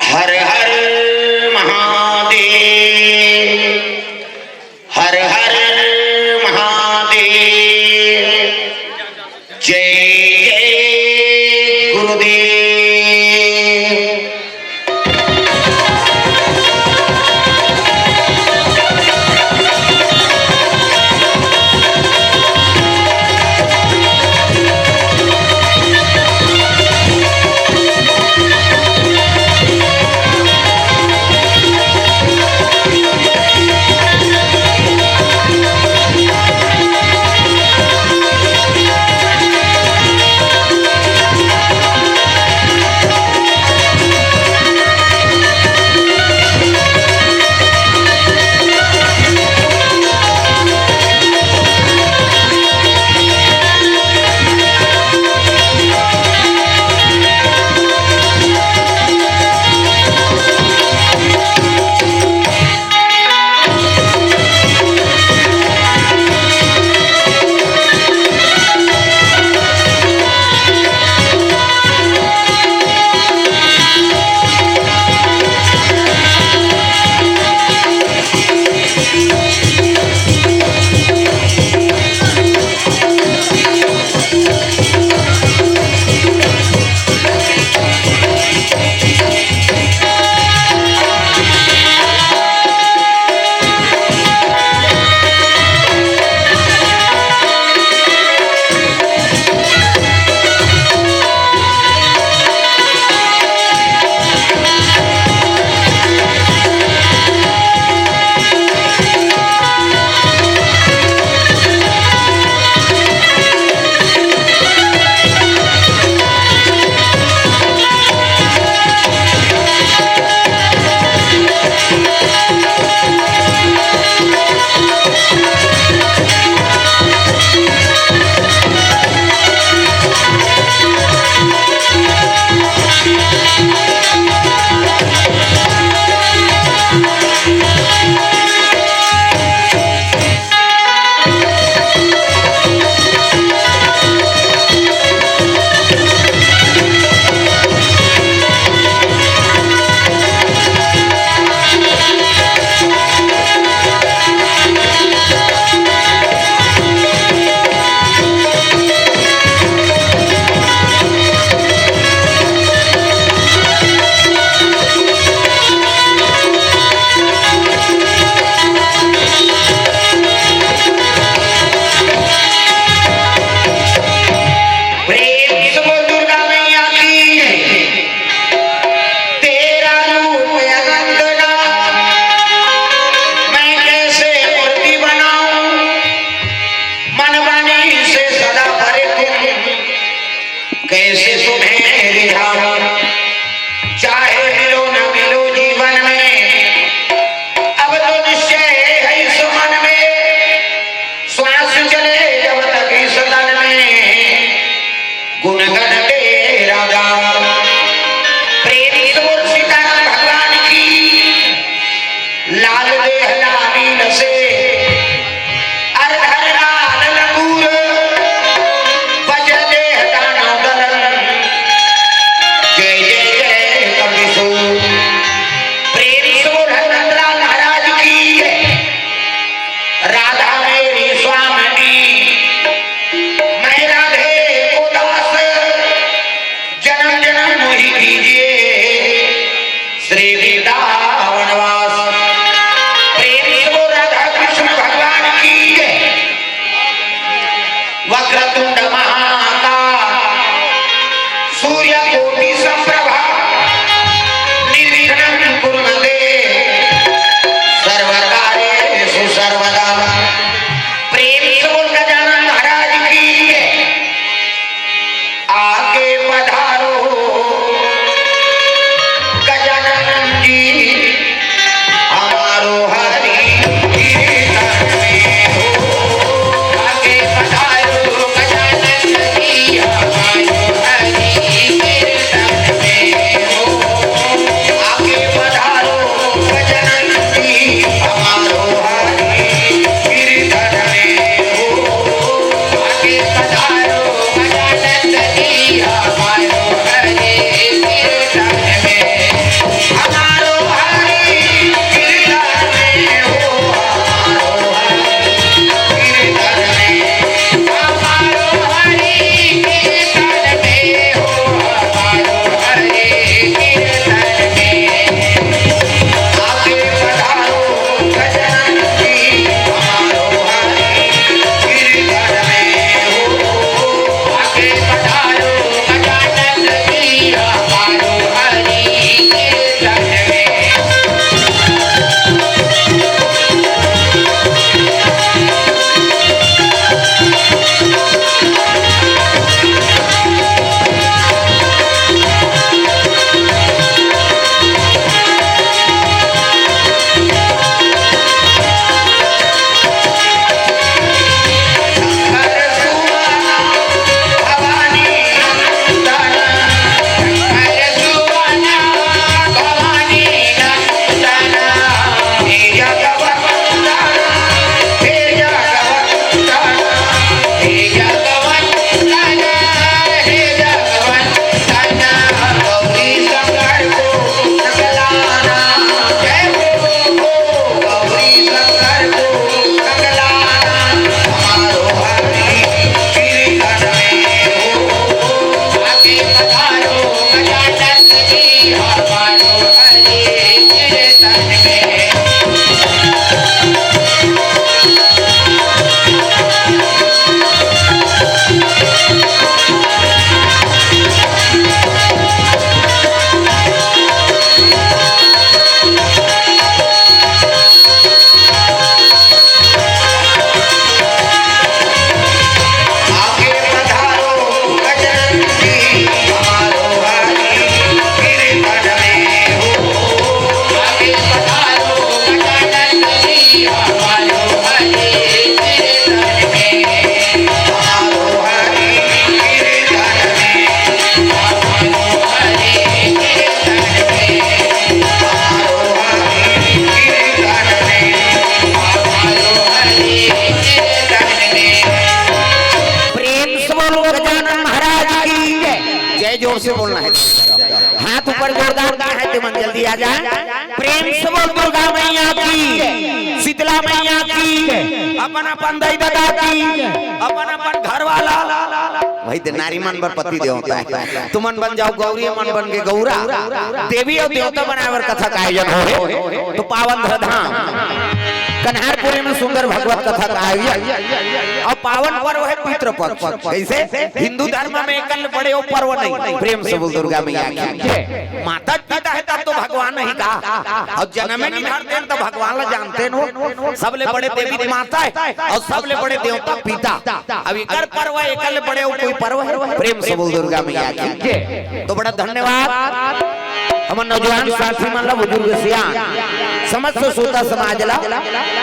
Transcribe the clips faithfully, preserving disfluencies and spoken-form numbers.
हर हर महादेव, हर हर महादेव। जय जय गुरुदेव। प्रेम से बोल दुर्गा मैया की। तेरा रूप अनंत ना, मैं कैसे मूर्ति बनाऊं? मन वाणी से सदा भरे तुम, कैसे तुम्हें रिझाऊं? चाहे मिलो न मिलो जीवन में, अब तो निश्चय है इस मन में। श्वास चले जब तक इस तन में, गुणगण तेरा गाऊं। प्रेम से बोल सीताराम भगवान की। लाल देह लाल नील से, अर धर लाल लंगूर, बज देह दानव दलन। जय जय जय कपीश से बोलना है। हाथ ऊपर जोरदार करना है, ते मन जल्दी आ जाए। प्रेम से बोल दुर्गा मैया की, शीतला मैया की, अपन अपन दाई ददा की, अपन अपन घर वाला। भाई, ते नारी मन बर पति देवता हे। तुमन बन जाव गौरी, मन बन के गौरा। देवी अउ देवता बनाए बर कथा का आयोजन होहे, तो पावन धरा धाम कन्हारपुरी में सुंदर भगवत कथा का आयोजन। अउ पावन पर्व हे पितृपक्ष। कइसे? हिंदू धर्म में एकर ले बड़े अउ पर्व नहीं। प्रेम से बोल दुर्गा मैया की। माता पिता हे तब तो भगवान नहीं का। अउ जनमे नहीं धरते त भगवान ला जानते न हो। सबले बड़े देवी माता हे अउ सबले बड़े देवता पिता। अब एकर पर्व हे, एकर ले बड़े अउ कोई पर्व हे? प्रेम से बोल दुर्गा मैया की। तो बड़ा धन्यवाद हमर नौजवान साथी मन ला, बुजुर्ग सियान, समस्त श्रोता समाज ला,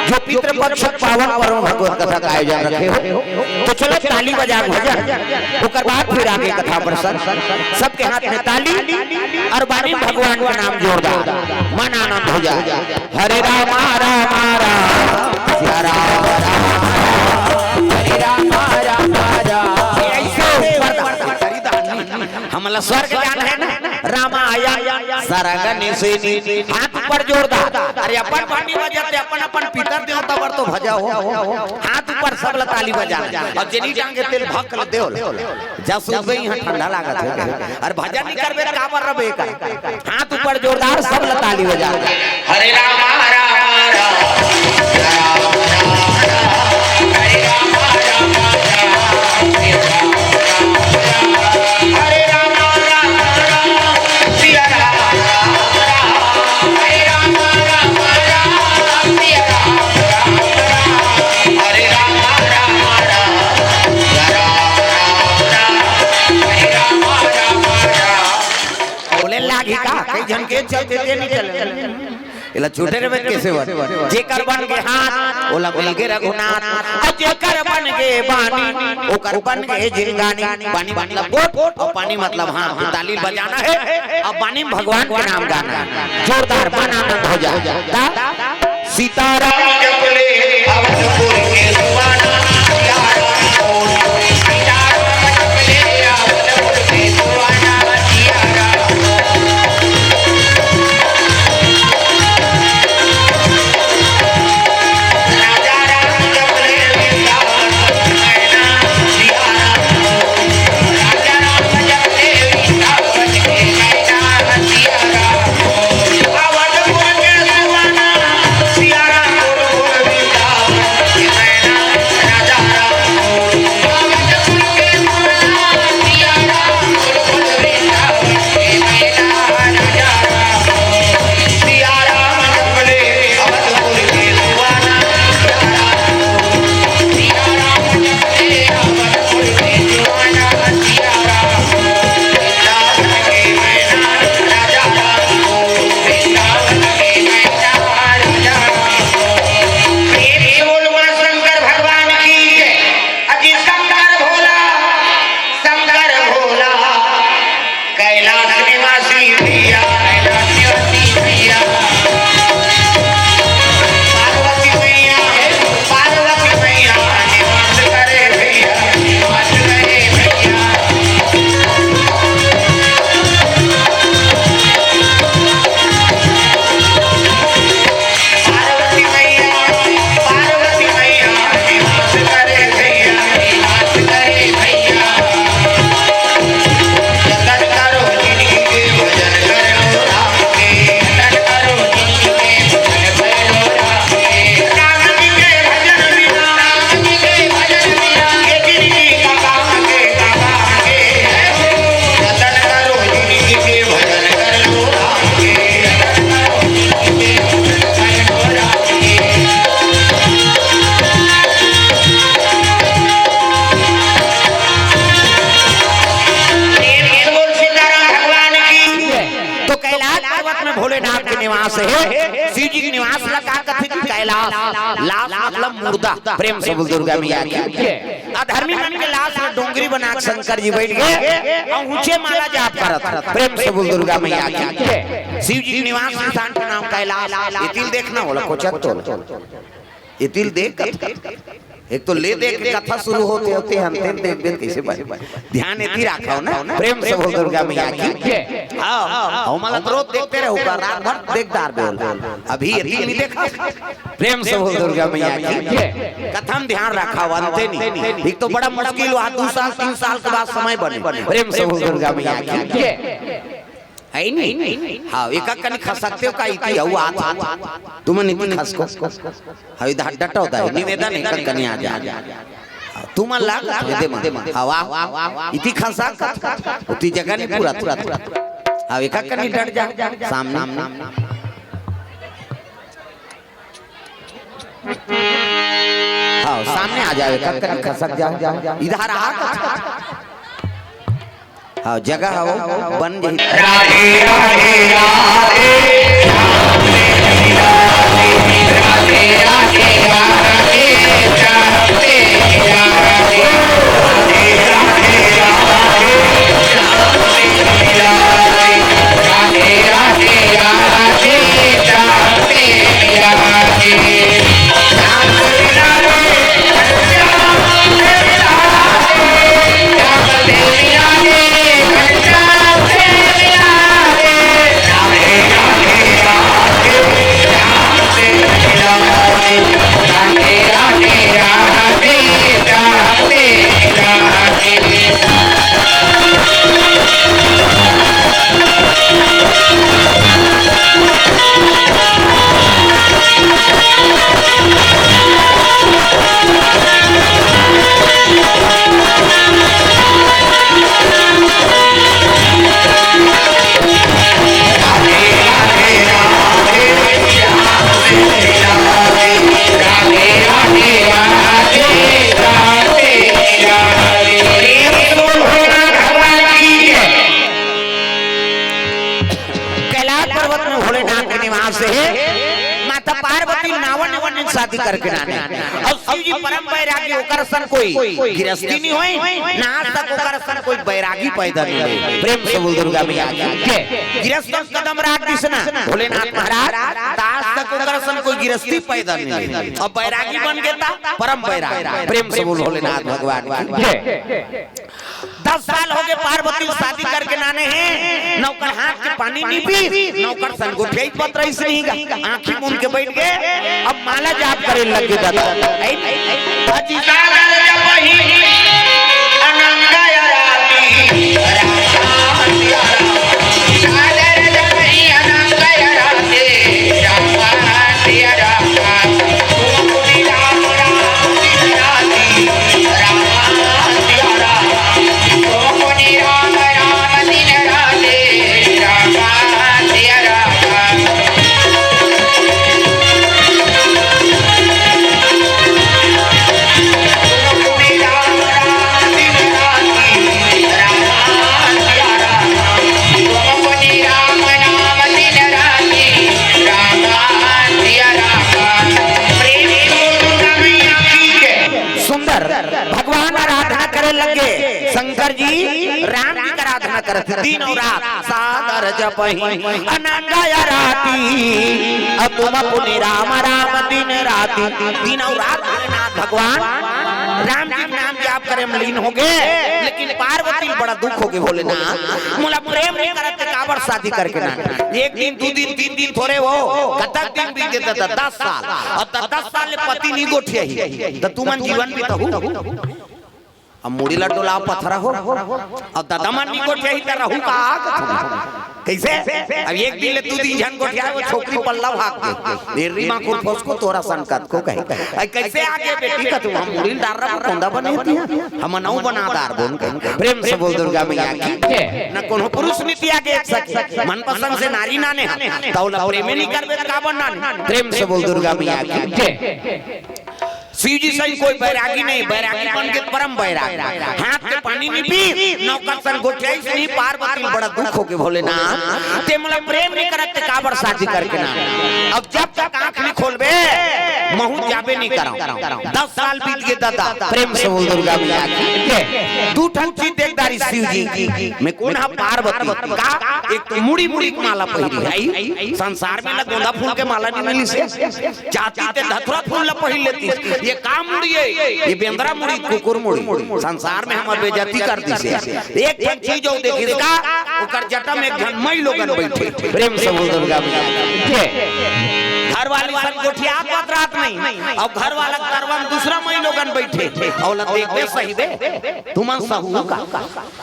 जो पितृपक्ष पावन पर्व भगवत कथा का आयोजन रखे हो। तो चलो ताली बजा के भजन, ओकर बाद फिर आगे कथा प्रसंग। सबके हाथ में ताली अउ बानी भगवान का नाम जोरदार, मन आनंद हो जाए। हरे रामा रामा राम, सिया राम राम राम, हरे रामा रामा राम। ऐसे हमला स्वर्ग जाना हे ना, रामायण सरग निसेनी। हाथ ऊपर जोरदार। अरे अपन पानी बजाते, अपन अपन पितर देवता बर तो भजा हो। हाथ ऊपर सब ला ताली बजा। अउ जेनी टांगे तेल भक ल देव। जा सुबह यहाँ ठंडा लागत हे। अरे भजन नहीं करबे त काबर रबे का? हाथ ऊपर जोरदार सब ला ताली बजा। हरे रामा रामा राम, राम राम राम, हरे रामा रामा राम, हरे रामा रामा राम, हरे रामा रामा राम, सिया रामा रामा राम, हरे रामा रामा राम, सिया रामा रामा राम, हरे रामा रामा राम, सिया रामा रामा राम, हरे रामा रामा राम। बोले लागी का? कई झन के चलते ते नहीं चले। एला छूटे रे बन के सेवन। जेकर बन के हाथ, ओला मिल के रघुनाथ। अउ जेकर बन के बानी, ओकर बन के जिंदगानी। बानी मतलब गोठ, अउ पानी मतलब हाथ। ताली बजाना हे, अउ बानी में भगवान के नाम गाना हे। जोरदार मन आनंद हो जाए। ता सीताराम जप ले अवधपुर के सुहाना, सिया राम बोल। सीताराम जप ले अवधपुर के सुहाना, सिया राम बोल। राजा राम जप ले वृंदावन के मैना, सिया राम बोल। राजा राम जप ले वृंदावन के मैना, सिया राम बोल। अवधपुर के सुहाना, सिया राम बोल बोल वृंदावन के मैना, राजा राम बोल। अवधपुर के सुहाना, सिया राम बोल बोल वृंदावन के मैना, राजा राम बोल। सिया राम जप ले अवधपुर के सुहाना, सिया राम बोल। सिया राम जप ले अवधपुर के सुहाना, सिया राम बोल। वृंदावन के मैना, राजा राम बोल। वृंदावन के मैना, राजा राम बोल। प्रेम से बोल बोल शंकर भगवान की जय। अजी शंकर भोला, शंकर भोला, कैलाश निवासी भैया, कैलाश निवासी भैया। पार्वती मैया, पार्वती मैया निवास करे भैया, निवास करे भैया। पार्वती मैया, पार्वती मैया निवास करे भैया, निवास करे भैया। जतन करो जिनगी के भजन कर लो राम के, जतन करो जिनगी के भजन कर लो राम के। राम जी के भजन बिना, राम जी के भजन बिना, ये जिनगी का काम के, का काम के। जतन करो जिनगी के भजन कर लो राम के, जतन करो जिनगी के भजन कर लो राम के। प्रेम से बोल सीताराम भगवान की। तो कैलाश पर्वत में भोलेनाथ के निवास हे। शिव जी के निवास ला का कथे जी? कैलाश। लाश मतलब मुर्दा। प्रेम से बोल दुर्गा मैया की। अधर्मी मन के लाश ला डोंगरी बना के शंकर जी बैठ गे अउ ऊंचे माला जाप करत। प्रेम से बोल दुर्गा मैया की। शिव जी के निवास स्थान के नाम कैलाश। ये तिल देखना होला, कोचत तो। ये तिल देख। एक तो ले दे के कथा शुरू होते होते हम तेन देख देख कैसे बन। ध्यान एती राखव ना, प्रेम से बोल दुर्गा मैया की। हाँ, हाँ, मतलब रोज देखते रहो का, रात भर देख डार बोल। अभी एती नहीं देखा। प्रेम से बोल दुर्गा मैया की। कथा में ध्यान राखव, अंते नहीं। एक तो बड़ा मुश्किल हुआ, दो साल, तीन साल के बाद समय बने। प्रेम से बोल दुर्गा मैया की। है नहीं? हाँ, एक कनी खसकते हो का, इति हऊ हाथ, हाथ। तुमन इति खसको। हाँ, इधर डटा होता है, निवेदन है, एक कनी आ जा। तुमन लाग, दे मन। हाँ, वाह। इति खसक, उति जगह नहीं पूरा, पूरा। हाँ, एक कनी डट जा, सामने। हाँ, सामने आ जावे, कब तक खसक जाओ, इधर आ। हाँ, जगह हो, बन जाही। राधे, राधे, राधे। कैलाश पर्वत में भोलेनाथ के निवास हे। माता पार्वती नावन नावन शादी करके नाने। अउ शिव जी परम बैरागी, ओकर सन कोई गिरस्ती नहीं होई, ना आज तक ओकर सन कोई बैरागी पैदा नहीं होई। प्रेम से बोल दुर्गा मैया की। गिरस्ती कदम राख दिस ना भोलेनाथ महाराज, त आज तक ओकर सन कोई गिरस्ती पैदा नहीं होई। अब बैरागी बन गे त परम बैरागी। प्रेम से बोल भोलेनाथ भगवान की। दस साल हो गे पार्वती शादी करके नाने हे, न ओकर हाथ के पानी नहीं पी, न ओकर सन गोठियाई पत रहिस नहीं गा। आँखी मूंद के बैठ गे, अब माला जाप करे लग गे दादा। ऐ, ऐ, ऐ, अजी सागर जपही अनंग अराती, राम सिया राम। सागर जपही अनंग अराती, राम सिया राम। सुंदर भगवान आराधना करे लगे। शंकर जी राम जी के आराधना करत दिन अउ रात सागर जपही अनंग अराती। अउ तुम पुनि राम राम दिन राती। दिन अउ रात भोलेनाथ भगवान राम जी के नाम जाप करे में लीन हो गे। लेकिन पार्वती ल बड़ा दुख हो गे, भोलेनाथ मोला प्रेम नहीं करत, काबर शादी करके ना। एक दिन, दू दिन, तीन दिन थोरे हो, कतक दिन बीत गे त दस साल। अउ त दस साल ले पति नहीं गोठियाही, त तुमन जीवन बिताहू। अब मुड़ी ला डोला पथरा हो, अब ददा मन नहीं गोठियाही त रहू का? कैसे? अब एक दिन ले दू दिन झन गोठियाए, वो छोकरी पल्ला भाग गे। एर्री माँ खुरफोस को तोरा सन कत को कहे। अई कैसे आगे बेटी का तुम हम मुड़ी डार रहा कोंदा बने होती है। हम नौ बना दार बोन के। प्रेम से बोल दुर्गा मैया की। न कोनो पुरुष नीति आगे एक सके। मनपसंद से नारी नाने हम। तौला प्रेमी नहीं करबे त काबर नाने। प्रेम से बोल दुर्गा मैया की। शिव जी सन कोई बैरागी नहीं, बैरागी बन गे परम बैरागी। हाथ के पानी नहीं पी, न ओकर सन गोठियाइस नहीं, पार्वती ल बड़ा दुख हो गे भोलेनाथ। ते मोला प्रेम नहीं करत, ते काबर शादी करके ना। अब जब तक आँख नहीं खोलबे, महूं जाबे नहीं करंव। दस साल बीत गे दादा, प्रेम से बोल दुर्गा मैया की। दू ठन चीज देख डारिस शिव जी में, कोन हा? पार्वती। का? एक तो मुड़ी मुड़ी के माला पहिरी है, संसार में ना गोंदा फूल के माला नहीं मिलिस हे। चाहती ते धतुरा फूल ला पहिर लेतिस। ये का मुड़ी हे? ये बेंदरा मुड़ी, कुकुर मुड़ी। संसार में हमर बेइज्जती कर दिस हे। एक ठन चीज अउ देखिस का, ओकर जटा में एक झन मई लोगन बइठे। प्रेम से बोल दुर्गा मैया की। घर वाली सन गोठियात बात रात नहीं, अउ घर वाला तरवा में दूसरा मई लोगन बइठे। अउ ला देख बे सही बे, तुमन सहू का?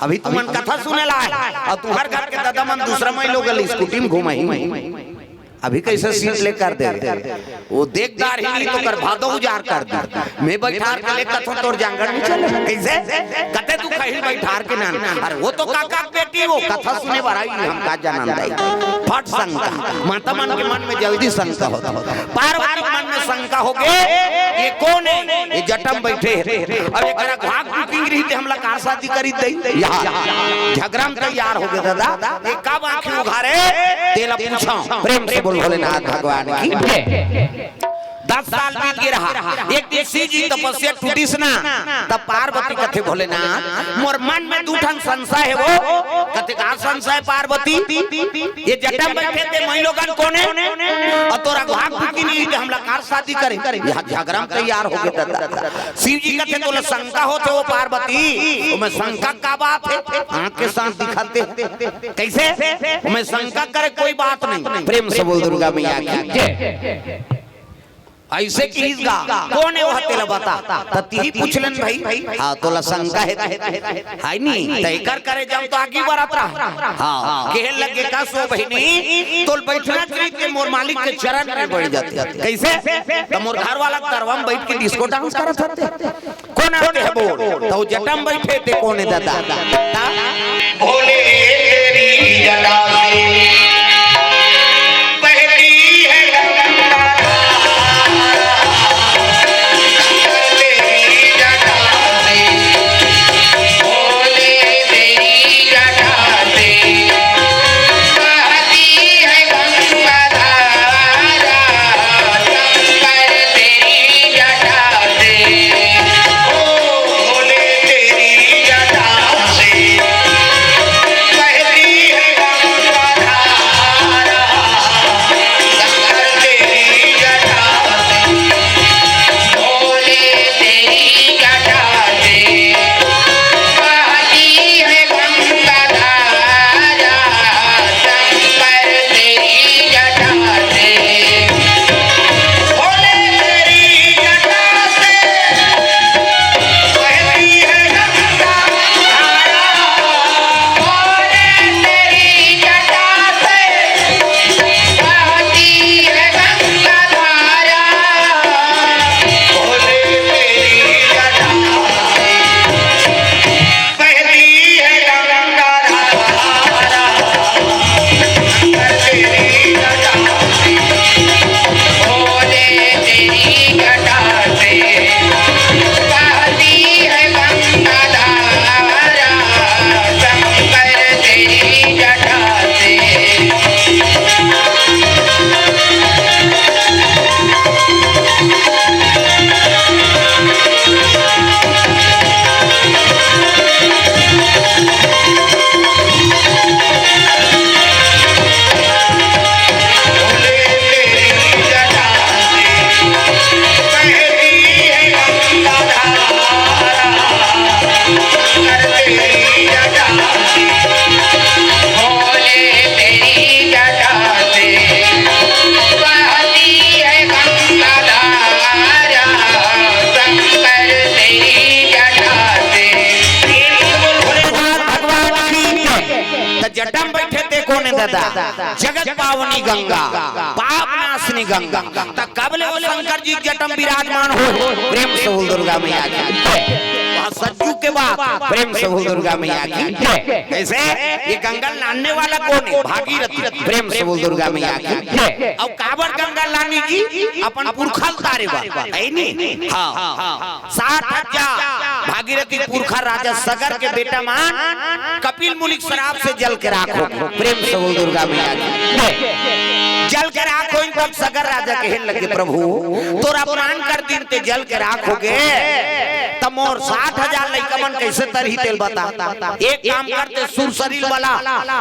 अभी तुमन कथा सुने ला आए, अउ तुम्हर घर के दादा मन दूसरा मई लोगन स्कूटी में घुमाही। अभी कइसे सीट ले कर दे? वो देख डारही तो कर भादो उजार कर दे। मैं बइठार के ले कथों तोर जांगर नहीं चले। कइसे? कथे तू कहीं बइठार के ना। अरे वो तो काका के बेटी, वो कथा सुने बर आई, हम का जानन दाई। फट शंका। माता मन के मन में जल्दी शंका होता। पार्वती के मन में शंका हो गे, ये कोन हे? ये जटा में बइठे हे। अब एकरा घाघ बुकिंग रही ते हमला कार शादी करी दई। यहाँ झगरा में तैयार हो गे दादा। ये कब आंखी उघारे, तेला पूछा। प्रेम से बोल भोलेनाथ भगवान की। दस साल बीत गे रहा, एक दिन शिव जी तपस्या टूटिस ना, तब पार्वती कथे, भोलेनाथ, मोर मन में दू ठन संशय हे वो। कथे, का संशय पार्वती? ये जटा में बइठे ते मई लोगन कोन हे? अउ तोर अघवा कुकी नहीं हे ते हमला कार शादी करे? यहाँ झगरा में तैयार हो गे दादा। शिव जी कथे, तोला शंका होथे वो पार्वती, ओमे शंका का बात हे? आंख के साथ दिखाते। कइसे? ओमे शंका करे कोई बात नहीं। प्रेम से बोल दुर्गा मैया की। अइसे किहिस गा, कोन हे वो तेला बता। त तिही पूछ लेन भाई। हाँ, तोला शंका हे, हे नी? त एकर करे जांव त आगी बरत रहा। हाँ, कहे लगे का सो बहिनी, तोल बइठना चाहिए ते मोर मालिक के चरण में बइठ जाते। कइसे? त मोर घर वाला तरवा में बइठ के डिस्को डांस करत हते। कोन आते हे बोल? त वो जटा में बइठे ते कोन हे दादा? ता? भोले तेरी जटा से बहती है गंगा धारा, तेरी जटा से भोले तेरी जटा से बहती है गंगा धारा, शंकर तेरी जटा से, ओ भोले तेरी जटा से बहती है गंगा धारा, शंकर तेरी जटा से, भोले तेरी जटा से बहती है गंगा धारा, शंकर तेरी जटा से। भोले तेरी जटा से बहती है गंगा धारा। भोले तेरी जटा से बहती है गंगा धारा। भोले तेरी जटा से बहती है गंगा धारा। शंकर तेरी जटा से, भोले तेरी जटा से बहती है गंगा धारा। शंकर तेरी जटा से। भोले तेरी जटा से बहती है गंगा धारा, शंकर तेरी जटा से। भगवान की जय। त जटा में बइठे ते कोन हे दादा? जगत पावनी गंगा, पाप नाशनी गंगा। त कब ले वो शंकर जी जटा में विराजमान हो? प्रेम से बोल दुर्गा मैया की जय। वहाँ सज्जू के बाप, प्रेम से बोल दुर्गा मैया की जय। कइसे? ये गंगा लाने वाला कोन हे? भागीरथी। प्रेम से बोल दुर्गा मैया की जय। अउ काबर गंगा लानी जी? अपन पुरखा ल तारे बर, हे नी? हाँ, हाँ। सात हजार भागीरथी पुरखा राजा सगर के बेटा मन कपिल मुनि के श्राप से जल के राख हो। प्रेम से बोल दुर्गा मैया की जय। जल के राख होइन। तब सगर राजा कहे लगे, "प्रभु, तोर अपमान कर दिन, ते जल के राख होगे, त मोर साठ हजार लइका मन कइसे तरही, तेला बता। एक काम कर, ते सुरसरी ल बला,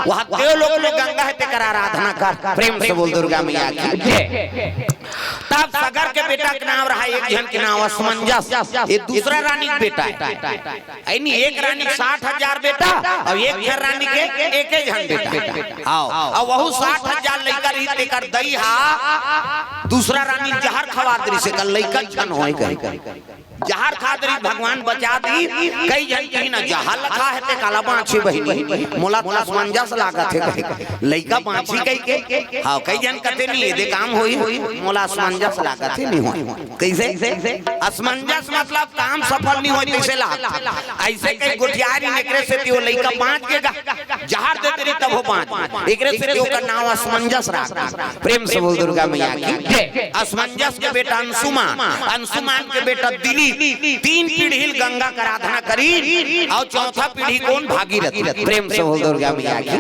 वहाँ देवलोक में गंगा हे, तेकर आराधना कर।" प्रेम से बोल दुर्गा मैया की। तब सगर के बेटा के नाम रहा, एक झन के नाम असमंजस, ये दूसरा रानी के बेटा हे। अइ नहीं, एक रानी के साठ हजार बेटा अउ एक झन रानी के एके झन बेटा। हाँ, अउ वहू साठ हजार लइका रहिस, तेकर दई हा दूसरा रानी ल जहर खवा दे रहिस, एकर लइका झन होय कहि। जहर खा दे रहिस, भगवान बचा दीस। कई झन कहिन ना, जहर ल खाहे ते काला बाँचही बहिनी, मोला त असमंजस लागत हे कहि। लइका बाँचही कहिके। हाँ, कई झन कथे नहीं, एदे काम होही, मोला असमंजस लागत हे, नहीं होय। कइसे? असमंजस मतलब काम सफल नहीं होय, तइसे लागथे। अइसे कहि गोठियाय रहिन, एकरे सेती ओ लइका बाँच गे गा। जहर दे दे रहिस तभो बाँच गे। एकरे सेती ओकर नाम असमंजस राख दीस। प्रेम से बोल दुर्गा मैया की। असमंजस के बेटा अंशुमान, अंशुमान के बेटा दिलीप, तीन पीढ़ी ल गंगा के आराधना करिन। अउ चौथा पीढ़ी कोन? भागीरथी। प्रेम से बोल दुर्गा मैया की।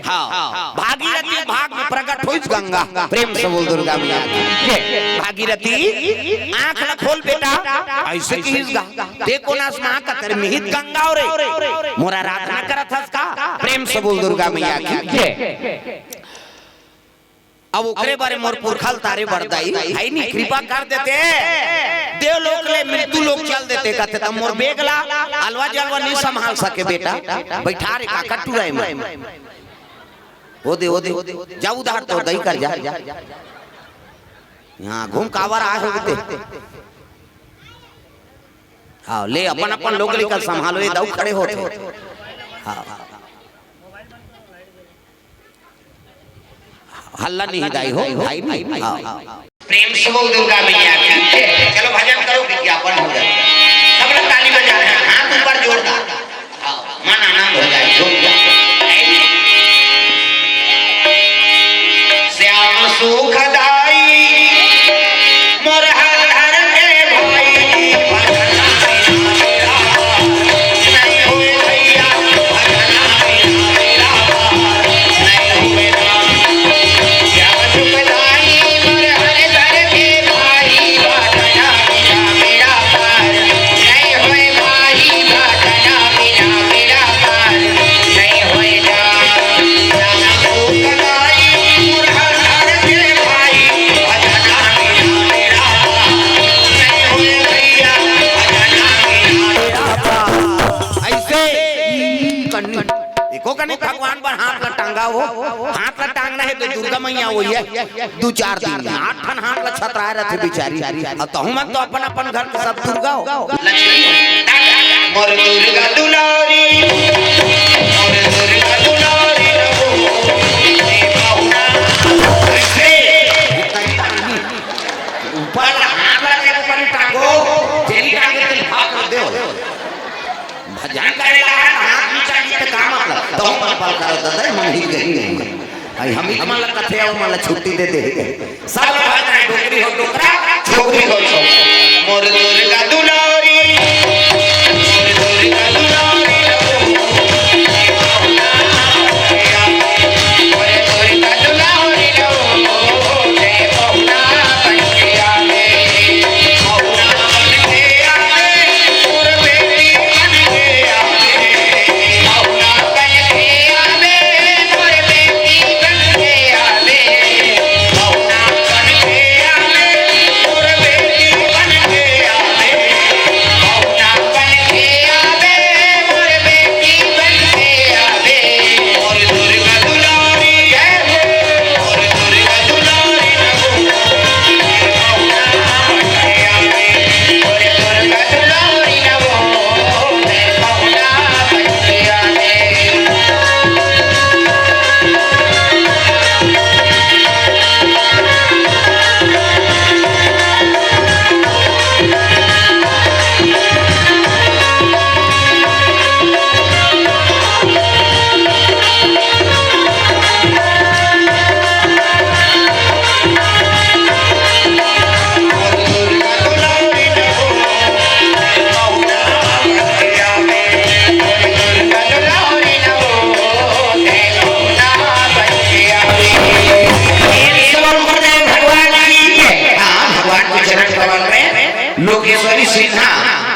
हाँ, भागीरथी भाग में प्रकट होइस गंगा। प्रेम से बोल दुर्गा मैया की। भागीरथी, आँख ल खोल बेटा, अइसे किहिस गा। ते कोन अस माँ का, तेरे मिहित गंगा हो रे, मोर आराधना करत हस का? प्रेम से बोल दुर्गा मैया की। अब ओकरे बारे मोर पुरखा ल तारे बरदाई, हइ नहीं, कृपा कर देते, देवलोक ले मृत्यु लोक चल देते, कथे त मोर बेग ला अलवा जलवा नहीं संभाल सके बेटा, बइठा रे काका टुराए में। ओ दे, ओ दे, जा उधार तो दई कर जा। यहाँ घूम काबर आए हो बेटे। हाँ, ले अपन अपन लोग लइका संभालो, ये दऊ खड़े होथे। हाँ। हल्ला नहीं दाई हो, भाई नहीं। हाँ। प्रेम से बोल दुर्गा मैया की। चलो भजन करो, विज्ञापन हो जाए। सब लोग ताली बजा रहे हैं, हाथ ऊपर जोरदार। हाँ, मन आनंद हो जाए, झूम जाए। श्याम सुखदाई मोर हर हर के भाई, भजना बिना मेरा पार नहीं होए भैया, भजना बिना मेरा पार नहीं होए राम। श्याम सुखदाई मोर हर हर के भाई, भजना बिना मेरा पार नहीं होए भाई, भजना बिना मेरा पार नहीं होए राम। श्याम सुखदाई मोर हर हर के भाई, भजना बिना मेरा पार नहीं होए भैया, भजना बिना मेरा पार। अइसे ई कन्नी, एको कन्नी भगवान बर हाथ ला टांगा हो, हाथ ला टांगना हे त दुर्गा मैया होही हे। दू चार दिन में आठ ठन हाथ ला छतराए रथे बिचारी। अउ तहूँ मन तो अपन अपन घर के सब दुर्गा हो। लक्ष्मी, मोर दुर्गा दुलारी, मोर दुर्गा दुलारी रहो, हे पहुना। अइसे ऊपर हाथ ला के ऊपर टांगो, जेनी टांगे तेन भाग कर दे। भजन करे ला है, हाथ नीचा नीचे का मतलब? तहूँ मन पल करो दादा, मन ही गई नहीं। आई हम ही मन ला कथे अउ मन ला छुट्टी दे दे। सब ला भजन है, डोकरी हो डोकरा, छोकरी हो छोकरा। मोर दुर्गा दुलारी, मोर दुर्गा दुलारी लो। मोर दुर्गा दुलारी लो। जय पहुना बन के आवे, पहुना बन के आवे, मोर बेटी बन के आवे, पहुना बन के आवे, मोर बेटी बन के आवे, पहुना बन के आवे, मोर बेटी बन के आवे।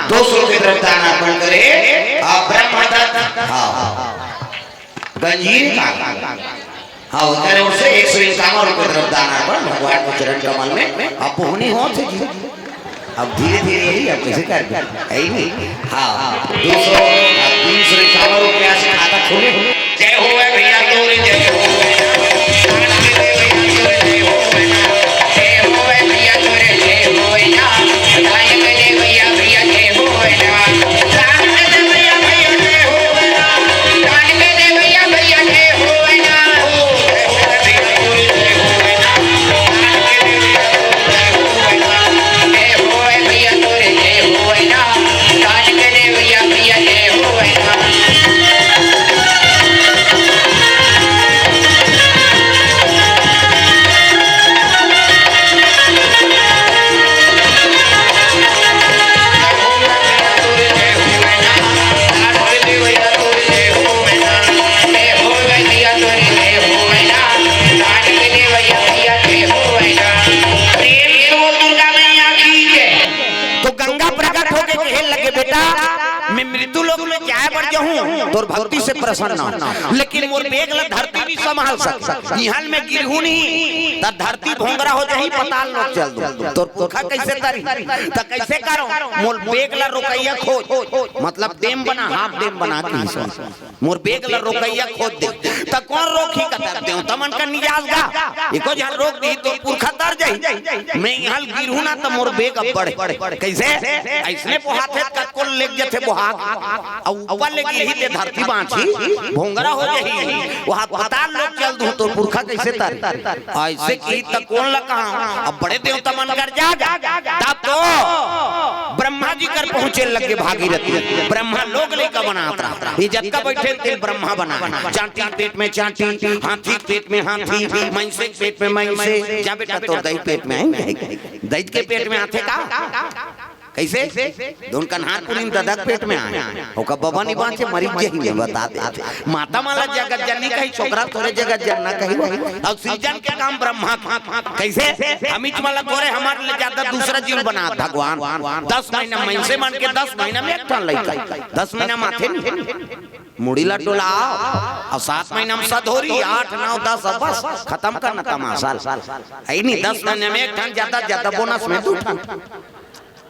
दो सौ के तरफ दान अर्पण करे, अउ ब्रह्मदत्त, हाँ, गंजीर का, हाँ, ओकर ओर से एक सौ इक्यावन रुपये तरफ दान अर्पण भगवान के चरण कमल में। अब बोहनी होत हे जी, अब धीरे धीरे यही, अब कैसे कर दे, यही नहीं, हाँ, दो सौ, अब तीन सौ इक्यावन रुपया से खाता खोले। जय हो भैया तोरे, जय हो भैया। तो गंगा प्रकट होके कहे लगे, "बेटा, मैं मृत्यु लोक में जाए बर जाहूं, तोर भक्ति से प्रसन्न हूं, लेकिन मोर बेग ला धरती नहीं संभाल सके। इहां मैं गिरहूं नहीं, त धरती भोंगरा हो जाही, पताल लोक चल दूं। तोर पुरखा कैसे तरी, त कैसे करो? मोर बेग ला रोकइया खोज, मतलब डेम बना, हाफ डेम बना के ही सोच।" मोर बेग ल रोकइया खोज दे, त कोन रोकही? कतक देवता मन का निजास गा, एको झन रोक दिही, तोर पुरखा तर जाही। मैं इहां गिरहूं ना, त मोर बेग अब्बड़ हे। कैसे? अइसने बोहाथे, कतको लेग जथे बोहा के, अउ ऊपर ले गिरही ते धरती बांचही, भोंगरा हो जाही, ओहा पताल लोक चल दूं, तोर पुरखा कैसे तर? अइसे किही त कोन ल कहां? अब बड़े देवता मन कर जा, तब तो ब्रह्मा जी कर पहुंचे लगे भागीरथी। ब्रह्मा लोग लइका बनात रहा, ये जतका बैठे तेन ब्रह्मा बना हे। चांटी के पेट में चांटी, हाथी के पेट में हाथी, मइंसे के पेट में मइंसे। जा बेटा, तोर दई पेट में आए, दई के पेट में आथे का? कैसे? दोन कन्हारपुरी में ददा के पेट में आए, ओकर बबा नहीं बांचे, मरी जाही, मैं बता दे। माता मन ला जगत जननी कही, छोकरा तोरे जगत जनना कही। अउ सृजन के काम ब्रह्मा के। कैसे? हमीच मन ला तोरे, हमर ले ज्यादा दूसरा जीव बनात भगवान। दस महीना मइंसे मन के, दस महीना में एक ठन लइका, दस महीना माथे नहीं, मुड़ी ला डोलाव, अउ सात महीना में सधोरी, आठ, नौ, दस, अब बस खतम करना तमाशा। है नहीं, दस महीना में एक ठन, ज्यादा ज्यादा बोनस में दू ठन।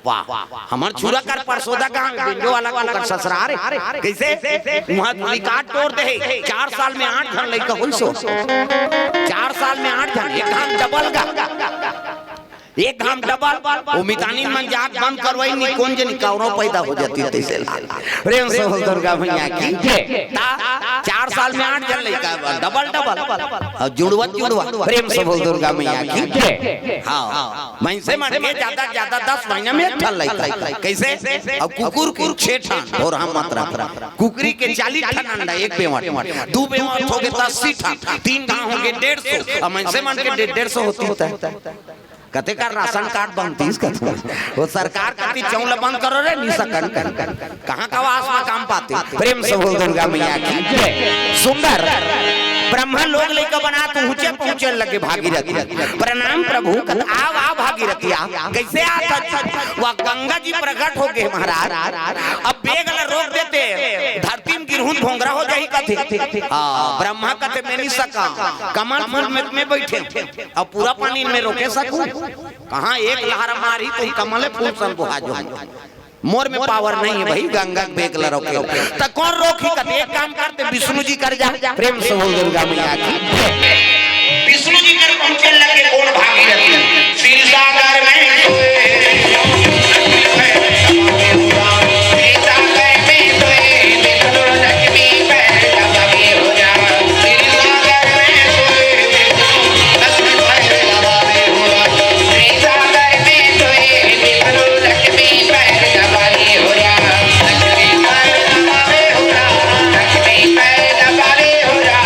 वाह, हमर छुरा कर परसोदा गांव, बेंजो वाला को कर ससुरार हे। कैसे? उहां रिकॉर्ड तोड़ दे हे। चार साल में आठ झन लइका होइस हो। चार साल में आठ झन, एक घाम डबल गा। एक घाम डबल। ओ मितानिन मन जात बंद करवाई, नी कोन जनी कौनो पैदा हो जाती तैसे लाल। प्रेम से बोल दुर्गा मैया की। ता चार साल में आठ झन लइका, डबल डबल। अउ जुड़वत जुड़वत। प्रेम से बोल दुर्गा मैया की। हाँ। मइंसे मन के ज्यादा ज्यादा दस महीना में एक ठन लइका। कैसे? अउ कुकुर के छह ठन, अउ हम मात्रा। कुकरी के चालीस ठन अंडा एक बेवट। दू बेवट होगे त अस्सी ठन। तीन घांव होगे डेढ़ सौ। अउ मइंसे मन के डे-, डेढ़ सौ होती त कते कर राशन कार्ड बनतीस कते। ओ सरकार कती चौं ल बंद करो रे, निसकन कर। कहाँ का वास में काम पाते? प्रेम से बोल दुर्गा मैया की जय। सुंदर ब्रह्मा लोग लइका बनात ऊंचे पहुंचे लगे भागीरथी। प्रणाम प्रभु, कत आव, आव भागीरथी आव। कैसे आत हस? वह गंगा जी प्रकट हो गए महाराज। अब बेग ल रोक देते, धरती में गिरहूं त भोंगरा हो जाही कथे। हाँ, ब्रह्मा कथे मैं नहीं सका, कमल फूल में, में बैठे, अब पूरा पानी में रोके सकूं? कहाँ एक लहरा मारही त कमले फूल सन बोहा जो। मोर में पावर नहीं है भाई, गंगा के बेग ल रोके। त कोन रोकही? कथे एक काम करते, विष्णु जी कर जा। प्रेम से बोल दुर्गा मैया की। विष्णु जी कर पहुंचे लगे कोन भागीरथी? क्षीर सागर में सोए, क्षीर सागर में सोए, विष्णु लक्ष्मी पैर दबावे हो जा। क्षीर सागर में सोए, विष्णु लक्ष्मी पैर दबावे हो जा। क्षीर सागर में सोए, विष्णु लक्ष्मी पैर दबावे हो जा। लक्ष्मी पैर दबावे हो जा। लक्ष्मी पैर दबावे हो जा।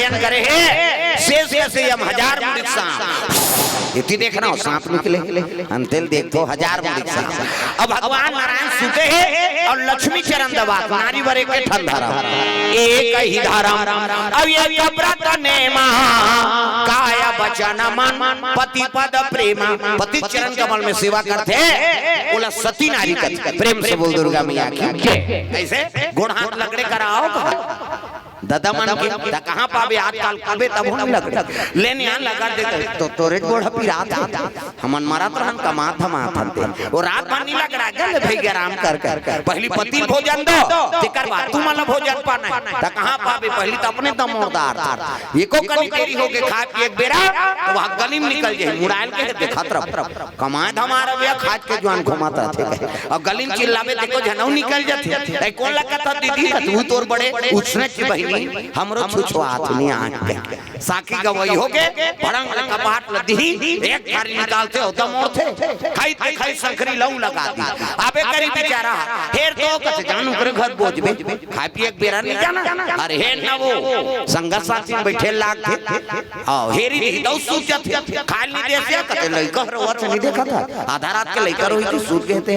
शयन करे हे, शेष कसे यम हजार मुड़ी के सांप। एती देखना हो, सांप निकले, अंते ल देखथो हजार मुड़ी के सांप। अब भगवान नारायण सुते हे अउ लक्ष्मी चरण दबात, नारी बर एके ठन धरम, एक ही धरम। अब ये व्रत नेमा, काय बचन मन, पति पद प्रेमा। पति चरण कमल में सेवा करथे, ओला सती नारी कथे। प्रेम से बोल दुर्गा मैया की। कैसे? गोड़ हाथ लगड़े कराओ कहा। ददा मन के, त कहाँ पाबे आजकल, कबे तभो नइ लगड़े। ले नियान लगड़ देथे, त तोरे गोड़ पिरात हे। हमन मरत रहन, कमात धमात हन ते। ओ रात भर नइ लगड़ा, गल भई आराम कर कर। पहिली पति ल भोजन दो, तेकर बाद तुमन ल भोजन पाना हे। त कहाँ पाबे, पहिली त अपने दमोरदार। एको कनी देरी होगे, खाय पिए के बेरा, त वहाँ गली म निकल जाही, मुड़ायल के देखत रह। कमाय धमाय रहिबे, खात के जुआन घुमात रथे। अउ गली म चिल्लाबे, त एको झन अउ निकल जाथे। ए, कोन ला कथस दीदी? त तू तोर बड़े उसने की बहिनी, हमरो छुछुआत नइ आय। साखी गवई होगे, भड़ंग ल कपाट ल दिही, एक थारी निकालथे, ओ दमोरथे, खाई ते खाई संकरी लऊ लगा दी। अबे करी बिचारा, फेर तो कथे जान ओकरे घर बोजबे, खाय पिए के बेरा नइ जाना। अरे हे न वो, संगत साथी म बइठे लागथे, अउ हेरी दिही, दऊ सूत जाथे, खाय ल नइ देस या, कथे लइका हर रोवत हे, नइ देखत हस, आधा रात के लइका रोही त सूत गे ते।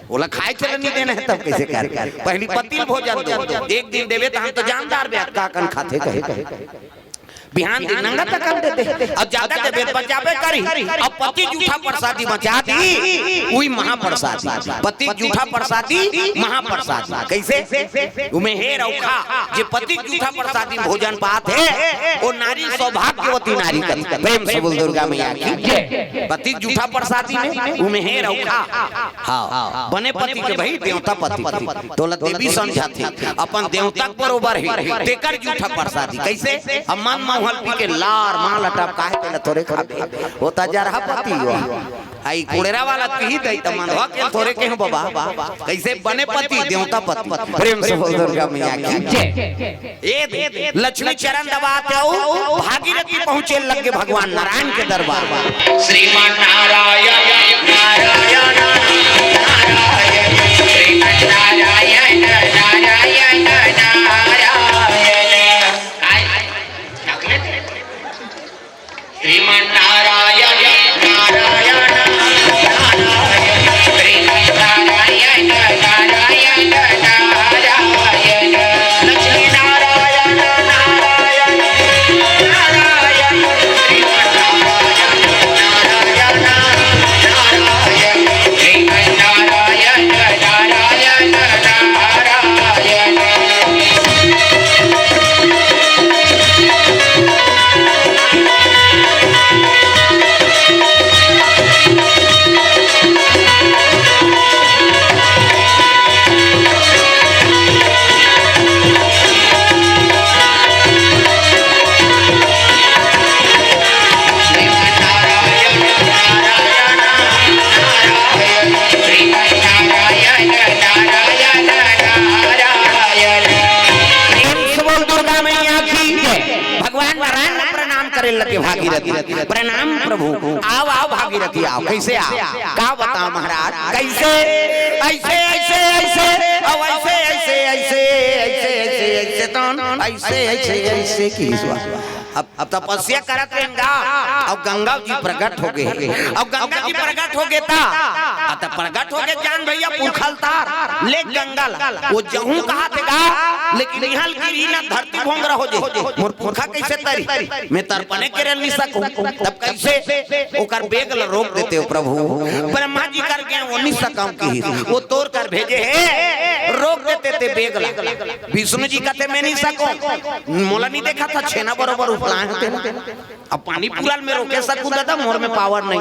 ओला खाय चले नइ देना हे, तब कइसे कर? पहिली पति ल भोजन दो, एक दिन देबे, त हम तो जानदार बे, अतका कन खाथे कहे। बिहान दिन नंगा तकन दे दे, अब जादा देबे त बचाबे करही। अब पति जूठा प्रसादी बचा दी, उही महाप्रसादी। पति जूठा प्रसादी महाप्रसादी। कइसे? उमे हेर अउ खा, जे पति जूठा प्रसादी भोजन पात हे, ओ नारी सौभाग्यवती नारी कथे। प्रेम से बोल दुर्गा मैया की। पति जूठा प्रसादी में, उमे हेर अउ खा। हाँ, बने पति के भई देवता पति, तोला देवी समझाथे, अपन देवता के बरोबर हे, तेकर जूठा प्रसादी। कइसे? अब मन मउहा ल पी के लार माल अटप काहे तेला थोरे खाबे, ओ त जरहा पति हो। अई कुड़ेरा वाला तिही दई त मन हो के थोरे केहूँ बबा। कइसे? बने पति देवता पति। प्रेम से बोल दुर्गा मैया की। जय। ए दे, लक्ष्मी चरण दबात हे अउ भागीरथी पहुँचे लगे भगवान नारायण के दरबार। श्रीमन नारायण, नारायण, नारायण, श्रीमन नारायण, नारायण, नारायण। आय, ढकले। श्रीमन नारायण, नारायण, नारायण, श्रीमन नारायण, नारायण, नारायण, लक्ष्मी नारायण, नारायण, नारायण, श्रीमन नारायण, नारायण, नारायण, श्रीमन नारायण, नारायण, नारायण। प्रेम से बोल दुर्गा मैया की जय। भगवान नारायण ल प्रणाम करे लगे भागीरथी। प्रणाम प्रभु। आव, आव भागीरथी, आव। कइसे आव? का बताव महाराज? कइसे? अइसे, अइसे, अइसे, अउ अइसे, अइसे, अइसे, अइसे, अइसे, अइसे, तौन, अइसे, अइसे, अइसे किहिस। अब अब तपस्या करत रहेन गा, अब गंगा जी प्रकट होगे। अब गंगा जी प्रकट होगे त, अब त प्रकट होगे जान भइया पुरखा ल तार, ले गंगा ल। ओ जहूँ कहाथे गा, लेकिन इहाँ ल गिरही न धरती भोंगरा हो जाही। मोर पुरखा कइसे तरही? मैं तरपने करे ल नइ सकँव। तब कइसे? ओकर बेग ल रोक देते हो प्रभु। ब्रह्मा जी कर गे, ओ नइ सकँव किहिस। ओ तोर कर भेजे हे, रोक देते ते बेग ल। विष्णु जी कथे, मैं नइ सकँव, मोला नइ देखत हस, छेना बरोबर उफलाए हँव तेला। अब पानी पूरा ल मैं रोके सकँव ददा, मोर में पावर नइ।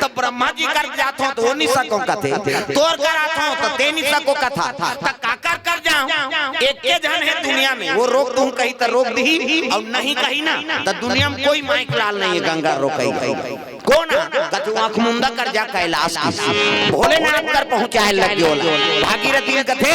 त ब्रह्मा जी कर जात हँव त ओ नइ सकँव कथे, तोर कर आत हँव त ते नइ सको कथा, त काकर कर जाँव? एके झन हे दुनिया में, ओ रोक दूँ कही त रोक दिही, अउ नहीं कही न त दुनिया में कोई माई के लाल नइ हे गंगा रोकई। कोन आ? कथे, आँख मुंदा कर जा कैलाश की। भोलेनाथ कर पहुँचाए लग गे ओला। भागीरथी कथे,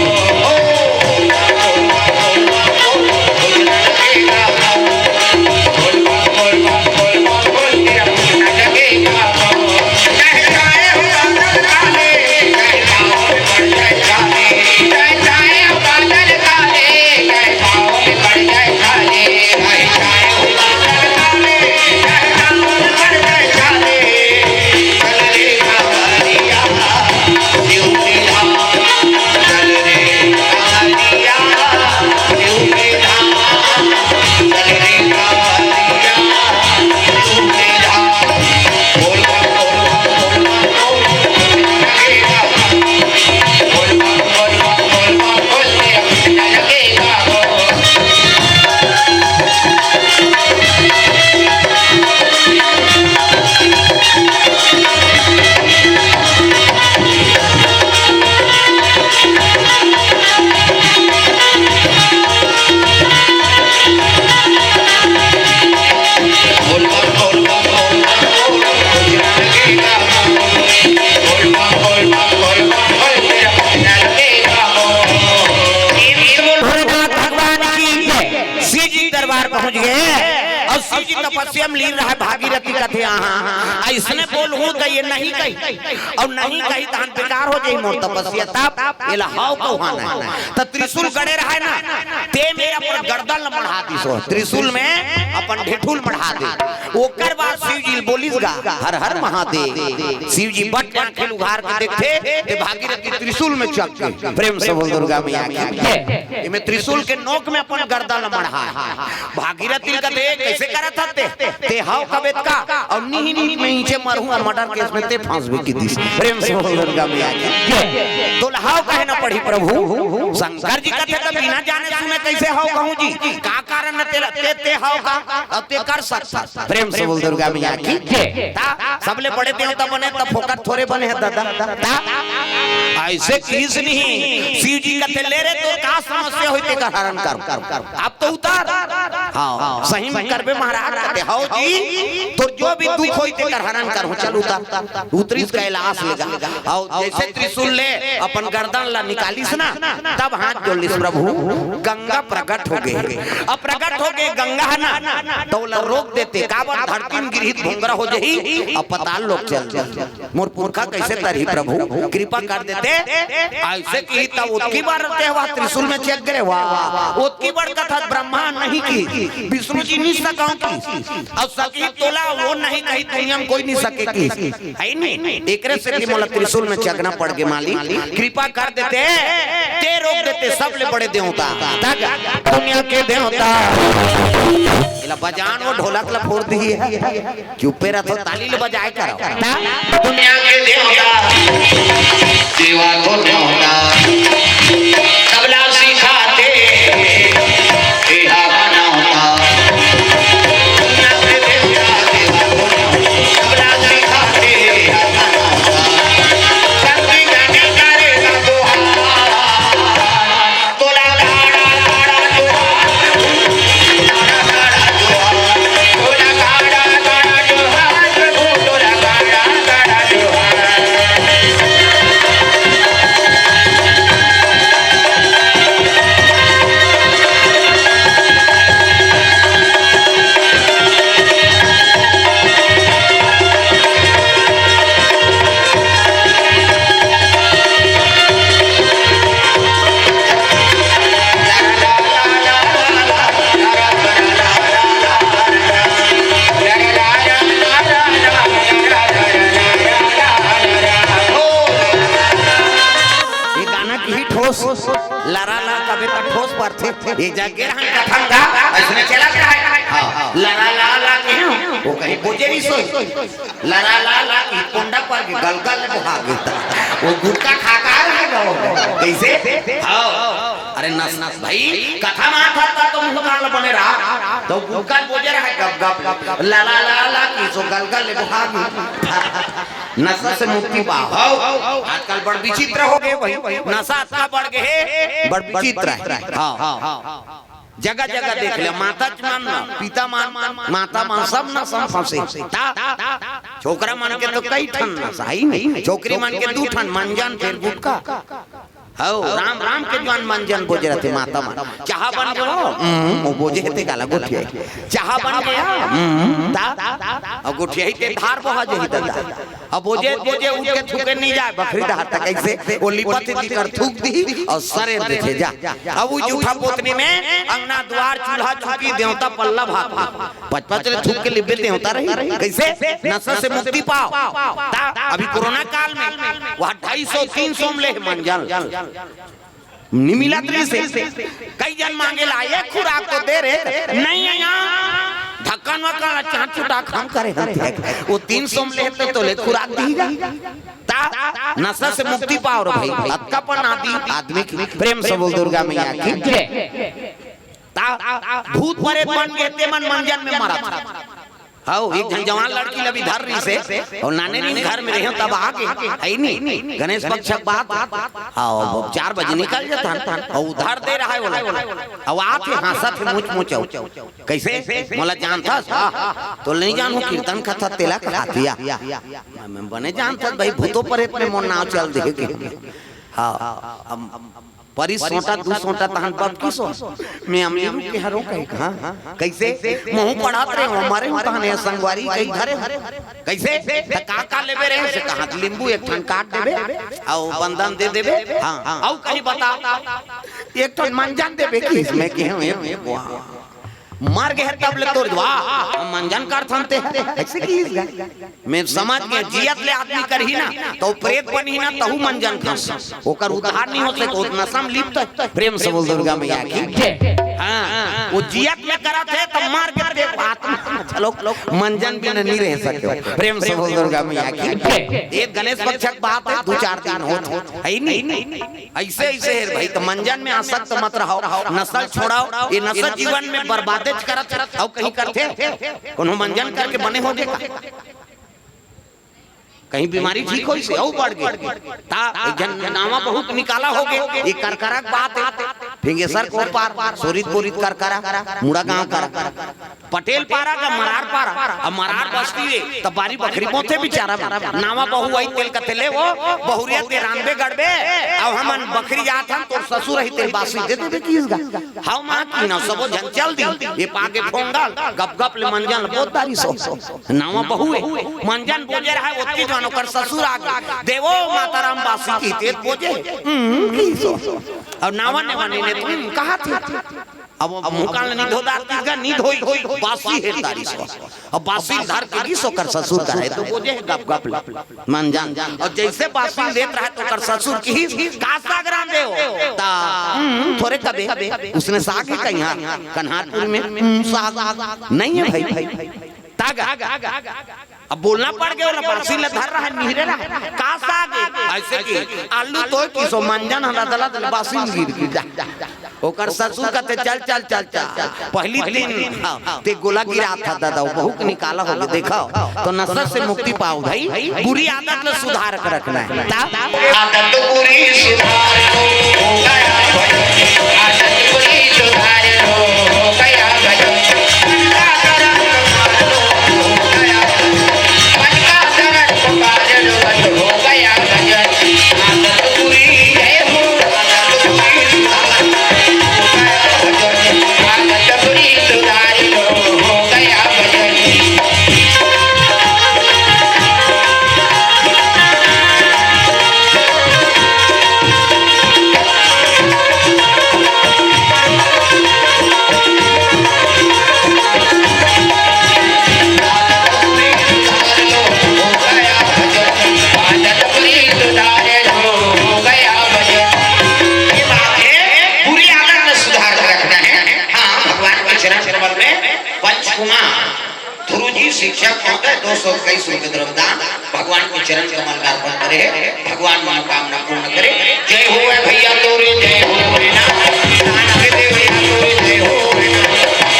भोलेनाथ भगवान की जय। शिव जी दरबार पहुंच गए और शिव जी तपस्या में लीन रहा। भागीरथी कथे, "हाँ, हाँ, हाँ, इसने बोलहूं तो ये नहीं कही, और नहीं कही तहन बेकार हो जाई मोर तपस्या।" तब एला हाव कहाना है। तो त्रिशूल गड़े रहा है ना, ते मेरा पर गर्दन ल मढ़ा दिस हो, त्रिशूल में अपन ढेठुल मढ़ा दे। ओकर बाद शिव जी बोलिस गा, "हर हर महादेव।" शिव जी बट आंखें उघार के देखथे, ते भागीरथी त्रिशूल में चक के। प्रेम से बोल दुर्गा मैया की। एमे त्रिशूल के नोक में अपन गर्दन ल मढ़ा। भागीरथी ल कथे, "कैसे करत हस ते? ते हाव कबे त का?" और निहित में नीचे मरहूं और मर्डर केस में ते फांसबे की दिस। प्रेम से बोल दुर्गा मैया की। तोला हाव कहे ना पड़ी प्रभु। शंकर जी कथे, "त बिना जाने सुने कैसे हाव कहूं जी? का कारण न तेला, ते, ते हाव का? अब ते कर सकता।" प्रेम से बोल दुर्गा मैया की। ता सबले बड़े देवता बने, तब फोकट थोरे बने हैं दादा। ता ऐसे किस नहीं। शिव जी कथे, "ले रे, तोर का समस्या होई, तेकर हरण कर।" अब तो उतार। हाँ, सही में करबे महाराज, कथे, "हाव जी, तोर जो भी दुख होई, तेकर हरण करहूं, चल उतार।" उतरिस कैलाश ले जा। हाव, जैसे त्रिशूल ले अपन गर्दन ला निकालिस ना, तब हाथ जोड़ लिस, "प्रभु, गंगा प्रकट हो गए।" अब प्रकट हो गए गंगा है ना, तो ओला रोक देते, काबर धरती में गिरही त भोंगरा हो जाही, अब पताल लोक चल जाही। मोर पुरखा कैसे तरही प्रभु, कृपा कर देते। ऐसे किही तब ओतकी बार रहते हुआ त्रिशूल में चेक करे हुआ, ओतकी बार कथा ब्रह्मा नहीं किही, विष्णु जी नहीं सकंव किही, अउ सकिही तोला ओ नहीं कही दुनिया में कोई नहीं सके किही, है नहीं। एकरे सेती मोला त्रिशूल में चघना पड़ गे मालिक, कृपा कर देते, ते रोक देते सबले बड़े देवता, तक दुनिया के देवता। एला बजान वो ढोलक ला फोड़ दिही है। चुप्पे रथो, ताली ल बजाए करो। ता? देवा तो न्योता, तबला सिखाते, तेहा बनावता। तबला सिखाते, तेहा बनावता। ये गाना की ही ठोस, लरा ला कबे का ठोस पर थे। ये जगे रहन कथन गा, अइसने चलत रहे। हाँ, लरा ला ला के हूँ, वो कहीं बोझे नहीं सोई। लरा ला ला की कोंडा पर के गलगल ले बुहा गया। वो गुटखा खा खा रहे गा वो। कइसे? हाँ। अरे नस नस भाई, कथा माथा ता तो मुंह कान बने रहा। तो गुटखा बोझे रहा गप गप। लरा ला ला की सो गलगल ले बुहा गया। नशा से मुक्ति पाओ। आजकल बड़ विचित्र हो गए भाई, नशा अतका बढ़ गए हे, बड़ विचित्र है। हाँ, जगह जगह देख ले, माता मन, पिता मन, माता मन सब नशा में फंसे। ता, छोकरा मन के तो कई ठन नशा ही नहीं, छोकरी मन के दू ठन, मंजन फिर गुटखा। हौ, राम राम के जवान मंजन बोज रथे माता मन। चाहा बन गयो, हम्म, वो बोझे हे ते काला गोठिया। चाहा बन गया, हम्म, ता, और गोठिया ही ते धार बहा जही दादा। अब बोझे, बोझे उठ के थूके नहीं जाए, बखरी डहर तक ऐसे, वो लिपत ही कर थूक दी और सरे देथे जा। अब वो जूठा पोतनी में अंगना द्वार चूल्हा चौकी देवता पल्ला भात। पच पच ले थूक के लिपे देवता रही। कइसे? नशा से मुक्ति पाओ। ता, अभी कोरोना काल में वह ढाई सौ, तीन सौ में ले मंजन। नि मिलत रहिस हे। कई झन मांगे ला, "एक खुराक तो दे रे।" "नहीं हे यहाँ, ढक्कन वक्कन ला चाट चुटा खाम करे हन।" वो तीन सौ में लेते तो ले खुराक दी जा। ता नशा से मुक्ति पाओ रे भाई। अतका पन आदि आदमी की प्रेम से बोल दुर्गा मैया की जय। ता भूत परेत मन के ते मन मंजन में मरत। हौ, एक झन जवान लड़की ल भी धर रहिस हे, अउ नाने दिन घर में रहे तब आके, है नी, गणेश पक्ष के बात, हौ, चार बजे निकल जाथन, अउ उधार दे रहा है ओला, अउ आके हंसत हे मुच मुच अउ, कइसे? "मोला जानथस?" "हाँ।" "तो नहीं जानहूं, कीर्तन कथा तेला कहा दिया।" "मैं बने जानथस भाई, भूतो परेत में मोर नाव चल दे के।" हाँ, अब परी सोटा, दू सोटा तहन बब की सो। मैं अमीर के हरो कहे, हाँ, कइसे? महूं पढ़त रहे हूं, हमारे हूं तहन ये संगवारी कही धरे हूं। कइसे? त का का लेबे रहे? से कहा, "लींबू एक ठन काट देबे, अउ बंदन दे देबे।" हाँ, अउ कहीं बता, "एक ठन मंजन देबे।" कि इसमें के हूं, ये, ये, वाह। मर गए तब ले तोर, वाह, हम मंजन करथन ते, अइसे किहिस गा। मैं समझ गया, जियत ले आदमी करही ना, तो प्रेत बनही ना, तहू मंजन खास। ओकर उद्धार नहीं हो सके, ओतना सम लिप्त है। प्रेम से बोल दुर्गा मैया की। जय। हाँ, वो जियत ले करत हे, तो मर के ते आत्मा, चलो, मंजन बिना नहीं रह सके। प्रेम से बोल दुर्गा मैया की। जय। ये गणेश पक्ष के बात है, दू चार दिन होत, है ही नहीं। अइसे, अइसे हे भाई, त मंजन में आसक्त मत रहव, नशा छोड़व। ये नशा जीवन में बर्बादेच करत हे, अउ कहीं करथे? कोनो मंजन करके बने होगे का? कहीं बीमारी ठीक होइस हे, अउ बढ़ गे। ता एक झन नावा बहू निकाला होगे, ये करकरा के बात हे। फिंगेसर के ओ पार, सोरित बोरित करकरा, मुड़ा गांव करा। पटेल पारा का मरार पारा, अब मरार बस्ती हे, त बारी बखरी बोथे बिचारा मन। नावा बहू आई तेला कथे, "ले वो, बहुरिया तेरानबे गड़बे, अब हमन बखरी जात हन, तोर ससुर ही तेला बासी दे देबे किहिस गा।" हव मां की ना, सबो झन चल दी, ये पागे फोंगल, गप गप ले मंजन ल बोत डारिस। नावा बहू हे, मंजन बोजे रहा, ओतकी जवान ओकर ससुर आगे, "दे वो माताराम बासी," किहिस ते बोजे, "हम्म," किहिस। अब नावा नेवा नहीं ने तुम कहा थे। अब, अब मुंह कान नी धोदार तीस गा, नी धोई, बासी हेर डारिस। अब बासी धर के गिस ओकर ससुर करा हे, त बोजे हे गप गप ले। मंजन। अउ जइसे बासी लेत रहा हे, त ओकर ससुर किहिस, "का साग रांधे हो?" त, "हम्म, थोरे कबे।" उसने साग ही कहीं, हाँ, कन्हारपुर में, "हम्म, साग नहीं हे भाई।" तागा। अब बोलना पड़ गया, ओला बासी ल धर रहा है, निहरे रहा है। का साग ए? अइसे कि आलू तो किसो मंजन हला दला दला बासी म गिर गिर जा। ओकर ससुर कथे, "चल, चल, चल, चल।" पहली दिन, हाँ, ते गोला गिरा था दादा, वो बहू के निकाला होगे, देखो। तो नशा से मुक्ति पाओ भाई, बुरी आदत ल सुधार के रखना है। ता? आदत बुरी सुधार लो, हो गया भजन। आदत बुरी सुधार लो, हो गया भजन। मन का करम संभाल लो, हो गया भजन। मन का करम संभाल लो, हो गया भजन। आदत बुरी है हो, आदत बुरी सुधार लो, हो गया भजन। आदत बुरी सुधार लो, हो गया भजन। ये बात है, बुरी आदत में सुधार रखना है। हाँ, भगवान के चरण कमल में पंचकुमा गुरु जी शिक्षक महोदय दो सौ इक्कीस रुपये द्रव्यदान भगवान के चरण कमल में अर्पण करे हैं। भगवान मनोकामना पूर्ण करे। जय हो भैया तोरे, जय हो ना। दान के दे भैया तोरे, जय हो ना।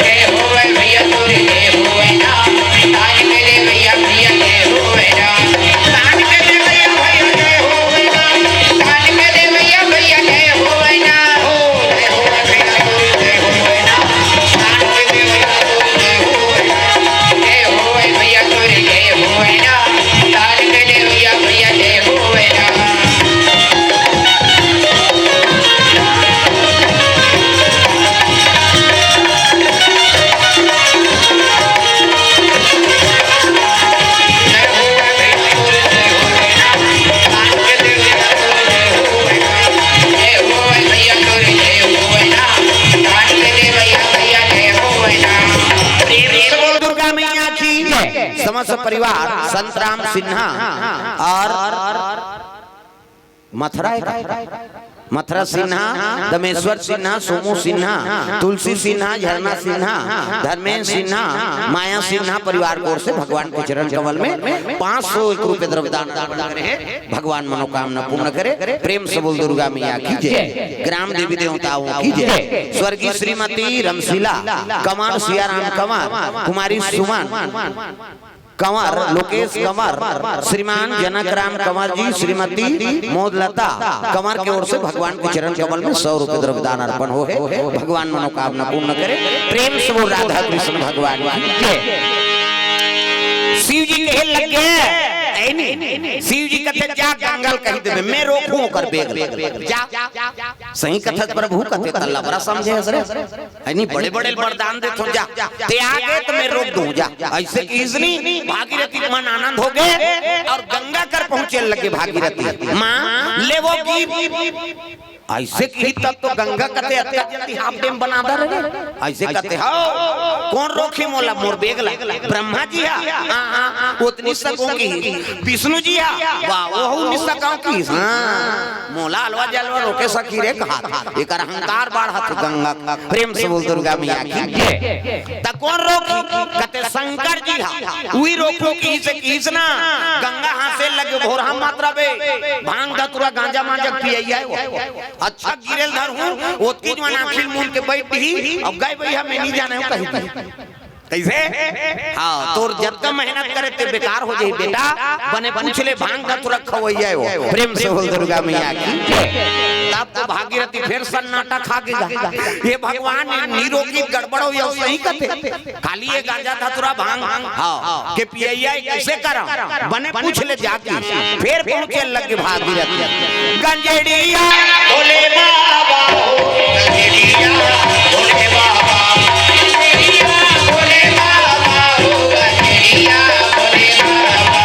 जय हो भैया तोरे, जय हो ना। दान के दे भैया, भैया जय हो ना। दान के दे भैया, भैया जय हो ना। दान के दे भैया, भैया जय हो ना। हो, जय हो भैया तोरे, जय हो ना। दान के दे भैया तोरे, जय हो ना। जय हो भैया तोरे, जय हो ना। दान के दे भैया, भैया जय हो ना। प्रेम से बोल दुर्गा मैया की जय। समस्त परिवार संतराम सिन्हा और मथुरा एक, मथुरा सिन्हा, दमेश्वर सिन्हा, सोमू सिन्हा, तुलसी सिन्हा, झरना सिन्हा, धर्मेंद्र सिन्हा, माया सिन्हा परिवार की ओर से भगवान के चरण कमल में पाँच सौ एक रुपये द्रव्यदान अर्पण करे हैं। भगवान मनोकामना पूर्ण करे। प्रेम से बोल दुर्गा मैया की जय। ग्राम देवी देवताओं की जय। स्वर्गीय श्रीमती रमशीला कंवर, सियाराम कंवर, कुमारी सुमन कंवर, लोकेश कंवर, श्रीमान जनक राम कंवर जी, श्रीमती मोदलता कंवर के ओर से भगवान के चरण कमल में सौ रुपये द्रव्यदान अर्पण हो है। भगवान मनोकामना पूर्ण करे। प्रेम से बोल राधा कृष्ण भगवान की जय। शिव जी कहे लग गए, ऐ नहीं, शिव जी कथे, "जा गंगा ल कहि देबे, मैं रोकहूं ओकर बेग ल।" जा, सही कथत प्रभु कथे, त लबरा समझे हस रे। है नहीं, बड़े बड़े वरदान देथों, जा, ते आगे त मैं रोक दूं, जा। अइसे किहिस नहीं, भागीरथी के मन आनंद होगे और गंगा कर पहुंचे लगे भागीरथी। माँ, ले वो गीत। अइसे किहिस तब तो गंगा कथे अतका जल्दी हाफ डैम बना दे रे। अइसे कथे, "हो, कोन रोकही मोला, मोर बेग ला?" ब्रह्मा जी हा, हाँ, हाँ, ओतनी सकहूं किहिस। विष्णु जी हा, वाह, ओहू नइ सकंव किहिस। हाँ, मोला अलवा जलवा रोके सकही रे कहा। एकर अहंकार बाढ़त हे गंगा। प्रेम से बोल दुर्गा मैया की जय। त कोन रोकही? कथे शंकर जी हा, उही रोकहूं किहिस, किहिस ना, गंगा हांसे लगे भोरहा मात्रा बे, भांग धतुरा गांजा मांजा पियइया हे वो। अच्छा गिरे ल धरहूं, ओतकी जुवार आंखी ल मूंद के बइठ दिही, अब गय भैया मैं नइ जानंव कहि दिही। कइसे? हाँ, तोर जतका मेहनत करे ते बेकार हो जाही बेटा, बने पूछ ले भांग धतुरा खवइया हे वो। प्रेम से बोल दुर्गा मैया की जय। तब तो भागीरथी फेर सन्नाटा खा गे गा। ये भगवान नइ रोकही त गड़बड़ होही, अउ सही कथे। खाली ये गांजा धतुरा भांग, हाँ, के पियइया हे, कइसे करंव? बने पूछ ले जाके। फेर पहुंचे लगे भागीरथी। गंजेड़िया भोले बाबा हो, गंजेड़िया भोले बाबा, गंजेड़िया भोले बाबा हो, गंजेड़िया भोले बाबा,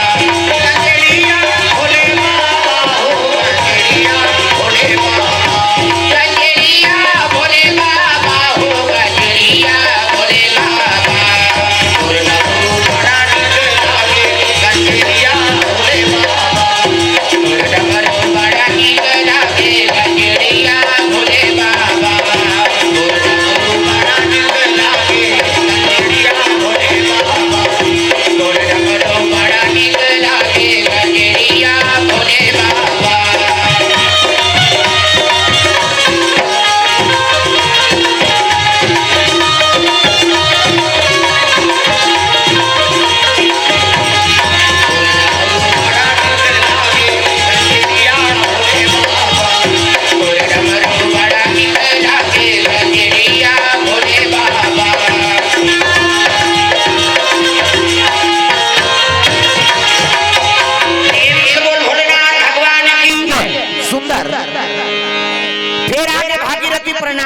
गंजेड़िया भोले बाबा हो, गंजेड़िया भोले बाबा, गंजेड़िया भोले बाबा हो, गंजेड़िया भोले बाबा।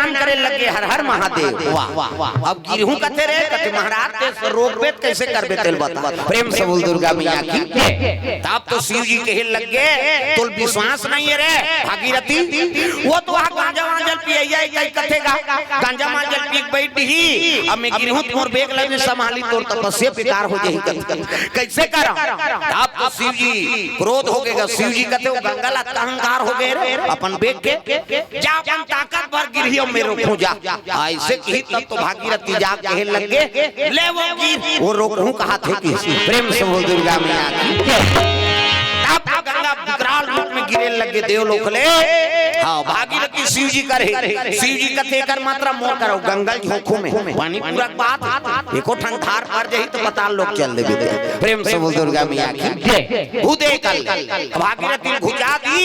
नाम करे लगे, हर हर महादेव। वाह, वाह, वाह। अब गिरहूं कथे रे, कथे महाराज तें रोकबे त कइसे करबे तेला बता। प्रेम से बोल दुर्गा मैया की। तब तो शिव जी कहे लगे, तोला विश्वास नइ हे रे भागीरथी, वो तो वहां गांजा वांजा ल पियइया हे, कइसे कथे गा, गांजा वांजा ल पी के बइठ ही, अब मैं गिरहूं त मोर बेग ल नइ संभाली, तोर तपस्या बेकार हो जाही कथे। कइसे करंव? तब तो शिव जी क्रोध हो गे गा, शिव जी कथे, वो गंगा ल अतका अहंकार हो गे रे, अपन बेग के, जा अपन ताकत भर गिरही अउ मैं रोकहूं जा। अइसे किही तब तो भागीरथी जा कहे लगे, ले वो गिर, वो रोकहूं कहाथे कि। प्रेम से बोल दुर्गा मैया की। तब तो गंगा विकराल रूप में गिरे लगे देवलोक ले। हां, भागीरथी शिव जी करे, शिव जी कथे एकर मात्रा मोर करव, गंगा ल झोंकहूं मैं, पानी पूरा के बात हे, एको ठन धार पर जाही त पताल लोक चल देबे। प्रेम से बोल दुर्गा मैया की। जय। भूदेव कल भागीरथी घुचा दी,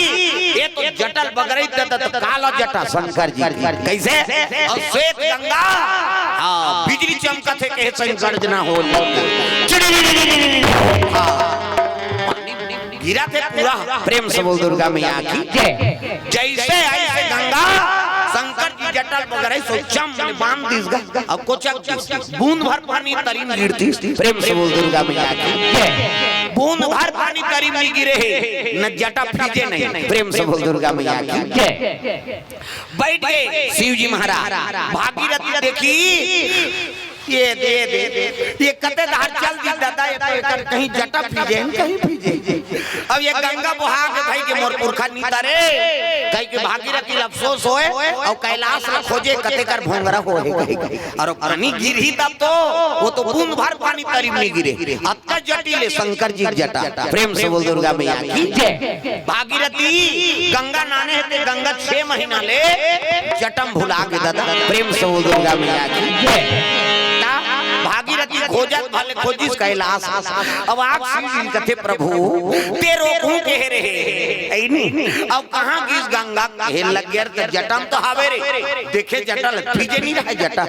ये तो जटा ल बगरई दे दे, काला जटा शंकर जी की। कइसे? अउ श्वेत गंगा, हां, बिजली चमकथे कहे संग गर्जना हो। चिड़ी, हां, गिरथे पूरा। प्रेम से बोल दुर्गा मैया की। जय। जइसे अइसे गंगा शंकर जी जटा ल बगरई, सो चम ले बांध दिस गा, अउ कोचक दिस। बूंद भर पानी तरी म गिरतिस। प्रेम से बोल दुर्गा मैया की। जय। बूंद भर पानी तरी म नइ गिरे हे, न जटा भीजे नहीं। प्रेम से बोल दुर्गा मैया की। जय। बइठ गे शिव जी महाराज, भागीरथी देखही, ये दे, दे, दे, ये कते धार चल दिस दादा, ये तो एकर कहीं जटा भीजे न कहीं भीजे। अब ये गंगा बोहा के भाई के मोर पुरखा नइ तरे, कहिके भागीरथी ल अफसोस होय, अउ कैलाश ल खोजे कते कर भोंगरा होय हे कहिके। अउ पानी गिरही तब तो, वो तो बूंद भर पानी तरी म नइ गिरे। अतका जटिल हे शंकर जी के जटा। प्रेम से बोल दुर्गा मैया की। जय। भागीरथी गंगा नाने हे ते गंगा छह महीना ले जटा म भुला गे दादा। प्रेम से बोल दुर्गा मैया की। जय। त भागीरथी खोजत भले खोजिस कैलाश। अब आके शिव जी ल कथे, प्रभु, तें रोकहूं कहे रहे, अइ नी? अब कहां गिस गंगा? कहे लगे, अरे, त जटा म तो हावे रे। देखे जटा ल, भीजे नइ रहय जटा।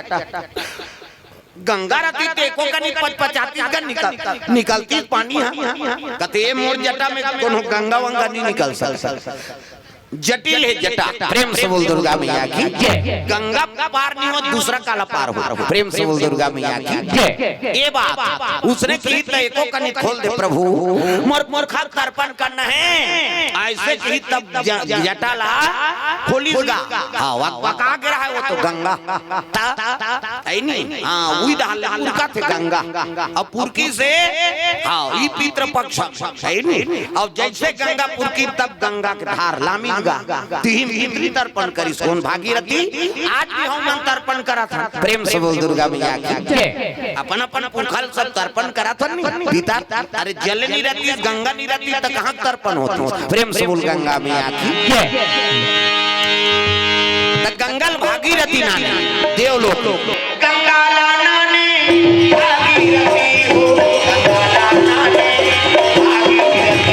गंगा रतिस त एको कनी पचपचातिस गा निकल, निकलतिस पानी ह। कथे, ए मोर जटा म कोनो गंगा वंगा नइ निकल सकय। जटिल हे जटा। प्रेम से बोल दुर्गा मैया की। जय। गंगा पार नइ हो, दूसरा काला पार हो। प्रेम से बोल दुर्गा मैया की। जय। ये बात उसने किही त एको कनी खोल दे प्रभु, मोर पुरखा ल तर्पण करना हे। अइसे किही तब ज-, जटा ला खोलिस गा। हां, वक-, वका गे रहय वो तो गंगा। त, अइ नी? हां, उही डाहर ले उरकथे गंगा। अब पुरखिस, हां, ई पितृपक्ष, अइ नी? अब जइसे गंगा पुरखिस तब गंगा के धार लामिस गा। तिही म पितृ तर्पण करिस कोन? भागीरथी। आज भी हमन तर्पण करत हन। प्रेम से बोल दुर्गा मैया की। जय। अपन अपन पुरखा ल सब तर्पण करत हन नी। पिता, अरे जल नइ रतिस, गंगा नइ रतिस, त कहां तर्पण होतिस? प्रेम से बोल गंगा मैया की। जय। त गंगा ल भागीरथी नाने, देवलोक। गंगा ल नाने भागीरथी हो, गंगा ल नाने भागीरथी,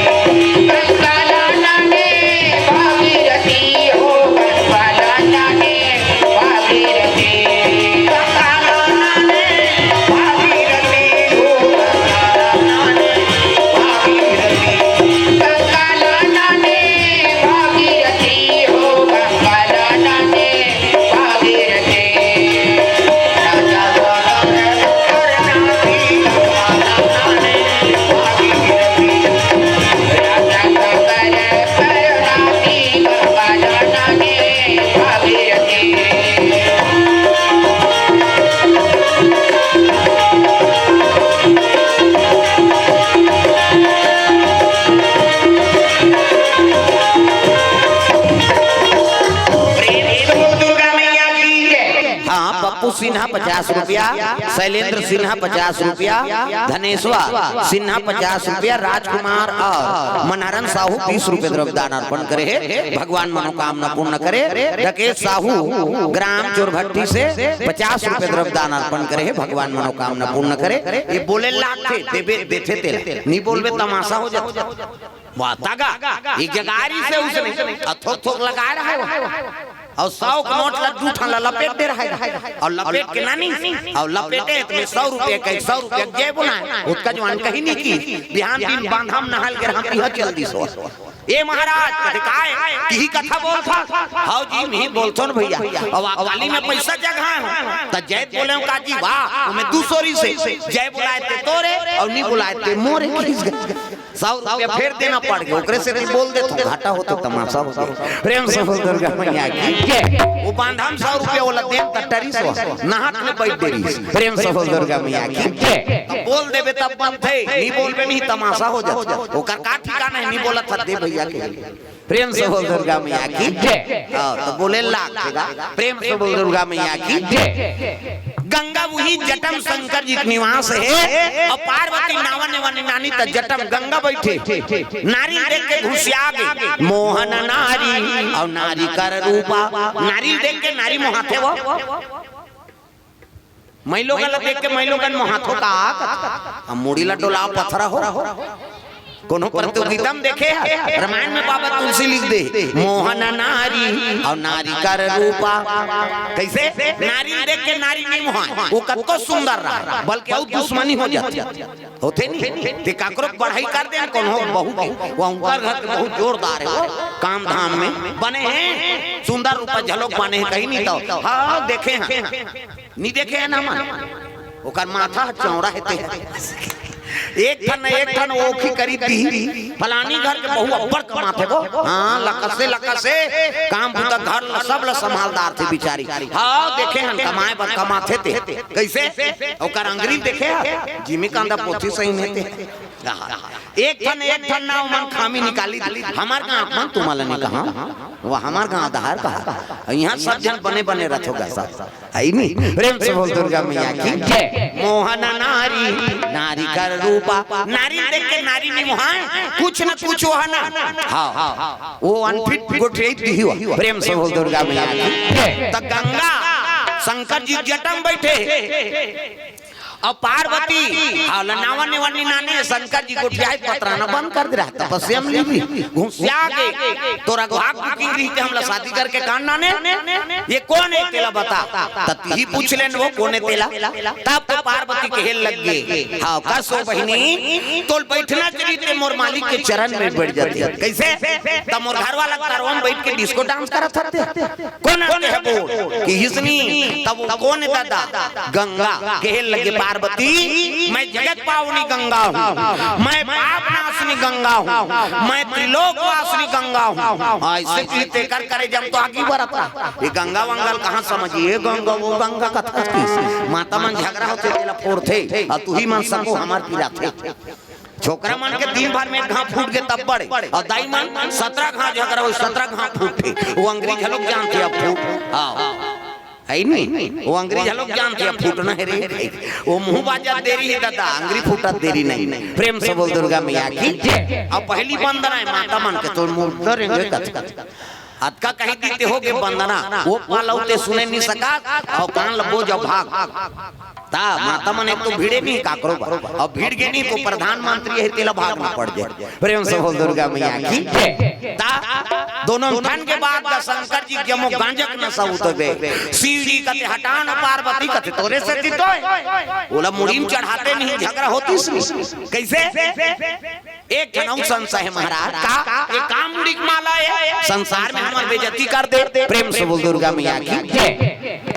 गंगा ल नाने भागीरथी हो, गंगा ल नाने भागीरथी। प्रेम से बोल दुर्गा मैया की जय। हां, पप्पू सिन्हा पचास रुपया, शैलेंद्र सिन्हा पचास रुपया, धनेश्वर सिन्हा पचास रुपया, राजकुमार अउ मनहरन साहू बीस रुपया द्रव्य दान अर्पण करे हे। भगवान मनोकामना पूर्ण करे। राकेश साहू, ग्राम चोरभट्टी से पचास रुपया द्रव्य दान अर्पण करे हे। भगवान मनोकामना पूर्ण करे। ये बोले लागथे, देबे, देथे तेला। नइ बोलबे, तमाशा हो जाथे। वाह, त गा, एक जगह आरी से उसने, अ, थोक थोक लगाय रहय वो। अउ सौ के नोट ला दू ठन ला लपेट दे रहा हे, अउ लपेट के नानी, अउ लपेटे त में सौ रुपया के, सौ रुपया के जय बोलाय। ओतका जुवान कहीं नहीं कि बिहान दिन बांधा म नहाय ल गे रहंव, तिहां चल दिस हो। ए महाराज, कथे काय? तिही कथा बोलथस? हव जी, मिही बोलथों न भइया। अउ अकवाली में पइसा जगहा हो, त जय बोलेंव का जी, वाह, ओमे दू सोरी से जय बोलाय ते तोरे, अउ नी बोलाय ते मोरे। सौ रुपया फेर देना पड़ गे, ओकरे सेती बोल देथों, घाटा होथे, तमाशा होथे। प्रेम से बोल दुर्गा मैया की जय। ओ बांधा म सौ रुपया ओला देन त टरिस हो, नहात में बइठ दे रिहिस। प्रेम से बोल दुर्गा मैया की जय। त बोल देबे तब बनथे, नी बोलबे नहीं, तमाशा हो जाथे। ओकर का ठिकाना हे, नी बोलत हे, दे भइया के। प्रेम से बोल दुर्गा मैया की जय। हाँ, त बोले लागथे गा। प्रेम से बोल दुर्गा मैया की जय। गंगा उही जटम शंकर जी के निवास हे, अउ पार्वती नावा नेवानी नानी त जटम गंगा बइठे। नारी ल देख के घुसिया गे, मोहन नारी अउ नारी कर रूपा। नारी ल देख के नारी मोहाथे वो। मइलोगन ला देख के मइलोगन मोहाथो का? अब मुड़ी ला डोला पथरा हो। कोनो प्रतियोगिता म देखे हस? रामायण में बाबा तुलसी लिख दे, मोहन नारी अउ नारी कर रूपा। कइसे? नारी ल देख के नारी नी मोहाय, ओ कतको सुंदर रहय, बल्कि अउ दुश्मनी हो जाथे। होथे नी? ते काकरो बढ़ई कर देन, कोनो बहू के, वो उंकर घर के बहुत जोरदार हे, वो काम धाम में बने हे, सुंदर रूपा झलोक बने हे, कहीं नी तो। हाँ, देखे हन। नी देखे हन हमन? ओकर माथा ह चौड़ा हे ते। एक ठन न एक ठन ओखी करी दिही। फलानी घर के बहू अब्बड़ कमाथे वो। हाँ, लकसे लकसे काम बुता घर ल सब ल संभाल डारथे बिचारी। हाँ, देखे हन कमाय बर कमाथे ते। कइसे? ओकर अंगरी देखे हस? जिमी कांदा पोथी सही नहीं ते। आहा। एक ठन, एक ठन ना ओमन खामी निकाली दी। हमर गाँव मन तुमन ल नी कहा, वो हमर गाँव डहर कहा। इहाँ सब झन बने बने रथो गा सब। हइ नी? प्रेम से बोल दुर्गा मैया की जय। मोहन नारी, नारी कर रूपा। नारी देख के नारी नी मोहाय, कुछ न कुछ वो हे ना। हाँ, हाँ, हाँ। वो अनफिट गोठियाई दिही हो। प्रेम से बोल दुर्गा मैया की जय। त गंगा शंकर जी जटा म बइठे। अउ पार्वती, हाँ, ल नावा नेवानी नाने, शंकर जी गोठियाय पतरा न बंद कर दे रहा, तपस्या म लीन रिहिस, घुसिया गे, तोर अगवा के बुकिंग रिहिस ते हमला शादी करके कान नाने, ये कोन हे तेला बता, त तिही पूछ लेन वो कोन हे तेला, तब तो पार्वती कहे लग गे, हाँ, कस ओ बहिनी, तोल बइठना चाहिए ते मोर मालिक के चरण में बइठ जाते, कइसे? त मोर घर वाला तरवा म बइठ के डिस्को डांस करत हते। कोन आते हे बोल? किहिस नी, तब वो कोन हे दादा? गंगा। कहे लगे पार्वती, मैं जगत पावनी गंगा हूँ, मैं पाप नाशनी गंगा हूँ, मैं त्रिलोक वासिनी गंगा हूँ। अइसे कहिथे तेकर करेजा म तो आगी बरत हे। ये गंगा वंगा ल कहाँ समझही? ये गंगा वो गंगा कथा कहिस। माता मन झगरा होथे तेला फोरथे, अउ तुही मन सको हमर पिराथे। छोकरा मन के दिन भर में एक घाव फूट गे तब बड़े, अउ दाई मन सतरा घाव झगरा होय, सतरा घाव फूटथे। वो अंगरी घलोक जानथे अब फूट। हाँ, हइ नी? वो अंगरी घलोक जानथे अब फूटना हे रे। वो मुँह बाजत देरी हे दादा, अंगरी फूटत देरी नहीं। प्रेम से बोल दुर्गा मैया की जय। अउ पहिली बंदना हे माता मन के, तो मुर्दा रेंगे कथ कथ। अतका कहि दिस ते होगे बंदना, वो पालव ते सुने नी सकस, अउ कान ल बोज अउ भाग। त माता मन एक तो भिड़े नी काकरो बर, अउ भिड़ गे नी तो प्रधानमंत्री हे तेला भागना पड़ जाय। प्रेम से बोल दुर्गा मैया की जय। त दोनों ठन के बाद गा शंकर जी के जम्मो गांजा के नशा उतर गे। शिव जी कथे हटा न, पार्वती कथे तोरे सेती तो हे। ओला मुड़ी म चढ़ाते नहीं झगरा होतिस। कइसे? एक ठन अउ संशय हे महाराज, का? ये का मुड़ी के माला हे? संसार में हमर बेइज्जती कर दे। प्रेम से बोल दुर्गा मैया की जय।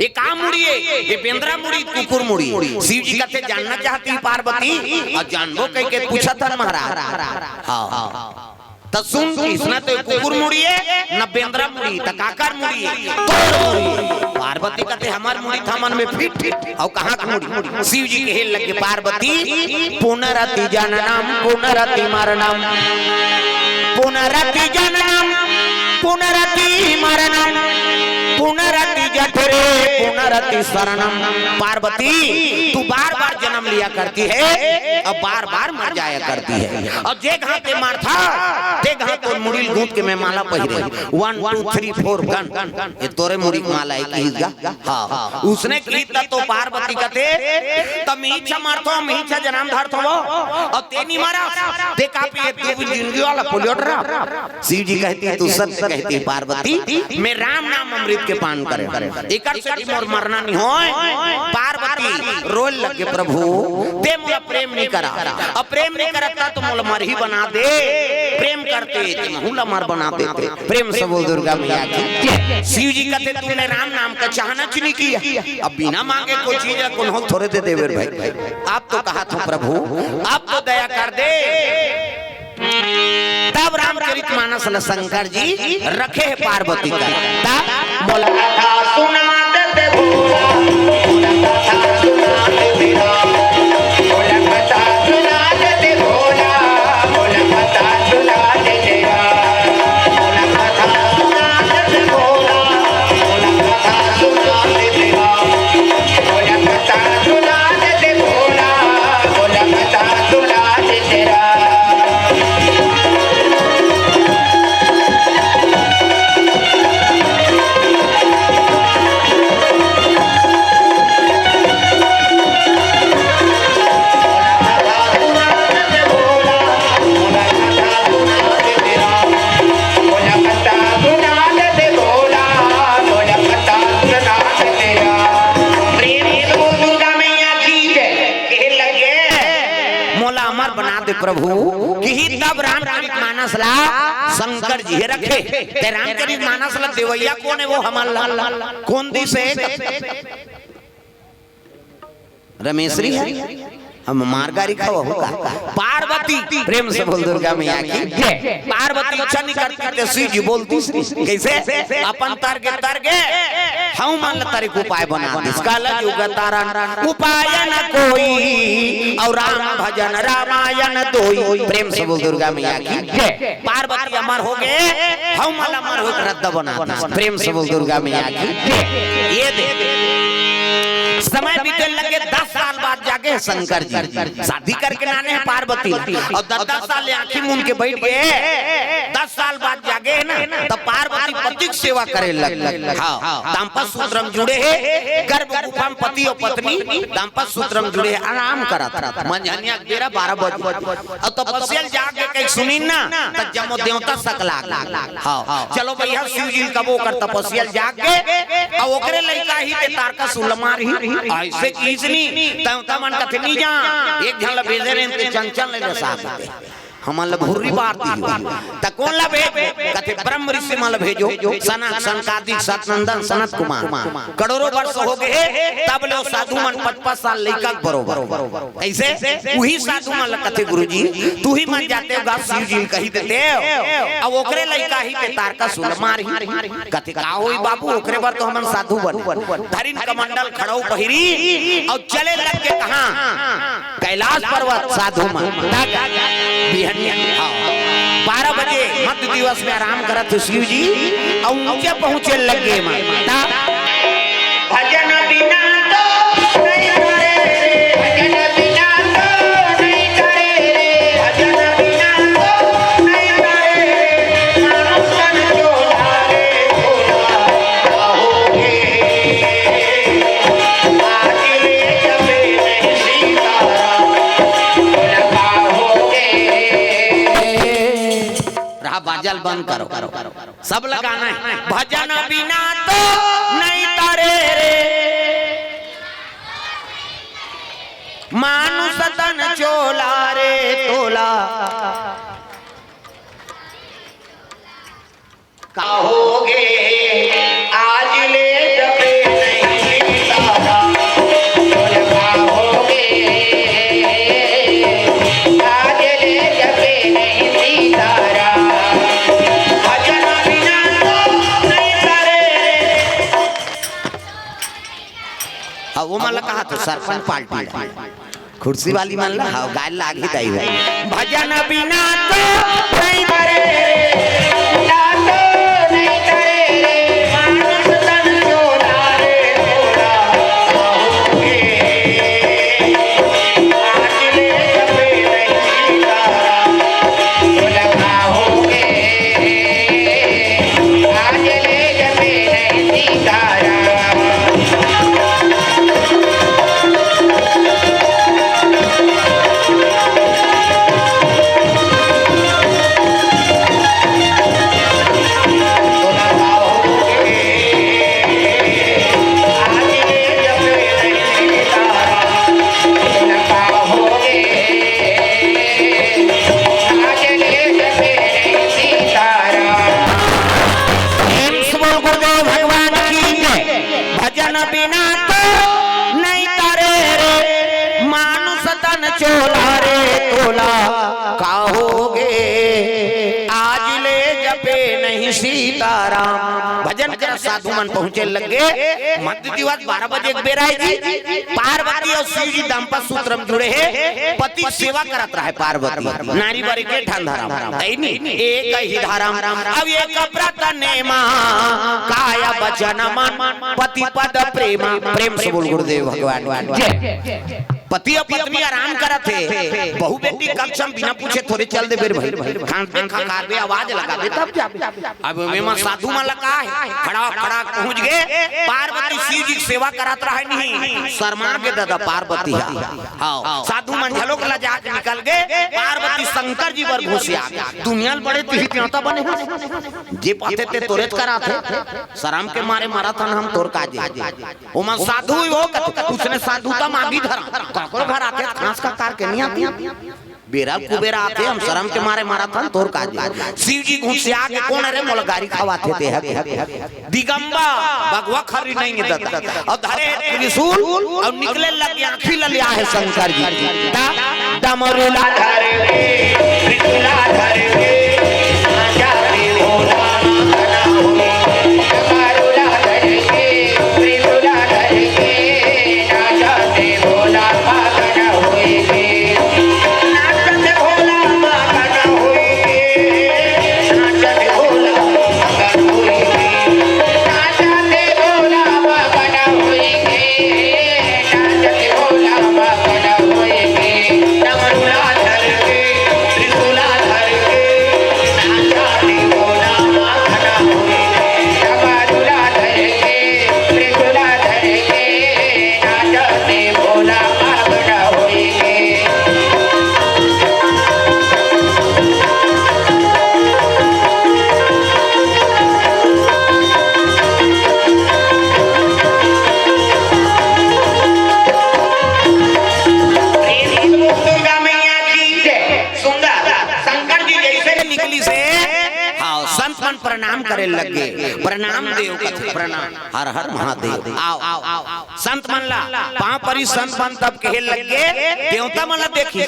ये का मुड़ी हे? ये बेंदरा मुड़ी, कुकुर मुड़ी। शिव जी कथे जानना चाहती पार्वती, अउ जानबो कहिके पूछत हन महाराज। हाँ। त सुन, इसना तो कुकुर मुड़ी हे, न बेंदरा मुड़ी, त काकर मुड़ी हे? तोर मुड़ी हे। पार्वती कथे हमर मुड़ी त हमन में फिट, अउ कहाँ के मुड़ी? शिव जी कहे लगे पार्वती, पुनरपि जननम पुनरपि मरणम, पुनरपि जननम पुनरपि मरणम, पुनरपि जठरे पुनरपि शयनम। पार्वती, तू बार बार जन्म लिया करती है, अब बार बार मर जाया करती है। अब जे घाव ते मरथा, ते घाव तोर मुड़ी गूंथ के मैं माला पहिरे, वन टू थ्री फोर गन, ये तोरे मुड़ी के माला हे किहिस गा। हाँ, उसने किहिस त तो पार्वती कथे, त मिहिच मरथो, मिहिच जनम धरथो वो, अउ ते नी मरस, ते का पिए, तू भी जिंदगी वाला पोलियोट रहा। शिव जी कहती, तू सत्य कहती पार्वती, मैं राम नाम अमृत के पान करे, एकर से मोर मरना नहीं होय। पार्वती रोए लगे, प्रभु, ते मोला प्रेम नहीं करा, अब प्रेम नहीं करता तो मोला मरही बना दे, प्रेम करते ते महू ला मर बना देते। प्रेम से बोल दुर्गा मैया की। शिव जी कहते, तुमने राम नाम का चाहना चुनी किया, अब बिना मांगे कोई चीज है, कौन हो थोड़े दे देवे भाई। आप तो कहा था प्रभु, आप तो दया कर दे। तब रामचरित मानस ल शंकर जी रखे हे पार्वती का। तब बोला, कथा सुना दे भोला, बोला कथा सुना दे राम, बोला कथा सुना दे भोला, बोला कथा सुना दे राम, बोला कथा सुना दे भोला, बोला कथा सुना दे राम, बोला कथा सुना दे भोला, बोला कथा सुना दे राम। प्रेम से बोल दुर्गा मैया की जय। कहे लगे, मोला अमर बना दे प्रभु। किही तब रामचरित मानस ला शंकर जी हे रखे। ते रामचरित मानस ला देवैया कोन हे, वो हमन ला कोन दिस हे? रमेश्वरी हे, हम मार गारी खवा हो का? पार्वती, प्रेम से बोल दुर्गा मैया की जय। पार्वती इच्छा नहीं करती, ते शिव जी बोलती श्री। कैसे? अपन तर गे, तर गे, हऊ मन ल तरिक उपाय बना दिस। कलयुग तरन उपाय न कोई, अउ राम भजन रामायण दोई। प्रेम से बोल दुर्गा मैया की जय। पार्वती अमर हो गे, हऊ मन ल अमर हो रद्दा बना दिस। प्रेम से बोल दुर्गा मैया की जय। ये दे, समय बीते लगे, दस साल बाद जागे शंकर जी शादी करके लाने हे पार्वती, अउ दस, दस साल ले आंखी मूंद के बैठ गे। दस साल बाद जागे हे ना, तब पार्वती पति के सेवा करे लग, हाँ, दाम्पत्य सूत्र म जुड़े हे, गर्भ गुफा म पति अउ पत्नी दाम्पत्य सूत्र म जुड़े हे, आराम करत। मंझनिया के बेरा बारह बजे, अउ तपस्या ल जाग के कहीं सुनिन ना, त जम्मो देवता सकला। हाँ, चलो भैया, शिव जी कबो ओकर तपस्या ल जाग के, अउ ओकरे लइका ही ते तारकासुर ल मारही। अइसे किहिस नी, देवता मन कथे नी जा, एक झन ल भेजे रेहेन ते चंचल ले ले साथ दे। हमन ल भुर्री बार दिही। त कोन ल भेज? कथे ब्रह्म ऋषि मन ल भेजो, सनक, सनकादिक, सनंदन, सनत कुमार। करोड़ों वर्ष हो गे हे, तब ले ओ साधु मन पच पच साल लइका के बरोबर। कइसे? उही साधु मन ल कथे, गुरुजी, तुही मन जाते हो गा शिव जी ल कही देते हो, अउ ओकरे लइका ही ते तारकासुर ल मारही। कथे, का होई बाबू, ओकरे बर तो हमन साधु बने। धरिन कमंडल खड़ऊ पहिरी, अउ चले लग गे कहाँ? कैलाश पर्वत। साधु मन बिहनिया, हाँ, बारह बजे मध्य दिवस में आराम करत हे शिव जी, अउ ऊंचे पहुंचे लग गे मन। ता भजन बिना तो नहीं करे रे, भजन बिना तो नहीं करे रे, भजन बिना तो नहीं करे रे, मानुष तन चोला रे, चोला कहोगे। आज ले जबे नहीं सीताराम, चोला कहोगे। रहा बाजल बंद करो, करो, करो। सब लगाना है। भजन बिना तो नहीं तरे रे, मानुष तन चोला रे तोला। कहोगे आज ले जबे नहीं सीताराम, बोल कहोगे आज ले जबे नहीं सीताराम, भजन बिना तो नहीं तरे रे। अब वो मन ला कहा तो सरपंच पार्टी ला। खुर्सी वाली मन ला, हाँ, गाय लागी दाई हो। भजन बिना तो नहीं तरे रे, ना तो नहीं तरे रे, मानुष तन चोला रे तोला। कहोगे, आज ले जबे नहीं सीताराम, बोल कहोगे। का होगे, आज ले जपे नहीं सीताराम। भजन कर साधु मन पहुंचे लगे। मध्य दिवस बारह बजे के बेरा हे जी। पार्वती अउ शिव जी दंपत सूत्र म जुड़े हे। पति सेवा करत रहय पार्वती, नारी बर के ठन धरम, हे नी? एक ही धरम। अब एक व्रत नेमा, काय बचन मन, पति पद प्रेमा। प्रेम से बोल गुरुदेव भगवान की जय। पति अउ पत्नी आराम करत हे, बहू बेटी कक्ष म बिना पूछे थोरे चल देबे रे भाई। खांसबे, खंगारबे, आवाज लगाबे तब जाबे। अब एमा साधु मन ला का हे, खड़ा खड़ा पहुंच गे, पार्वती शिव जी के सेवा करत रहय नहीं, शर्मा गे ददा पार्वती हा। हाव, साधु मन घलोक लजा के निकल गे, पार्वती शंकर जी बर घुसिया गे। दुनिया ल बड़े तिही देवता बने हो, जे पाथे ते तोरेच कराथे, शरम के मारे मरत हन हम तोर काजे। ओमन साधु ही हो कथे, उसने साधु त मांगी धरम। काकरो घर आथे, खांस खंगार के नहीं आथे। बेरा कुबेरा आथे, हम शरम के मारे मरत हन तोर काजे। शिव जी घुसिया के, कोन रे मोला गारी खवाथे ते हके। दिगंबर, बघवा खर्री नहीं हे ददा। अउ धरे हे त्रिशूल, अउ निकले लगे आंखी ल लिया हे शंकर जी। ता डमरू ला धर के, त्रिशूला धर के, ना जाने भोला माखना होई। डमरू ला धर के, त्रिशूला धर के, ना जाने भोला माखना होई। नाचत भोला माखना होई। नाचत भोला माखना होई। नाचत भोला माखना होई। प्रेम से बोल दुर्गा मैया की जय। सुंदर शंकर जी जैसे निकलिस हे। हाव, संत मन प्रणाम करे लगे। प्रणाम देव कथे, प्रणाम। हर हर महादेव। आव, आव, आव, आव। संत मन ला पांव परी, संत मन तब कहे लगे, देवता मन ला देखी,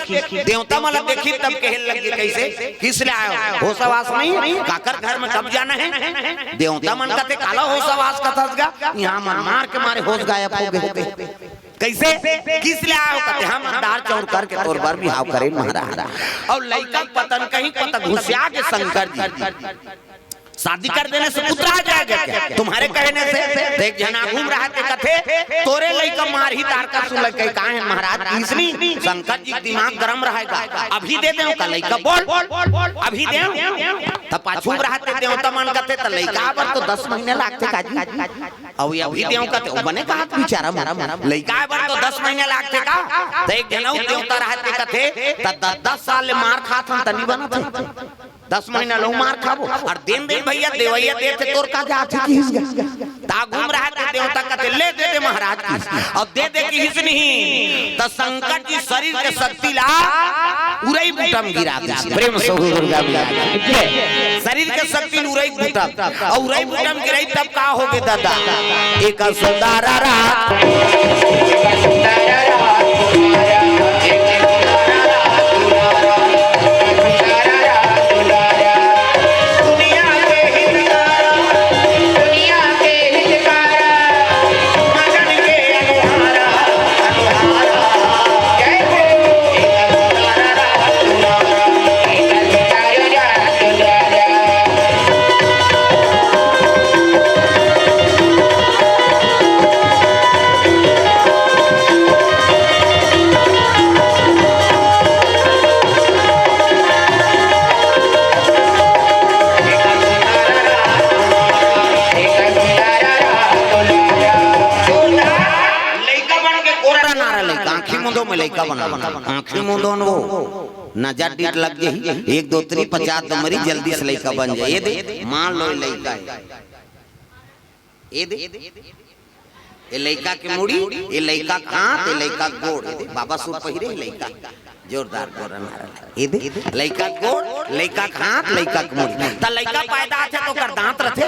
देवता मन ला देखी तब कहे लगे, कैसे? किस ले आयो? होश हवास नहीं? काकर घर में कब जाना है? देवता मन कथे, काला होश हवास कथस गा? इहां मन मार के मारे होश गायब हो गे। कैसे? किस ले आयो? कथे, हम दार चाउर करके तोर बर बिहाव करे महाराज। अउ लइका पतन कहीं पता घुसिया गे शंकर जी। शादी कर देने से पुत्र आ जाएगा क्या तुम्हारे कहने से? तो एक झन आगू म रहय ते कथे, तोरे लइका मारही तारकासुर ल कहि, काहे महाराज, इसनी शंकर जी के दिमाग गरम रहेगा, अभी दे देंव का लइका, बोल, अभी देंव। त पाछू म रहय ते देवता मन कथे, त लइका बर तो दस महीना लागथे काजी। अउ ये अभी देंव कथे, ओ बने कहात बिचारा मन, लइका बर तो दस महीना लागथे का? त एक झन अउ देवता रहय ते कथे, त दस, दस साल ले मार खात हन त नी बनत हे। दस महीना लहू मार खाबो, अउ दिन दिन भइया देवइया देथे तोर का जाथे किहिस गा। त आगू म रहय ते देवता कथे, ले दे दे महाराज किहिस, अउ दे दे किहिस नहीं, त शंकर जी शरीर के शक्ति ला उरई बूटा म गिरा दिस। प्रेम से हो दुर्गा मैया की जय। शरीर के शक्ति ल उरई बूटा म, अउ उरई बूटा म गिरई तब का होगे ददा, एक सुंदर रात। लइका बन के कोरा नारा लइका, आंखी मुंदो में लइका बना, आंखी मुंदो न वो नजर डीठ लग जाही, एक दो तीन पचास दो मरी, जल्दी से लइका बन जाए। ये दे, मान लो ये लइका हे, ये दे, ये लइका के मुड़ी, ये लइका के हाथ, ये लइका के गोड़, ये दे, बाबा सूट पहिरे, ये लइका जोरदार गोरा नारा। ये दे, लइका के गोड़, लइका के हाथ, लइका के मुड़ी। त लइका पैदा होथे त ओकर दांत रथे?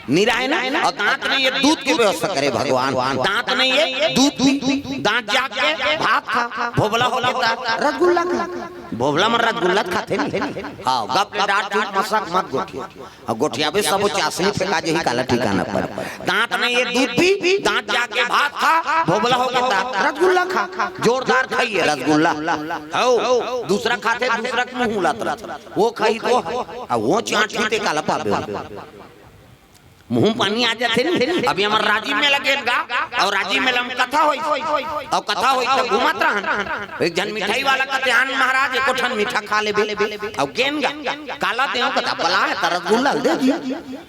निराय ना, अउ दांत नहीं हे, दूध के व्यवस्था करे भगवान। दांत नहीं हे, दूध पी, दांत जाग के भात खा, भोभला हो गे त रसगुल्ला खा। भोभला मन रसगुल्ला खाथे नी। हाँ, गप के डांट चुप मसक मत गोठिया। अउ गोठियाबे सबो चासनी फेंका जही काला ठिकाना पर। दांत नहीं ये दूध पी, दांत जाके भात खा, भोभला हो के दांत रसगुल्ला खा। जोरदार खाइए रसगुल्ला। हौ, दूसरा खाथे, दूसरा के मुंह उलात रहत। वो खाही तो, अउ वो चांट ही ते काला पाबे। मुंह पानी आ जाथे नी। अभी हमर राजीव मेला गेन गा, अउ राजीव मेला में कथा होई, अउ कथा होई त घूमत रहन। एक झन मिठाई वाला कथे, "आन महाराज, एको ठन मीठा खा लेबे।" अउ गेन गा, काला देव कथा बला है, त रसगुल्ला दे दी।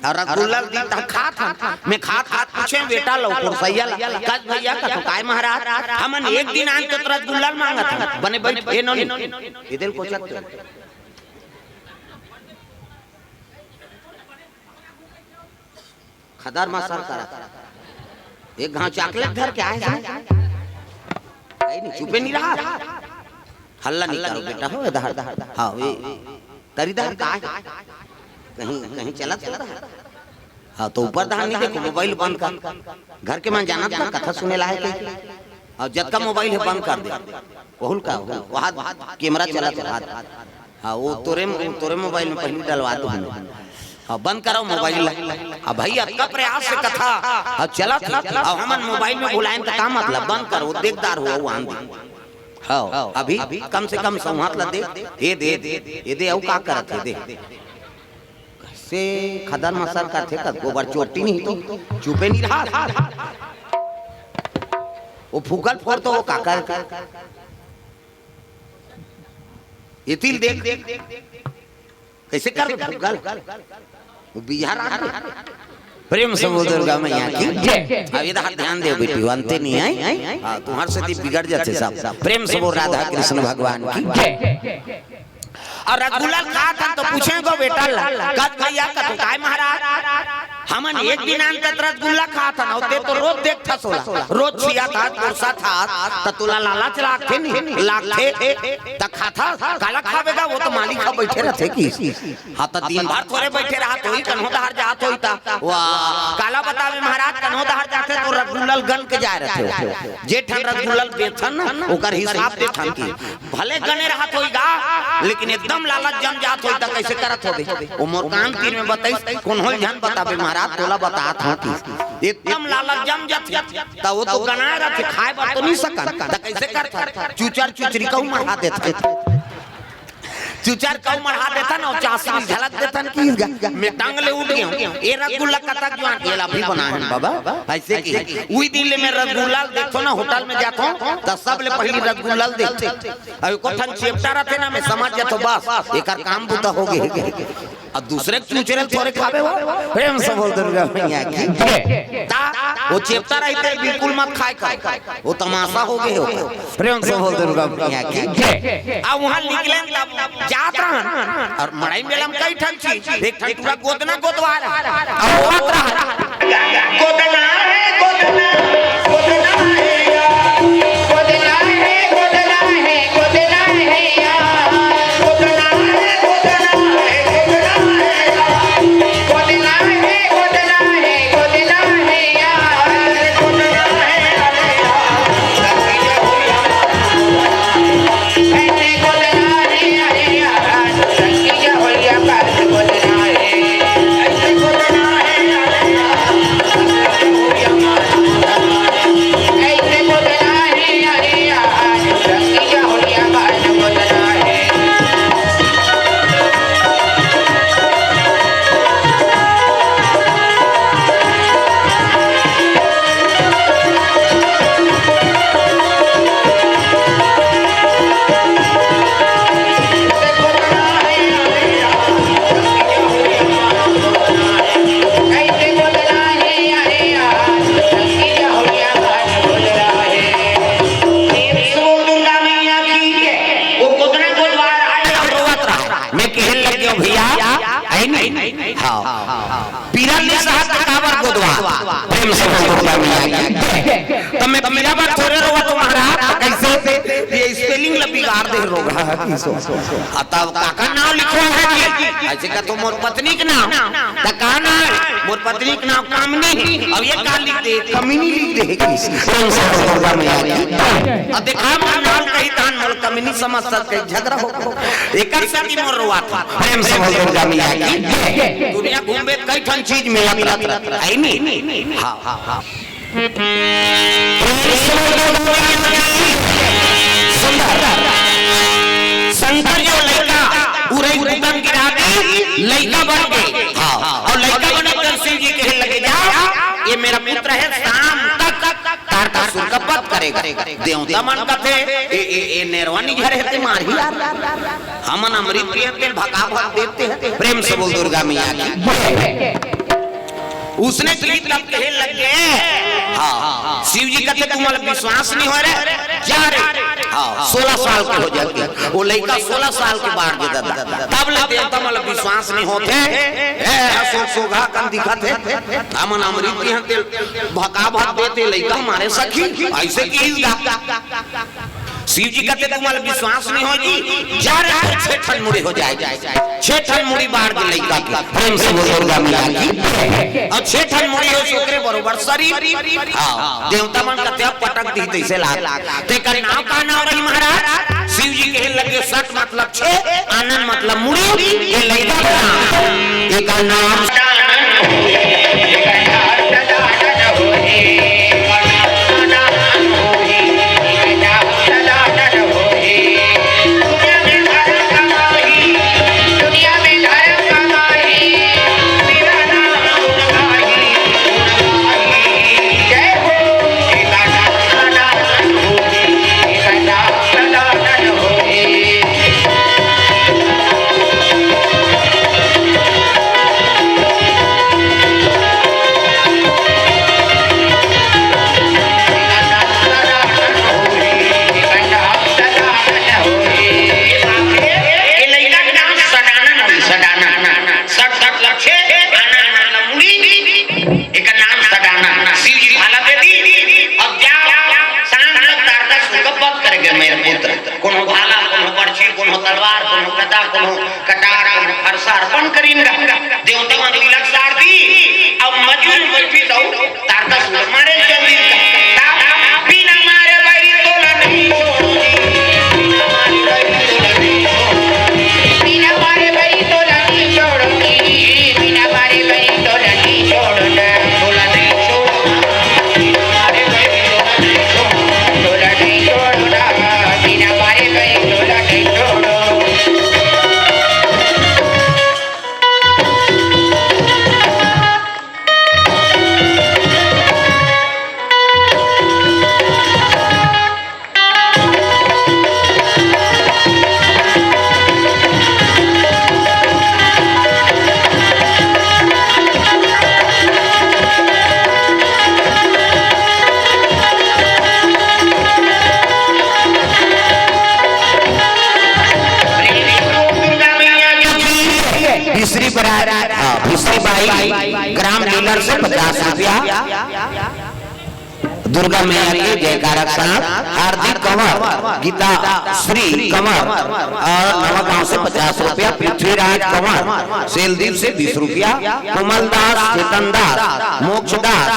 अउ रसगुल्ला दी त खात हन। मैं खात खात पूछे बेटा लो, पुरसैया ला, "कस भैया का तो काय महाराज, हमन एक दिन आन तो रसगुल्ला मांगत हन।" बने बैठ, ए नोनी, इधर को चल। खदर मा सर करा। एक घाव चॉकलेट धर के आए हैं। आई नहीं, चुपे नहीं रहा। हल्ला नहीं करो बेटा, हो इधर। हाँ, ये तरी दहर का है? कहीं, कहीं चला चला रहा। हाँ, तो ऊपर दहर नहीं देखो, मोबाइल बंद कर। घर के मन जानत ना, कथा सुने ला है कहीं। अउ जतका मोबाइल है बंद कर दे। ओहुल का, ओहुल, वहाँ कैमरा चलत है, वहाँ। हाँ, वो तोरे, वो तोरे मोबाइल में पहली डलवा दो हमें। हाँ, बंद करो मोबाइल ला। अब भाई, अतका प्रयास से कथा, हाँ, चलत है। अब हमन मोबाइल में भुलाएन त का मतलब? बंद करो, देखदार हो, वो आन दे। हाँ, अभी कम से कम संवाद ला दे, ये दे, ये दे, अउ का करत है, दे। से खदर मसर करथे, कतको बार चोटी नहीं तो चुपे नहीं रहा। वो फूकल फोर तो वो काकर ये तिल देख, कैसे कर फूकल? वो बिहार आ गया। प्रेम से बोल दुर्गा मैया की जय। अब इधर ध्यान दे बेटी, अंते नहीं है। हाँ, तुम्हारे से बिगड़ जाते सब। प्रेम से बोल राधा कृष्ण भगवान की जय। अउ रसगुल्ला खात हन तो पूछे गो बेटा ला, "कस भैया का तो काय महाराज, हमन एक दिन आन त रसगुल्ला खात हन, अउ ते तो रोज देखथस ओला, रोज छिया था, पुरसा था, त तोला लालच लागथे नहीं, लागथे, त खाता, काला खावेगा, वो तो मालिक ह बैठे रहथे कि।" हाँ, त दिन भर थोरे बैठे रहत होही, कन्हो डहर जात होही त, वाह, काला बतावे महाराज, कन्हो डहर जाथे तो रसगुल्ला गन के जाए रहथे। जे ठन रसगुल्ला बेचथन ना, ओकर हिसाब देथन कि भले गने रहत होही गा, लेकिन एकदम लालच जम जात होही त कैसे करत होबे? ओ मोर कान तीर में बताइस, कोनो ल झन बताबे महाराज, तोला बतात हूँ कि एकदम लालच जम जाथे, त वो तो गनाए रहथे, खाए बर तो नहीं सकन, त कैसे करथन? चुचर चुचरी कहूँ मढ़ा देथन। चुचर कहूँ मढ़ा देथन अउ चासनी झलक देथन कि मैं टांग ले उठ गया हूँ। ए रसगुल्ला कतक जुआन, एला भी बनाए हन बाबा। ऐसे कि उही दिन ले मैं रसगुल्ला ल देखथों ना, होटल में जाथों, त सबले पहिली रसगुल्ला ल देखथों। अउ एको ठन चेपटा रथे ना, मैं समझ जाथों, बस, एकर काम बुता हो गे। अब दूसरे के चूचरे ल थोरे खाबे हो। प्रेम से बोल दुर्गा मैया की जय। ता, वो चेपटा रहिथे, बिल्कुल मत खाए कर। वो तमाशा हो गे हो। प्रेम से बोल दुर्गा मैया की जय। अब वहाँ निकले तब जात रहन अउ मड़ई मेला में कई ठन चीज, एक ठन टूरा गोदना गोदवा रहा, अउ रोवत रहा। गोदना है, गोदना, गोदना है यार। गोदना है, गोदना है, गोदना है यार। गोदना है, गोदना है, गोदना है यार। गोदना है, गोदना है, गोदना है यार। गोदना है, अरे यार। मैं कहने लग गया भैया, आई नहीं? हाँ। पीरा नहीं सहा त काबर गोदवा। प्रेम से बोल दुर्गा मैया की जय। तो मैं पीरा बर थोरे रोवा तुम्हारा, कैसे? ये स्पेलिंग ला बिगाड़ दे रोगा, किसो। आ, तब काका नाम लिखो है जी। अइसे कथे मोर पत्नी के नाव, त का नाव हे? मोर पत्नी के नाव कामनी हे। अब ये का लिख दे, कमीनी लिख दे हे कइसे? प्रेम से बोल दुर्गा मैया की। अब देखा मोर नाव कही तहन मोर कमीनी समझ सकथे, झगरा हो। एकर सेती मोर रोवाथे। प्रेम से बोल दुर्गा मैया की। दुनिया घूमबे त कई ठन चीज मिलत रथे, हे नी? हाँ, हाँ, हाँ। सुंदर। शंकर जो लइका, उरई दुकान गिरा दी, लइका बन गे। हाँ, अउ लइका बने त शिव जी कहे लगे, "जा, ये मेरा पुत्र है, शाम तक तारकासुर का वध करेगा।" देवता मन कथे, "ए, ए, ए, नेरवा नी झरे हे ते मारही यार। हमन अमृत पियन तेला भका भक देते हैं।" प्रेम से बोल दुर्गा मैया की। उसने कही तब कहे लगे, हाँ, शिव जी कथे, "तुमला विश्वास नहीं हो रे, जा रे।" हाँ, सोलह साल के हो जाथे। वो लइका सोलह साल के बाढ़ दे दादा। तब ले देवता मन विश्वास नहीं होथे। ए, असो सोघा कन दिखत हे। हमन अमृत पियन तेला भका भक देते, लइका मारे सखी। अइसे कहिस गा। शिव जी कथे, "तुमला विश्वास नहीं हो जी, जा रे, छह ठन मुड़ी हो जाए।" छह ठन मुड़ी बाढ़ के लइका के। प्रेम से बोल दुर्गा मैया की। अउ छह ठन मुड़ी हो, ओकरे बरोबर शरीर। हाँ, देवता मन कथे, "अब पटक दी तइसे लाग।" तेकर नाव का नाव रही महाराज? शिव जी कहे लगे, "सट मतलब छह, आनंद मतलब मुड़ी, ये लइका का नाम।" एकर नाम ये लइका के नाम सडानन होही, सडानन। सट मतलब छे, आनन मतलब मुड़ी, एकर नाम सडानन। शिव जी भाला दे दी, अब जा, शाम तक तारकासुर का वध करेंगे मेरे पुत्र। कोनो भाला, कोनो बरछी, कोनो तलवार, कोनो गदा, कोनो कटार, कोनो फरसा अर्पण करिन गा। देवता मन तिलक सार दी, अब मजूर बैठी तो तारकासुर मारे चल दी। बिना मारे बैरी तोला नहीं छोड़ो जी। बिना मारे बैरी तोला नहीं छोड़ो जी। बिना मारे बैरी तोला नहीं छोड़ो जी। बिना मारे बैरी तोला नहीं छोड़ो ना। तोला नहीं छोड़ो। बिना मारे बैरी तोला नहीं छोड़ो। तोला नहीं छोड़ो ना। बिना मारे बैरी तोला नहीं छोड़ो। भिश्री बरार, हाँ, भिश्री बाई, ग्राम लीलर से पचास रुपया। दुर्गा मैया के जयकारा के साथ हार्दिक कंवर, गीता श्री कंवर और नवागांव से पचास रुपया, पृथ्वीराज कंवर, सेलदीप से बीस रुपया, कोमल दास, चेतन दास, मोक्ष दास,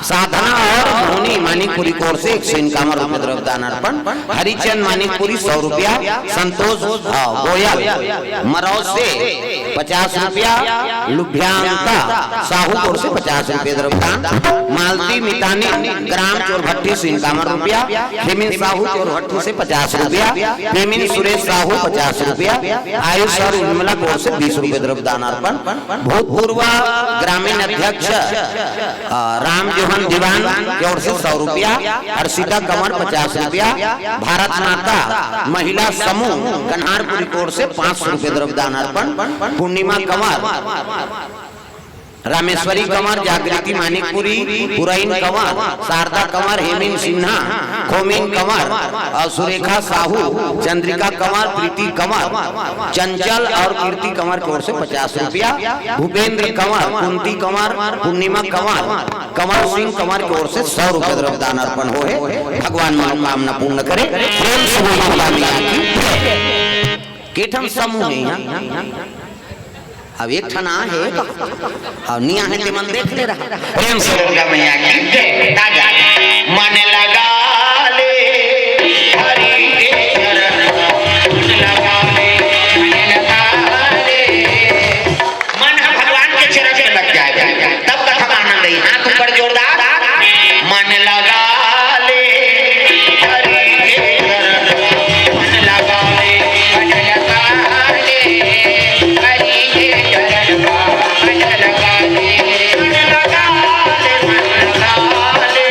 साधना और मोहनी मानिकपुरी कोर से एक सौ इक्यावन रुपये द्रव्य दान अर्पण, हरिचंद मानिकपुरी सौ रुपया, संतोष, हाँ, गोयल मरौज से पचास रुपया, लुभ्यांका साहू कोर से पचास रुपया द्रव्य दान, मालती मितानी ग्राम चोरभट्टी से इक्यावन रुपया, हेमिन साहू चोरभट्टी से पचास रुपया, हेमिन सुरेश साहू पचास रुपया, आयुष और उर्मिला कोर से बीस रुपये द्रव्य दान अर्पण, भूतपूर्व ग्रामीण अध्यक्ष अ, राम जोहन दीवान की ओर से सौ रुपया, हर्षिता कंवर पचास रुपया, भारत माता महिला समूह कन्हारपुरी की ओर से पाँच सौ रुपये द्रव्य दान अर्पण, पूर्णिमा कंवर, रामेश्वरी कंवर, जागृति मानिकपुरी, पुरैन कंवर, शारदा कंवर, हेमिन सिन्हा, खोमिन कंवर और सुरेखा साहू, चंद्रिका कंवर, प्रीति कंवर, चंचल और कीर्ति कंवर की ओर से पचास रुपया, भूपेंद्र कंवर, कुंती कंवर, पूर्णिमा कंवर, कंवर सिंह कंवर की ओर से सौ रुपये द्रव्य दान अर्पण होहे। भगवान मनोकामना पूर्ण करे। प्रेम से बोलो दुर्गा मैया की। के ठन समूह हे यहाँ? अब एक ठन आहे का? अब नी आहे ते मन देख ले रहा। प्रेम से दुर्गा मैया की जय। ताजा। मन लगा ले हरि के चरण, मन लगा ले, मन लगा ले। मन ह भगवान के चरण में लग जाए, तब कथा में आनंद आई। हाथ ऊपर जोरदार। मन लगा ले हरि के चरण, मन लगा ले, मन लगा ले हरि के चरण, मन लगा ले, मन लगा ले, मन लगा ले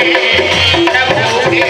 प्रभु के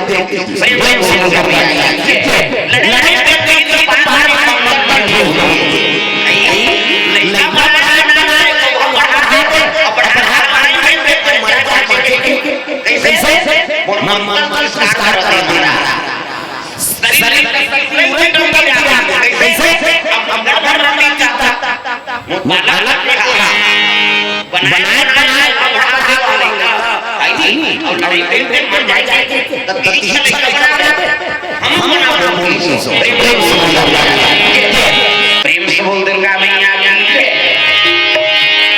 प्रेम से बोल, लड़ाई करते हैं तो बार-बार एक संबंध बन रही है। लड़का बनाए, बनाए, तो बढ़ा, बढ़ा दे, बढ़ा, बढ़ा, बढ़ा, बढ़ा, बढ़ा, कैसे? मन, मन, मन संस्कार कर देना। शरीर का शक्ति पूरे टूट गया। कैसे? अब, अब गड़बड़ नहीं चाहता। वो बालक ने कहा, बनाए, बनाए, अब बढ़ा, बढ़ा, बढ़ा, है नहीं? और लड़ाई करते, मर जाए। तब तक इच्छा नहीं करता। हम मना बोल, प्रेम से बोल दुर्गा मैया की जय।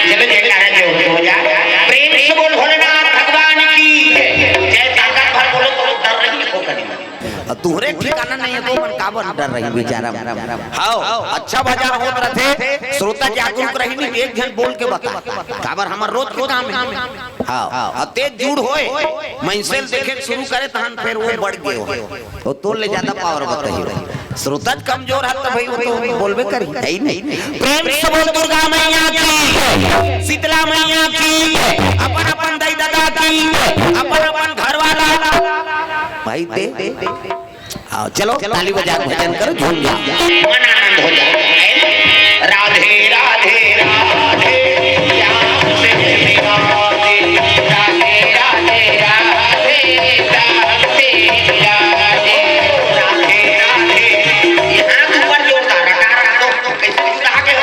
चलो जयकारा जोर से हो जाए। प्रेम से बोल भोलेनाथ भगवान की जय। ताकत भर बोलो तो डर रही हो कभी। अब तुहरे ठिकाना नहीं है तो मन काबर डर रही बेचारा। हाँ, अच्छा भजन होत रथे, श्रोता जागरूक रही नहीं, एक झन बोल के बता। काबर हमर रोज के काम है। हाँ, अब तेज जुड़ होए, मनसे ल देखे के शुरू करे, तहन फेर वो बढ़ गए हो। वो तोर ले ज्यादा पावर बताही। श्रोता ज कमजोर है तो भाई वो तो बोलबे करी। है ही नहीं। प्रेम से बोल दुर्गा मैया की, शीतला मैया की, अपन अपन दाई ददा की, अपन अपन घर वाला। भाई ते आओ, चलो, ताली बजा के भजन करो, झूम जाओ। मन आनंद हो जाए। राधे, राधे, राधे, श्याम से मिला दे। राधे, राधे, राधे, श्याम से मिला दे। राधे, राधे। यहाँ ऊपर जोरदार, रटा, रटा, तो कैसे कुछ रहा के हो?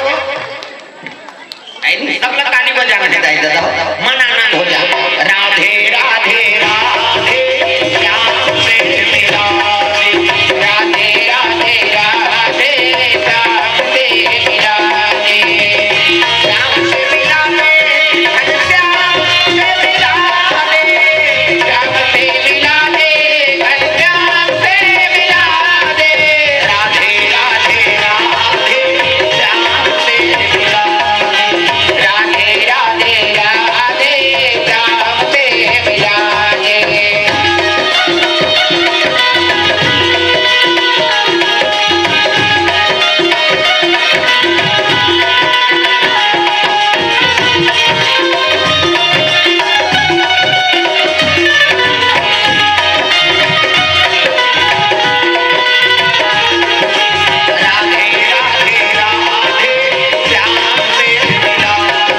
नहीं, सब लोग ताली बजाना है, दाई दादा। मन आनंद हो जा। राधे, राधे, राधे, श्याम से मिला दे। राधे, राधे, राधे, श्याम से मिला दे। श्याम से मिला दे, श्याम से मिला दे, श्याम से मिला दे, श्याम से मिला दे। राधे, राधे, राधे, श्याम से मिला दे। राधे, राधे, राधे, श्याम से मिला दे। राधे, राधे, राधे, श्याम से मिला दे।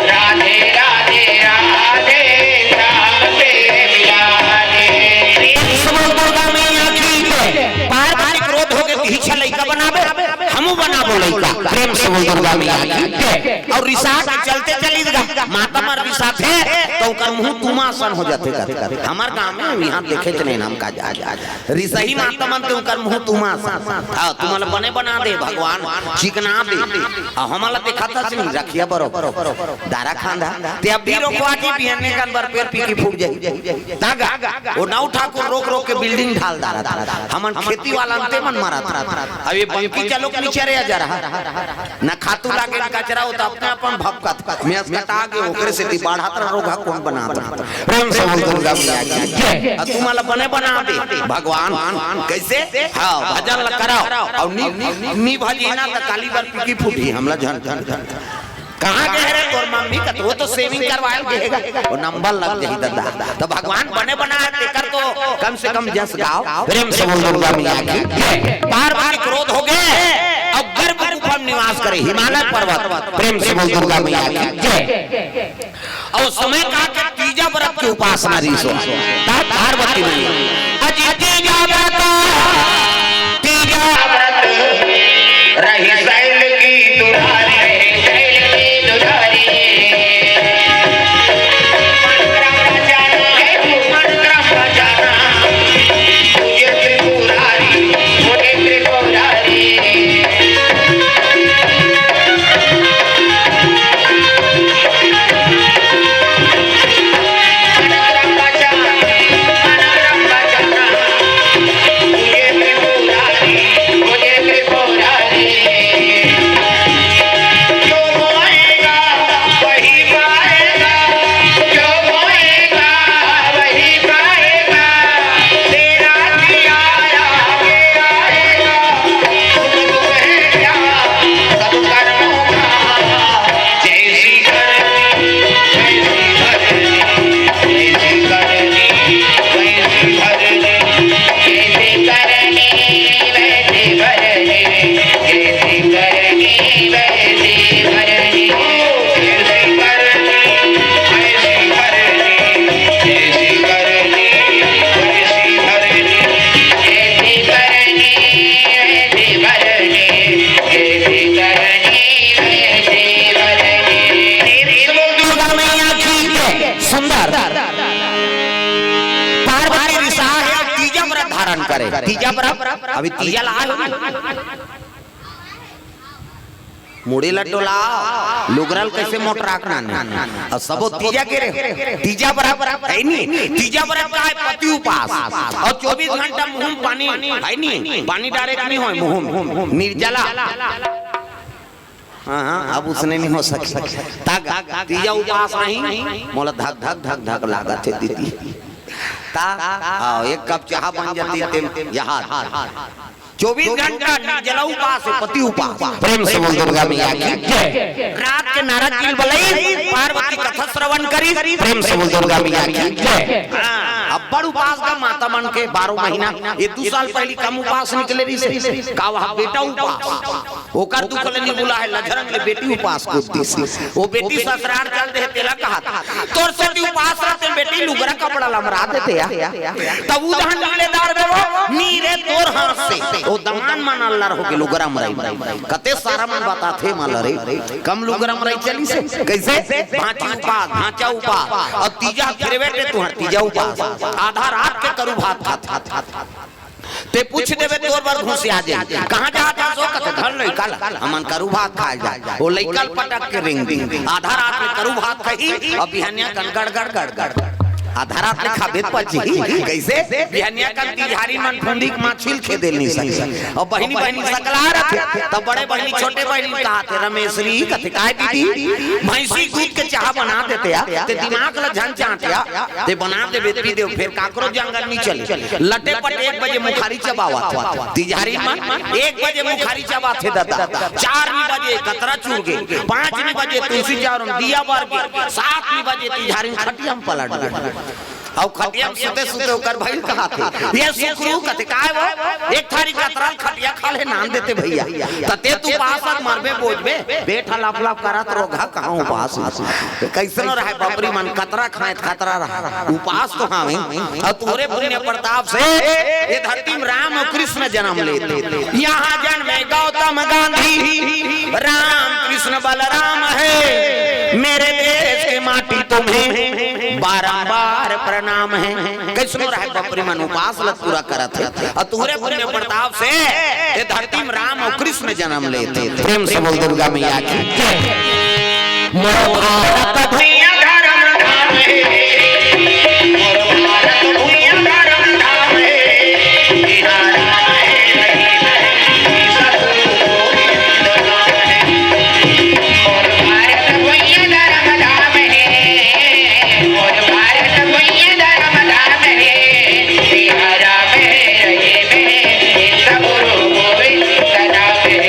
राधे, राधे, राधे, श्याम से मिला दे। प्रेम से बोल दुर्गा मैया की जय। पार्वती क्रोध हो गए, तिहिछा लइका बनाबे, हमू बनाबो लइका। प्रेम से बोल दुर्गा मैया की जय। और रिसा के चलते चली गा, माता मन रिसाथे, तो ओकर मुंह तुमा असन हो जाथे। हमर गांव में यहाँ देखे थे नहीं, हम का जा, जा, जा। रिसही माता मन ते ओकर मुंह तुमा असन। हाँ, तुमन ला बने बना दे भगवान, चिकना दे। आ, हमन ला देखाथस नहीं, रखिया बरो, दारा खांधा। ते अभी रोकवा जी, बिहने कन बर पेड़ पीकी फूट जाई। तागा, वो नाऊ ठाकुर रोक रोक के बिल्डिंग ढाल डारत। हमन खेती वाला अंते मन मारत। अब ये बंकी चलो के नीचे रह जा रहा। न खातू लागे, न कचरा, वो तो अपने अपन भपकत। मैं असकटा गे, ओकरे सेती बाढ़त रह रोग ह कोन बनात रह। प्रेम से बोल दुर्गा मैया की जय। आ तुमन ला बने बना दे भगवान। कैसे? हाँ, भजन ला कराओ। और नी, नी भजी ना त काली बर पीकी फूटी, हमला झन, झन, झन, झन। कहाँ गए रे तोर मम्मी का? तो वो तो सेविंग करवाए गए, वो नंबर लग जाई दादा। तो भगवान बने बना तेकर तो कम से कम जस गाओ। प्रेम से बोल दुर्गा मैया की जय। पार्वती क्रोध हो गए, अब गर्भ गुफा में निवास करे हिमालय पर्वत। प्रेम से बोल दुर्गा मैया की जय। और समय का के तीजा व्रत की उपासना रही सो, ता पार्वती मैया। अजी तीजा व्रत, तीजा व्रत, रही शैल की दुलारी, शैल की दुलारी। मन क्रम रचना, मन क्रम रचना, पूजे त्रिपुरारी, पूजे त्रिपुरारी। सुंदर। पार्वती रिसा हे, तीजा व्रत धारण करे। तीजा व्रत, अभी तीजा ला आए हो। मुड़ी ला डोला, लुगरा ल कइसे मोटरा के नाने। अउ सबो तीजा के रे, तीजा व्रत हे नी, तीजा व्रत का हे पति उपास। अउ चौबीस घंटा मुहूं म पानी हे नी, पानी डारे के नइ होय मुहूं म, निर्जला। हाँ, हाँ, अब उसने नइ हो सके। तक तीजा उपास नहीं, मोला धक, धक, धक, धक लागत हे दीदी। ता, हाँ, एक कप चाहा बन जाती ते यहाँ। चौबीस घंटा निर्जला उपास हे, पति उपास। प्रेम से बोल दुर्गा मैया की जय। रात के नारद जी ल बलई, पार्वती कथा श्रवण करी। प्रेम से बोल दुर्गा मैया की जय। हाँ, अब्बड़ उपास का माता मन के बारह महीना। ये दू साल पहिली कम उपास निकले रहिसे, का वहाँ बेटा उपास। ओकर दुख ले नइ भुलाय, लझरंग ले बेटी उपास कूद दिस। ओ बेटी ससुरार चल दे, तेला कहत, "तोर सेती उपास रहते बेटी, लुगरा कपड़ा ल अमरा देते या।" तब उदहन मिले दार दे वो, "नी रे तोर हाथ से।" ओ दमान मन अल्लर होके लुगरा अमराई। कते सारा मन बताथे मला रे, कम लुगरा अमराई चलिसे। कइसे? भांची उपास, भांचा उपास, अउ तीजा फिर बेटे तुहर तीजा उपास। आधा रात के करू भात खात, खात, खात, खात। ते पूछ देबे तोर बर घुसिया जाही। कहाँ जात हस ओ? कथे घर लइका ला। हमन करू भात खाय जात। ओ लइका ल पटक के रेंग दिही। आधा रात में करू भात खाही अउ बिहनिया कन गड़ गड़ गड़ गड़। आधा रात में खाबे त पच जाही। कइसे? बिहनिया कन तिजहारी मन फुंदी के माछी ल खेदे ल नइ सके। अउ बहिनी बहिनी सकला रथे। तब बड़े बहिनी छोटे बहिनी ल कहाथे, "रमेसरी," कथे, "काय दीदी?" "भैंसी दूध के चाहा बना देते या, ते दिमाग ला झन चांट या।" ते बना देबे, पी देबे, फेर काकरो जांगर नइ चले। लटे पटे एक बजे मुखारी चबावत हे। तिजहारी मन एक बजे मुखारी चबाथे ददा। चार नी बजे कतरा चुर गे, पाँच नी बजे तुलसी चारों दिया बर गे, सात नी बजे तिजहारी खटिया म पलट गे। अउ खटिया म सुते सुते ओकर भइल कहाथे, "ये सुकरू," कथे, "काय वो?" "एक थारी कतरा ल खटिया खा ले नान देते भइया।" "त ते त उपास मरबे बोजबे।" बेटा लप लप करत रोगहा कहाँ उपास। कइसनो रहय बपरी मन, कतरा खाय त खतरा रहय, उपास तो हावे। अउ तोरे पुण्य प्रताप से ये धरती म राम अउ कृष्ण जनम लेथे। यहाँ जन्मे गौतम गांधी, राम कृष्ण बलराम हे, मेरे देश के माटी तुम्हें बारंबार प्रणाम हे। कइसनो रहय बपरी मन उपास ल पूरा करत हे। अउ तोरे पुण्य प्रताप से ये धरती म राम अउ कृष्ण जनम लेथे। प्रेम से बोल दुर्गा मैया की जय। मोर भारत भुइयां धर्म धाम हे, मोर भारत भुइयां धर्म धाम हे, बिहार हे रही है, सतगुरु गोविंद धाम हे। मोर भारत भुइयां धर्म धाम हे, मोर भारत भुइयां धर्म धाम हे, बिहार हे रही है, सतगुरु गोविंद धाम हे।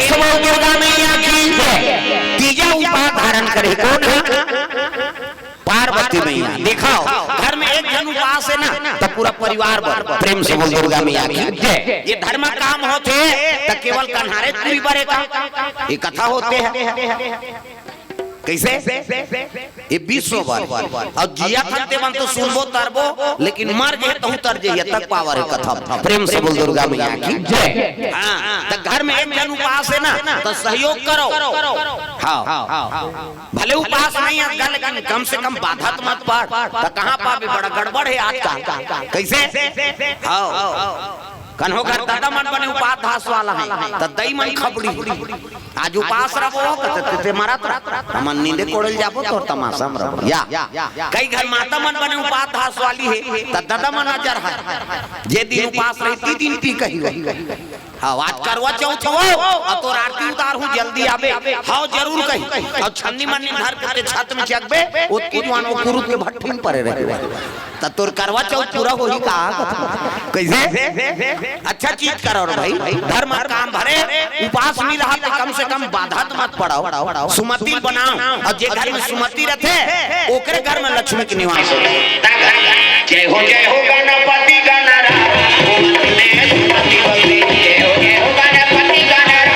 सबो दुर्गा मैया की जय। तीजा उपास धारण करे कोन हे? पार्वती मैया। देखव, घर में एक झन उपास हे ना, त पूरा परिवार बर। प्रेम से बोल दुर्गा मैया की जय। ये धर्म काम होथे, त केवल कन्हारे पूरी बरे का? ये कथा होथे। कइसे? ये विश्व बर। अउ जियत हन ते मन तो सुनबो तरबो, लेकिन मर गे तहूं तर जइया तक पावर हे कथा। प्रेम से बोल दुर्गा मैया की जय। हाँ, त घर में एक झन उपास हे ना, त सहयोग करव। हाँ, भले उपास नइ हे, लेकिन कम से कम बाधा त मत पड़। त कहाँ पाबे, बड़ा गड़बड़ हे आजकल। कइसे? हाँ, कन्हो घर ददा मन बने उपास धास वाला हे, त दई मन खबड़ी। आज उपास रहिबो, कथे, "ते, ते मरत रह, हमन नींदे कोड़े ल जाबो, तोर तमाशा म रहिबो।" या, कई घर माता मन बने उपास धास वाली हे, त ददा मन अजर हे, "जे दिन उपास रही, ती दिन पी कही।" हाँ, आज करवा चौथ हो, अउ तोर आरती उतारहूं, जल्दी आबे, हाँ जरूर कही। अउ छन्नी मन्नी धर के ते छत में चघबे, ओतकी जुवार ओ कुरुत के भट्ठी में परे रहिबे। त तोर करवा चौथ पूरा होही का? कइसे? अच्छा चीज करो रे भाई, धर्म काम भरे, उपास नइ रहा त कम से कम बाधा त मत पड़व। सुमति बनाव, अउ जे घर में सुमति रथे, ओकरे घर में लक्ष्मी के निवास होथे। जय हो, जय हो गणपति गणराज, सुमति में सुमति बसे। जय हो, जय हो गणपति गणराज,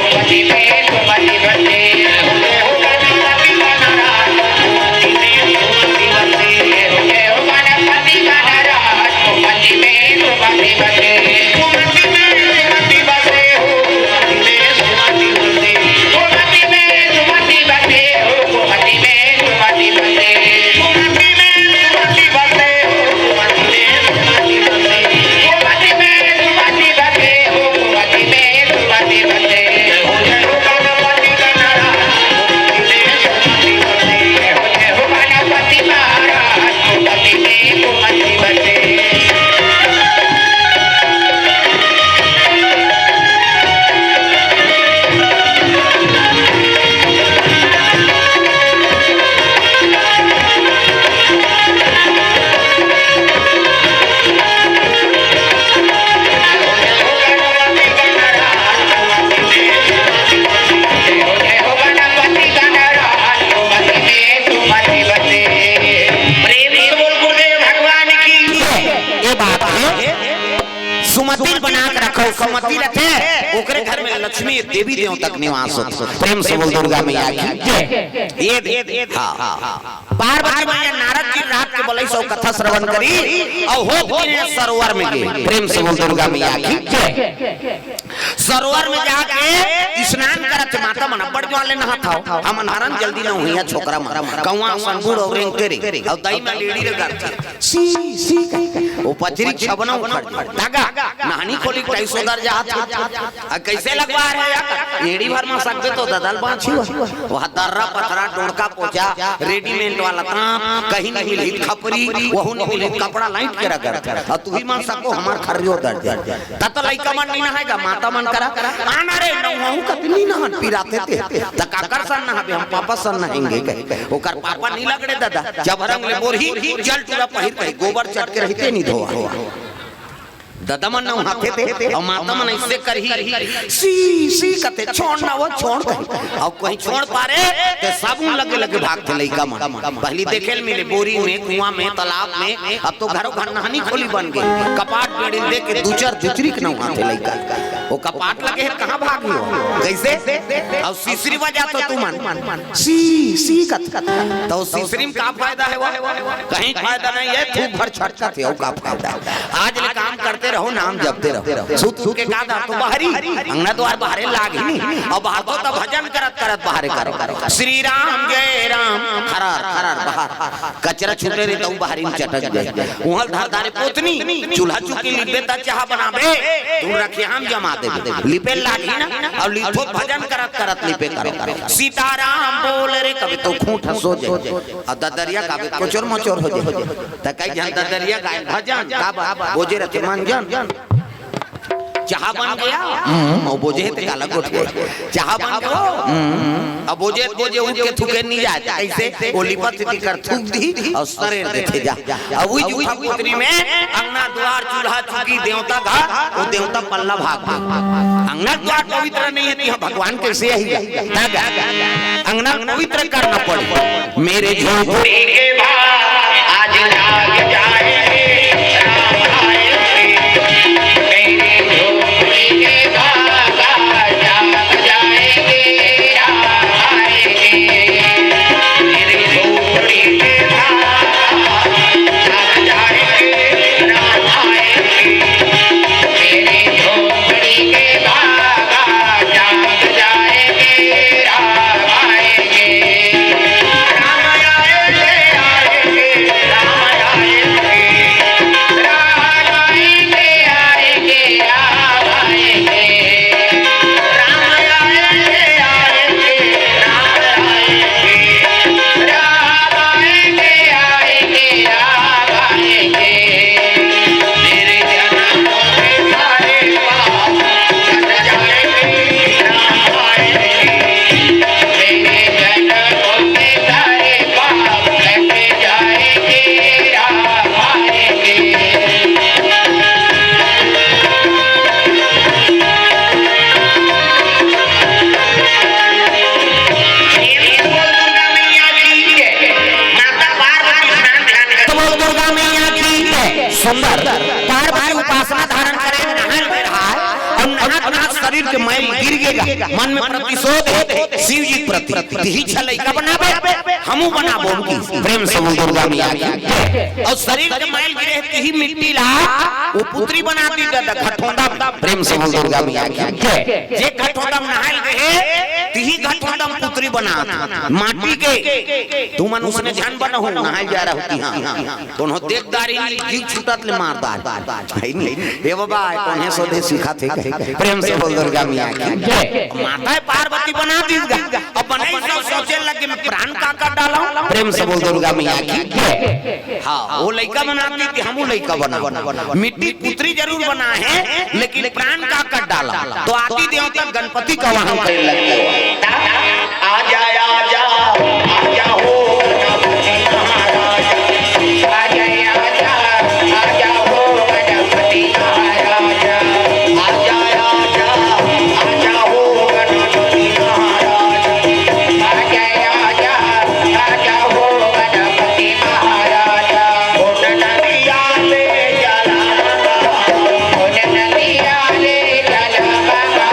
सुमति में सुमति बसे। जय हो, जय हो गणपति गणराज, सुमति में सुमति बसे। जय हो, जय हो गणपति गणराज, सुमति में सुमति बसे। सुमति में सुमति बसे हो, सुमति में सुमति बसे। सुमति में सुमति बसे हो, सुमति में सुमति बसे। सुमति में सुमति बसे हो, सुमति में सुमति बसे। सुमति में सुमति बसे हो, सुमति में सुमति बसे। जय हो, जय हो गणपति गणराज, सुमति में सुमति बसे। जय हो, जय हो गणपति महाराज, सुमति में सुमति बसे। प्रेम से बोल गुरुदेव भगवान की। ये बात हे, सुमति बना के रखव, सुमति रथे, ओकरे घर में लक्ष्मी देवी देवता के निवास होथे। प्रेम से बोल दुर्गा मैया की जय। ये दे, हाँ, हाँ, हाँ। पार्वती मैया नारद जी रात के बोले सो कथा श्रवण करी, अउ हो गिने सरोवर में गे। प्रेम से बोल दुर्गा मैया की जय। सरोवर में जाके स्नान करत हे, माता मन अब्बड़ ज्वार ले नहात हव। हमन हरन जल्दी नहउही छोकरा मन। कउवा असन बूड़ अउ रेंगथे रे, अउ दई में लेड़ी रगड़थे। सी, सी कहि। ओ पचरी छबना उखड़ जाय। धागा, नहानी खोली के टाइस ओदर जात हे। आ कइसे लगवा रहे यार? एड़ी भर म सकथे तो ददल बाँची हुआ। वहाँ दर्रा पथरा, डोड़का पोचा, रेडीमेड वाला ताप, कहीं नइ मिलही खपरी, वहू नइ मिलही कपड़ा लाइट के रगड़थे। अउ तुही मन सको हमर खर्री ओदर जाय। त तो लइका मन नइ नहाय गा, माता मन करा, "आना रे, नहवाहूँ कति नइ नहान, पिराथे ते।" त काकर सन नहाबे, हम पापा सन नहाएंगे कहे। ओकर पापा नइ लगड़े ददा, जब रंग ले बोरही, जल टूरा पहिर कहे, गोबर चट के रहिते नइ धोवा। ददा मन नहाथे ते, अउ माता मन अइसे करही, "सी, सी," कथे, "छोड़ ना वो, छोड़," कहे। अउ कहीं छोड़ पारे, ते साबुन लगे लगे भागथे लइका मन। पहिली देखे ल मिले, बोरी में, कुआँ में, तालाब में, अब तो घरो घर नहानी खोली बन गे। कपाट बेड़ी ल देके दू चार दुचरी के नहाथे लइका। ओ कपाट लगे हे, कहाँ भाग हो? कइसे? अउ सिसरी बजाथो तुमन। सी, सी कथ। त ओ सिसरी म का फायदा हे वो? कहीं फायदा नइ हे, थूक भर छटकथे, अउ का फायदा? आज ले काम करते रहो, नाम जपते रहो। सुत सुत के का धरथो बाहरी? अंगना दुवार बाहरे लागही। अउ बाहर तो तब भजन करत करत बाहरे करो। श्री राम जय राम, खरार, खरार, बाहर। कचरा छूटे रे, तउ बाहरी में चटक जाय। उहल धर धारे पोतनी, चूल्हा चुकी लिपे त चाहा बनाबे, तू रखिया हम जमा देबे। लिपे लागही ना, अउ लिपो भजन करत करत लिपे करो। सीताराम बोल रे, कभी तो खूंट सो जाय। अउ ददरिया गाबे कोचर मोचर हो जाय। त कई झन ददरिया गाय भजन, का बा-, बोजे रथे मंजन। चाहा बन गया। हम्म, अउ बोजे हे ते काला गोठ गया। चाहा बन गया। हम्म, अउ बोजे, बोजे उठ के थूके नइ जाय। कइसे? ओ लिपत तिकर थूक दिही अउ सरेर देथे जा। अउ उही जूठा पोतरी में अंगना दुवार चूल्हा चुकी देवता घर, ओ देवता पल्ला भाग भाग। अंगना दुवार पवित्र नइ हे, त भगवान कइसे आही? तब अंगना पवित्र करना पड़े। मेरे झोपड़ी के भाग आज जाग जाएंगे, राम आएंगे। मेरे झोपड़ी के भाग आज जाग जाएंगे, राम आएंगे। मेरे झोपड़ी के भाग आज जाग जाएंगे, राम आएंगे। मेरे झोपड़ी के भाग आज जाग जाएंगे, राम आएंगे। राम आएंगे, आएंगे, राम आएंगे। सुंदर पार्वती उपासना धारण करे, नहाय गे रहा है और नहात नहात शरीर के मैल गिर गेगा, मन में प्रतिशोध है शिव जी के प्रति, तिही छह लइका बनाबे, हमू बनाबो की। प्रेम से बोल दुर्गा मैया की जय। और शरीर के मैल गिरे है, तिही मिट्टी ला वो पुत्री बना दी दादा घटोंदा में। प्रेम से बोल दुर्गा मैया की जय। जे घटोंदा में नहाय गे है, तिही घटोंदा में पुत्री बना, माटी के। तुमन उसने झन बनहू, नहाय जा रहा होती। हाँ, कोनो देखदारी नहीं, जीव छूटत ले मार दार। है नहीं? ए बाबा, कोन्हे सोधे सीखा थे कहे। प्रेम से बोल दुर्गा मैया की जय। माता पार्वती बना दी गा। अब बनाई सब सोचे लगे, मैं प्राण का कर डाला। प्रेम से बोल दुर्गा मैया की जय। हाँ, वो लइका बना दी थी, हमू लइका बना। मिट्टी पुत्री जरूर बना है, लेकिन प्राण का कर डाला। तो आदि देवता गणपति का वाहन करे लग गए। आजा, आजा, आजा हो गणपति महाराज। आजा, आजा, आजा हो गणपति महाराज। आजा, आजा, आजा हो गणपति महाराज। आजा, आजा, आजा हो गणपति महाराज। ओ नदिया ले चला, ओ नदिया ले चला बाबा।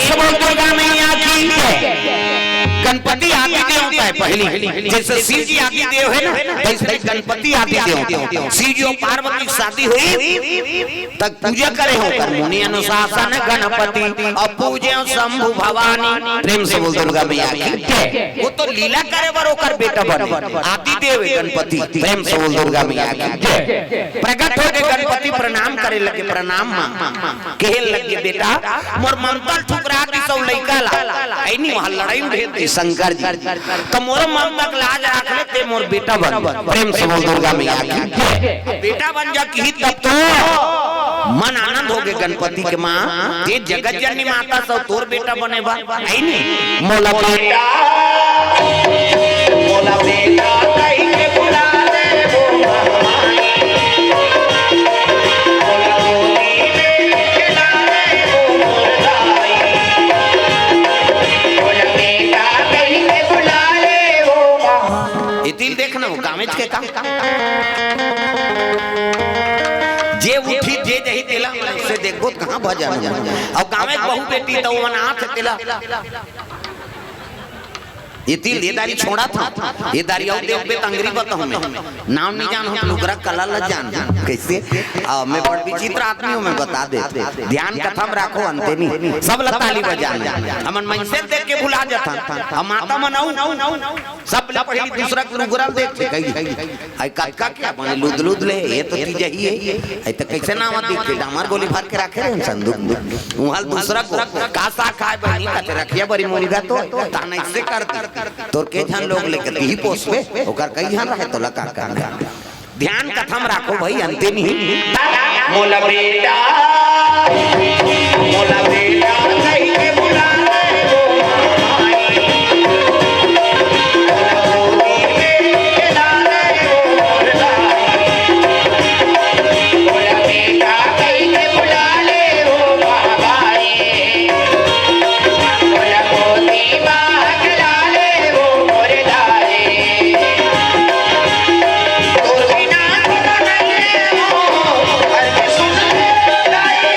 सब दुर्गा मैया की जय। गणपति आदि देवता है पहली, जैसे शिव जी आदि देव है ना, वैसे गणपति आदि देवता। शिव जी और पार्वती की शादी हुई, तब पूजा करे हो कर मुनि अनुशासन गणपति, अब पूजे शंभु भवानी। प्रेम से बोल दुर्गा मैया की जय। वो तो लीला करे बर ओकर बेटा बने, आदि देव है गणपति। प्रेम से बोल दुर्गा मैया की जय। प्रकट हो गए गणपति, प्रणाम करे लगे, प्रणाम माँ। कहे लगे, बेटा, मोर ममता ल ठुकरा दी सब लइका ला। ऐनी वहाँ लड़ाई में भेज दे शंकर जी। तो मोर ममता के लाज राख ले, ते मोर बेटा बन। प्रेम से बोल दुर्गा मैया की। बेटा बन जा किही तब तो मन आनंद हो गए गणपति के माँ। ते जगत जननी माता सब तोर बेटा बने बा। ऐनी मोला बेटा, मोला बेटा कहि के बुला ले वो माई। मोला गोदी में खेला ले वो मोर दाई। मोला बेटा कहि के बुला ले वो माई। ये तिल देखना हो, गामेच के काम। जे उठी, जे जही तेला, से देखबो त कहाँ भजन हो। और गामे के बहू बेटी तो वो अनाथ है तेला। ये तिल, ये दारी छोड़ा था, ये दारी और देख बे तंगरी बताऊं मैं। नाम नहीं जान हो, लुगरा कला ल जान। कैसे? आ, मैं बड़ विचित्र आदमी हूँ, मैं बता दे। ध्यान कथम राखो अंते नहीं, सब ल ताली बजाना। हमन मनसे देख के भुला जाता। हम माता मनाऊ, सब ले पहली दूसरा के लुगरा देख के कही, "आई कतका क्या बने लुद लुद ले, ये तो चीज ही है।" आई तो कैसे नाम आती के डामर गोली भर के रखे रहे संदूक में। उहाल दूसरा को का सा खाए बनी का ते रखिया बड़ी मुर्गा तो ताना इससे कर दी। तोर के झन लोग लेके ही पोसबे, ओकर कई झन रहे तो लगा कर। ध्यान कथम राखो भाई, अंतिम ही। मोला बेटा, मोला बेटा कहि के बुला ले वो माई। मोला गोदी में खेला ले वो मोर दाई। मोला बेटा कहि के बुला ले वो बाबाई। मोला गोदी में खेला ले वो मोर दाई। तोर बिना कोनो नइ हे वो, हर के सुन ले दाई।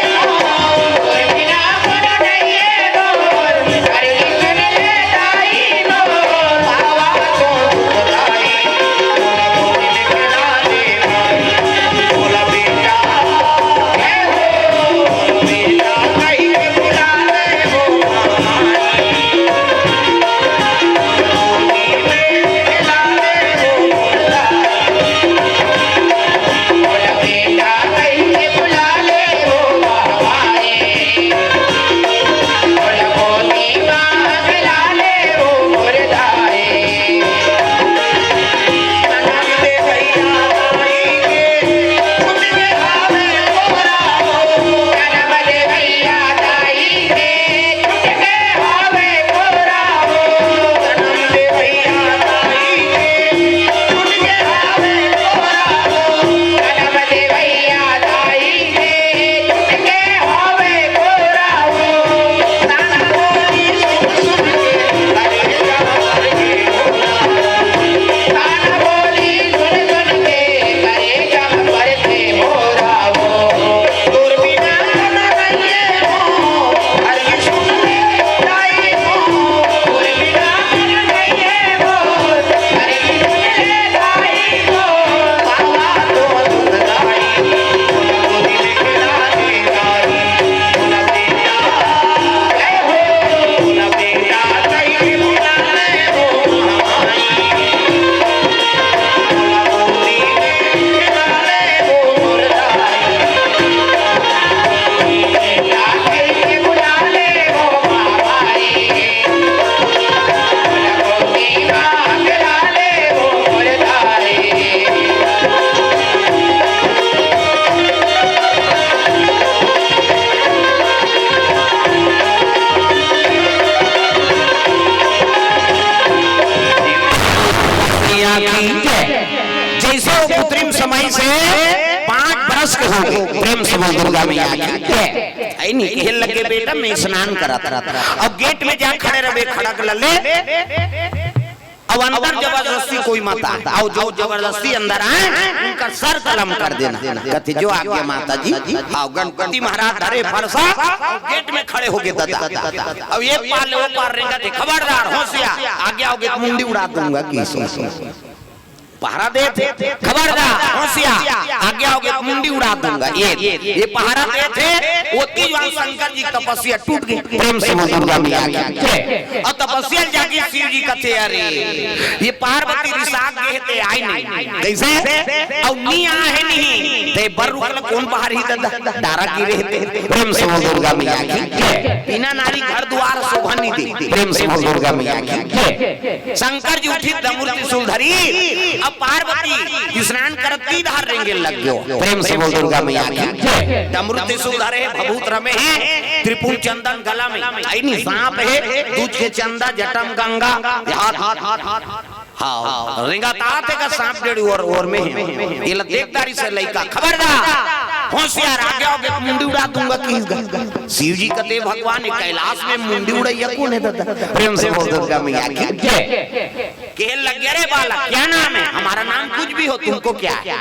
से पाँच बरस के हो गे। प्रेम से बोल दुर्गा मैया की जय। आई नहीं, कहे लगे, "बेटा, मैं स्नान करत रहत।" अब गेट में जा खड़े रहे, खड़क लले। अब अंदर जबरदस्ती कोई मत आ, अउ जो जबरदस्ती अंदर आए, उनका सर कलम कर देना। कथे, "जो आज्ञा माता जी।" हाँ, गणपति महाराज धरे फरसा, गेट में खड़े हो गे दादा। अब ये पार ले, वो पार रेंगथे, "खबरदार, होशियार, आगे आओगे तो मुंडी उड़ा दूंगा।" की पहरा देथे, "खबरदार, होशियार, आगे आओगे तो मुंडी उड़ा दूंगा।" ये, ये पहरा देथे, ओती जुवार शंकर जी तपस्या टूट गे। प्रेम से बोल दुर्गा मैया की जय। अउ तपस्या जाके शिव जी कथे, "अरे, ये पार्वती रिसाग गे हे ते आय नहीं।" कइसे? "अउ नी आहे नहीं, ते बर रुख ल कोन बहारही दादा, डारा गिरे हे ते।" प्रेम से बोल दुर्गा मैया की जय। बिना नारी घर दुवार शोभा नी दे। प्रेम से बोल दुर्गा मैया की जय। शंकर जी उठिस डमरू त्रिशूल धरिस, अब पार्वती स्नान करत तीर डहर रेंगे लग गे। प्रेम से बोल दुर्गा मैया की जय। डमरू त्रिशूल धरे हे, भभूत रमे हे, त्रिपुंड चंदन गला में, आई नहीं, सांप हे, दूज के चंदा, जटा म गंगा, हाथ, हाथ, हाथ, हाथ, हाँ, रेंगत आथे का सांप डेढ़ ओर, ओर में हे। ये ल देख डारिस लइका, "खबरदार, होशियार, आगे आओगे तो मुंडी उड़ा दूंगा।" की शिव जी कथे, "भगवान, ये कैलाश में मुंडी उड़ैया कोन हे दादा?" प्रेम से बोल दुर्गा मैया की जय। कहे लग गे, "अरे बालक, क्या नाम है? हमारा नाम कुछ भी हो, तुमको क्या है?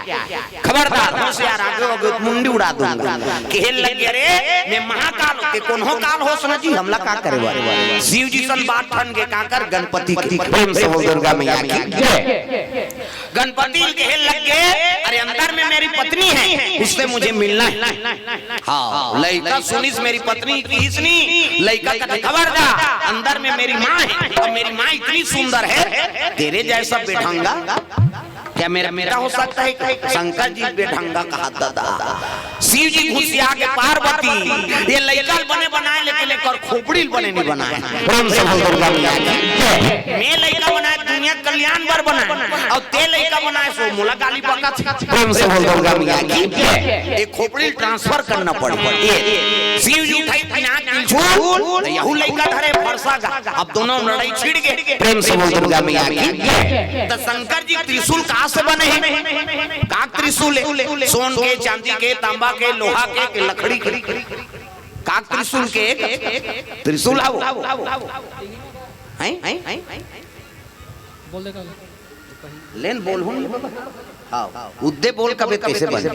खबरदार, होशियार, आगे आओगे तो मुंडी उड़ा दूंगा।" कहे लग गे, "अरे, मैं महाकाल हों, ते कोनो काल होस ना जी, हमला का करे वाले?" शिव जी सन बात ठन के का कर, गणपति के। प्रेम से बोल दुर्गा मैया की जय। गणपति कहे लग गे, "अरे, अंदर में मेरी पत्नी है, उससे मुझे मिलना है।" हाँ, लइका सुनिस मेरी पत्नी किहिस नी, लइका कथे, "खबरदार, अंदर में मेरी माँ है, और मेरी माँ इतनी सुंदर है, तेरे जैसा बेढंगा क्या मेरा बेटा हो सकता है?" शंकर जी बेढंगा कहा दादा। शिव जी गुसिया गे, "पार्वती, ये लइका ल बने बनाए, लेकिन एकर खोपड़ी ल बने नहीं बनाए।" प्रेम से बोल दुर्गा मैया की जय। "मैं लइका बनाए दुनिया कल्याण बर बनाए, अउ ते लइका बनाए सो मोला गाली बकत।" प्रेम से बोल दुर्गा मैया की जय। ये खोपड़ी ल transfer करना पड़ही। ये शिव जी उठाइस पिनाक त्रिशूल, त यहू लइका धरे फरसा गा। अब दोनों लड़ाई छिड़ गे। प्रेम से बोल दुर्गा मैया की जय। त शंकर जी त्रिशूल कहाँ से बने हे? काक त्रिशूल हे? सोन के, चांदी के, तांबा के, लोहा के, के लकड़ी के? काक त्रिशूल के एक त्रिशूल हे वो। हैं? बोल दे का? लेन बोलहूँ नहीं बाबा। हाँ, उद्दे बोल कबे कैसे बने?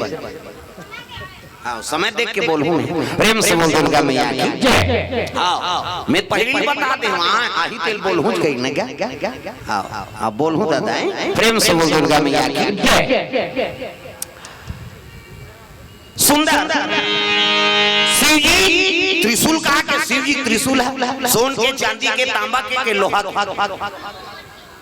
हाँ, समय देख के बोलहूँ नहीं। प्रेम से बोल दुर्गा मैया की जय। हाँ, मैं पहले ही बता दे, वहाँ आही तेल बोलहूँ कहीं ना क्या? हाँ, हाँ, बोलहूँ दादा, हैं? प्रेम से बोल दुर्गा मैया की जय। सुंदर। शिव जी त्रिशूल कहा के, शिव जी त्रिशूल हे, सोन के, चांदी के, तांबा के, के लोहा के।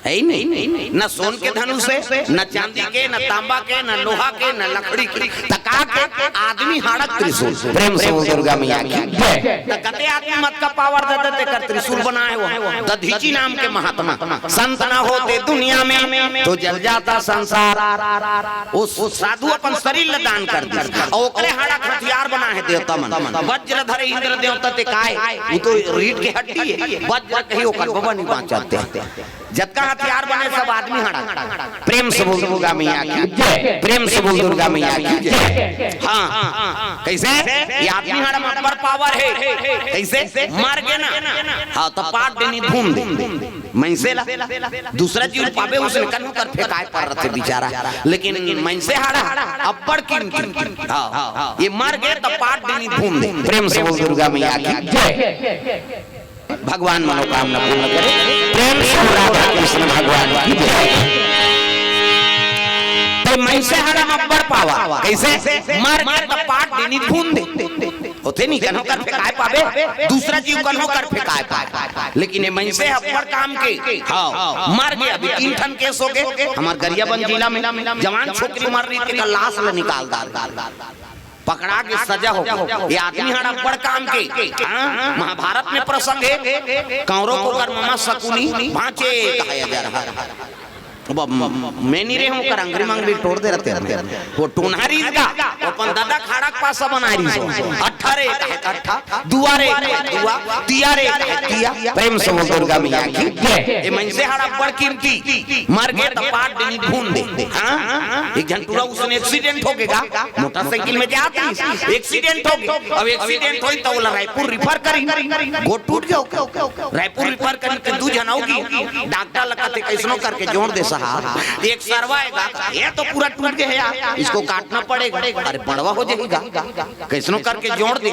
हे ही नहीं, न सोन के धनुष हे, न चांदी के, न तांबा के, न लोहा के, न लकड़ी के। त कहा के आदमी हाड़क त्रिशूल। प्रेम से बोल दुर्गा मैया की जय। त कथे आदमी मत का power दे देथे, कर त्रिशूल बनाए हो। दधीचि नाम के महात्मा, संत ना होते दुनिया में तो जल जाता संसार। वो साधु अपन शरीर ल दान कर दिस, अउ ओकरे हाड़ा के हथियार बनाए हे देवता मन। वज्र धरे इंद्र देवता ते काय, वो तो रीढ़ के हड्डी हे। वज्र कही ओकर बबा नहीं बाँचत हे। जतका हथियार बने सब आदमी हाड़ा। प्रेम से बोल दुर्गा मैया की जय। प्रेम से बोल दुर्गा मैया की जय। हाँ, कैसे? ये आदमी हाड़ा म अब्बड़ power हे। कैसे? मर गे ना, हाँ, त पाट डेनी भूम दे। मइनसे ला दूसरा जीव पाबे, उसने कन्हू कर फेंकाए पर रथे बेचारा, लेकिन मइनसे हाड़ा अब्बड़ कीमती। हाँ, ये मर गे त पाट डेनी भूम दे। प्रेम से बोल दुर्गा मैया की जय। भगवान मनोकामना पूर्ण करे। प्रेम से बोल राधा कृष्ण भगवान की जय। ते मइनसे हाड़ा म अब्बड़ power, कैसे? मर गे त पाट डेनी भूम दे। होथे नहीं, कन्हू कर फेंकाए पाबे, दूसरा जीव कन्हू कर फेंकाए पाबे। लेकिन ये मइनसे अब्बड़ काम के, हाँ, मर गे, अभी तीन ठन case हो गे, हमर गरियाबंद जिला में जवान छोकरी मर रही थी, का लाश ल निकाल डार, पकड़ा के सजा हो गे। ये आदमी हाड़ा अब्बड़ काम के, हाँ, महाभारत में प्रसंग हे, कौरव को कर ममा शकुनी बाँचे कहाया जा रहा है। अब मैं नहीं रहे हूँ, कर अंगरी मंगरी टोर दे रहते हैं। वो टोनहा रहिस गा, वो अपन ददा खाड़ा के पास बना रहिस हो। अट्ठा रे, अट्ठा, दुआ रे, दुआ, तिया रे, तिया। प्रेम से बोल दुर्गा मैया की जय। ये मनसे हाड़ा बड़ कीमती, मर गए तो पाट देनी भून दे। हाँ? एक झन टूरा उसने एक्सीडेंट हो गया, मोटरसाइकिल में जात रहिस, एक्सीडेंट हो गया। अब एक्सीडेंट होई तो ओला रायपुर रिफर करी, गोड़ टूट गया। रायपुर रिफर करी तो दू झन होगी, डॉक्टर लगते कैसनो करके जोड़ दे साहब। एक सरवा है गा, ये तो पूरा टूट गया है यार, इसको काटना पड़ेगा। अरे बड़वा हो जाएगा, कैसनो करके जोड़ दे।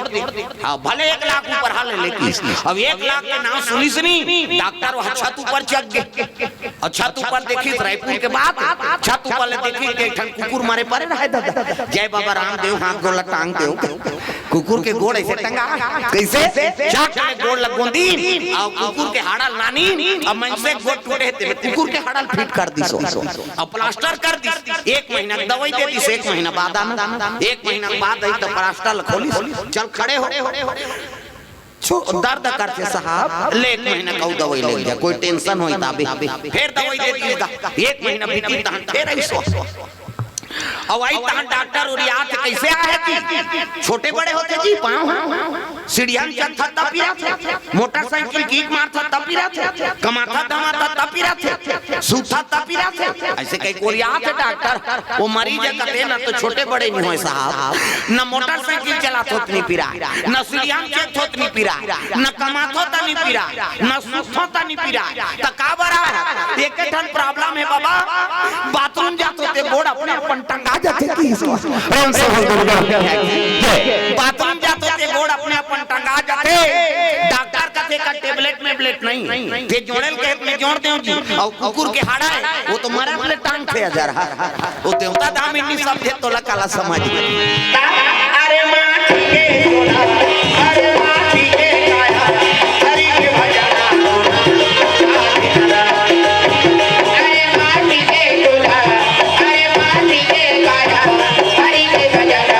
हाँ, भले एक लाख ऊपर हाल है, लेकिन अब एक लाख के नाम सुनिस नहीं, डॉक्टर वो छत ऊपर चढ़ गए। और छत ऊपर देखिस रायपुर के बाद, छत ऊपर ले देखिस कि एक ठन कुकुर मरे पड़े रहे दादा। जय बाबा रामदेव, हाथ गोला टांग देव। कुकुर के गोड़ ऐसे टंगा, कैसे? चाक ले गोड़ लगोंदी, और कुकुर के हाड़ा लानी, और मनसे गोड़ टूटे थे, कुकुर के हाड़ा फिट कर दिस, और प्लास्टर कर दिस। एक महीना के दवाई दे दिस, एक महीना बाद आना, एक महीना के बाद आई तो प्लास्टर खोलिस, चल खड़े हो। छो, दर्द करथे साहब, ले एक महीना का दवाई ले जा, कोई टेंशन होई ताबे। फिर दवाई दे दिस गा, एक महीना बीती तहन फिर आई सो। अब आई तहन डॉक्टर उरियात कैसे आहे जी? छोटे बड़े होथे जी, पाँव सीढ़िया में चढ़था तब पिराथे, मोटरसाइकिल किक मारथा तब पिराथे, कमाथा धमाथा तब पिराथे, सूता तब पिराथे। ऐसे कई कोरियाथे डॉक्टर, वो मरीज कथे ना तो छोटे बड़े नहीं होय साहब, न मोटरसाइकिल चलात होत नहीं पिराय, न सीढ़िया में चढ़त होत नहीं पिराय, न कमात होत नहीं पिराय, न सूत होत नहीं पिराय। त का बरा है? एक ठन प्रॉब्लम है बाबा, बाथरूम जात होते गोड़ अपने अपन टंगा जाथे कि इसको। प्रेम से बोल दुर्गा मैया की जय। बाथरूम जात होते गोड़ अपने अपन टंगा जाथे। डॉक्टर कथे का टेबलेट में ब्लेट नहीं, ते जोड़े ल कहे त मैं जोड़ देव जी। और कुकुर के हाड़ा है, वो तो मरा ले टांग थे हजार। वो देवता धाम इन्हीं समझे तोला काला समझ। अरे माटी के गोला, अरे माटी के काया, हरि के भजना। अरे माटी के गोला, अरे माटी के काया, हरि के भजना।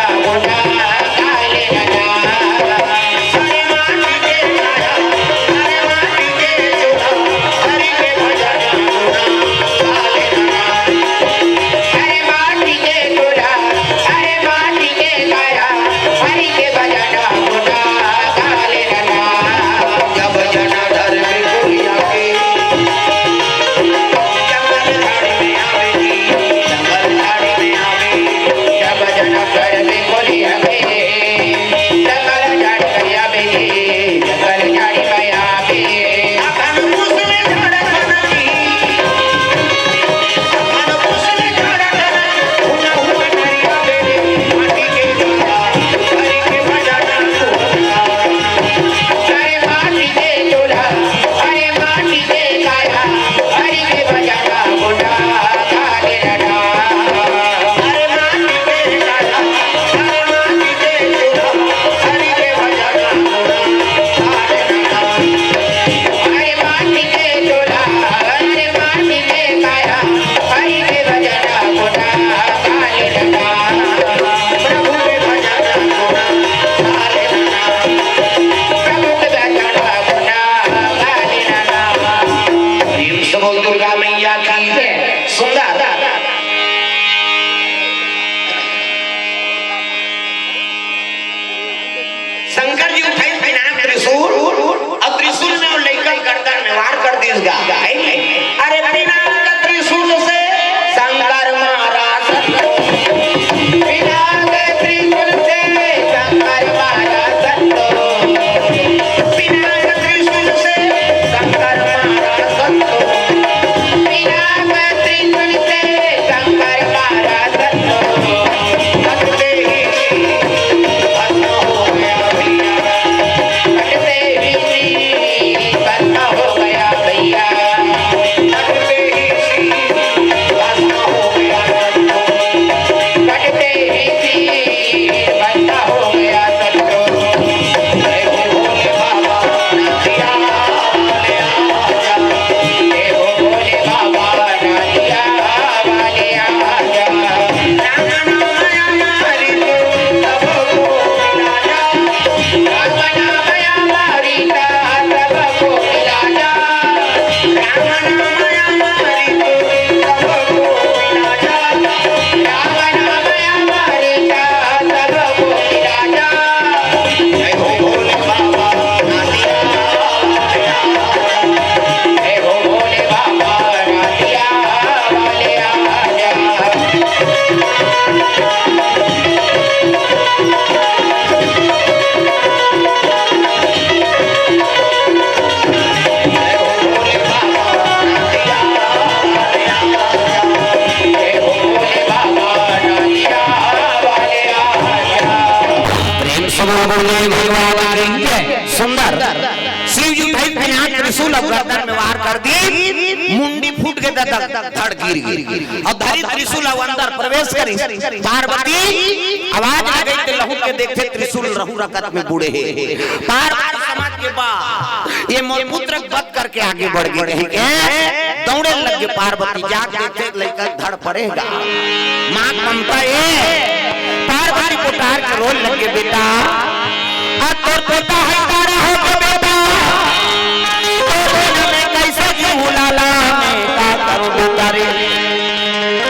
प्रेम से बोल दुर्गा मैया की जय। सुंदर। शंकर जी उठाई पिनाक त्रिशूल, और त्रिशूल में वो लइका गर्दन में वार कर दिस गा। अरे पिनाक त्रिशूल से शंकर मारा संतोष। पिनाक त्रिशूल से शंकर मारा संतोष। पिनाक त्रिशूल से शंकर मारा संतोष। पिनाक त्रिशूल से शंकर मारा संतोष। कटते ही भस्म हो गया भैया। कटते ही भस्म हो गया भैया। सुंदर। शिव जी उठाई फिनाक त्रिशूल अउ गर्दन में वार कर दी, मुंडी फूट के ददक धड़ गिर गिर। अउ धरी त्रिशूल अउ अंदर प्रवेश करी। पार्वती आवाज आ गई ते लहुट के देखथे त्रिशूल रहू रकत में बूड़े हे। पार्वती समझ के बा, ये मोर पुत्र के बत करके आगे बढ़ गे कहिके दौड़े लग गे। पार्वती जाग देखे लइका धड़ पड़े गा। माँ ममता ए पार्वती पोटार के रोए लग गे, बेटा, अब तोर पोता है तारा हो गे बेटा, तो बोल मैं कैसे जीऊँ लाला, मैं का करूँ बेटा रे।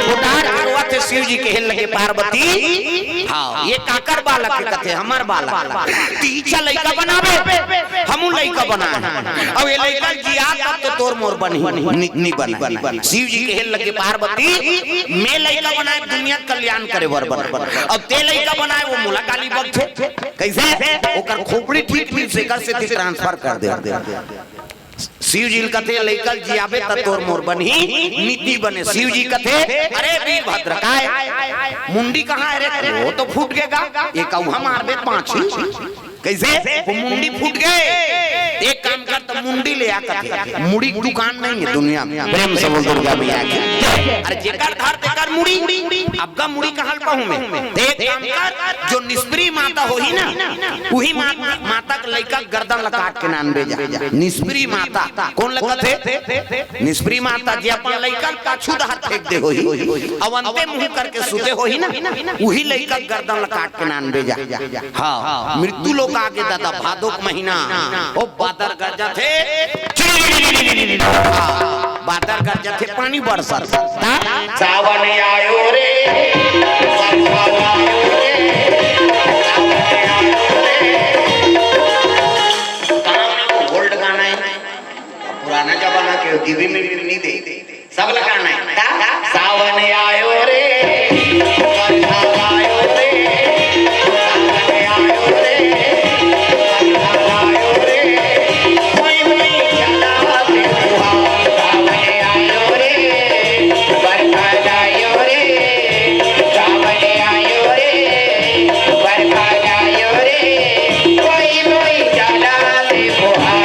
पोटार के रोवत हे शिव जी कहे लगे पार्वती, हाँ, ये काकर बालक हे कथे, हमर बालक। तीचा लइका बनाबे, हमू लइका बनाए। अब ये लइका जिया तब तो तोर मोर बनही, नि, नि बनाए। शिव जी कहे लगे पार्वती, मैं लइका बनाए दुनिया के कल्याण करे बर बन, अब ते लइका बनाए वो मोला गाली बकथे। कैसे? ओकर खोपड़ी ठीक नहीं, सेकर से ट्रांसफर कर दे। शिव जी ल कथे लइका ल जियाबे त तोर मोर बनही, निति बने। शिव जी कथे, अरे वीरभद्र काय मुंडी कहाँ है रे? वो तो फूट गे गा, ये कौहा मारबे पाछी। कैसे? वो मुंडी फूट गे। एक काम कर, त मुंडी ले आ कथे। मुड़ी के दुकान नहीं है दुनिया में। प्रेम से बोल दुर्गा मैया की। अरे जेकर धर तेकर मुड़ी, अब का मुड़ी कहाँ ल पाहूँ मैं? त एक काम कर, जो निष्प्रिय माता होही ना, उही मा-, माता के लइका गर्दन ला काट के नानबे जा। निष्प्रिय माता कोन ल कथे? निष्प्रिय माता जे अपन लइका ल पाछू डहर फेंक दे होही, अउ अंते मुंह करके सुते होही ना, उही लइका गर्दन ला काट के नानबे जा। हाँ, मृत्यु लोक आगे दादा, भादो के महीना, ओ बादर गरजथे, बादर गरजथे, पानी बरसत। सावन आयो रे, सावन आयो रे, सावन आयो रे। काम ना, वो old गाना है, पुराना जमाना के, टीवी में भी नहीं दे। सब लगाना है। ता-, सावन आयो रे, बरसात आयो रे, सावन आयो रे, बरसात आयो रे, हुई हुई चला के फुहार। सावन आयो रे, बरसात आयो रे, सावन आयो रे, बरसात आयो रे, हुई हुई चला के फुहार।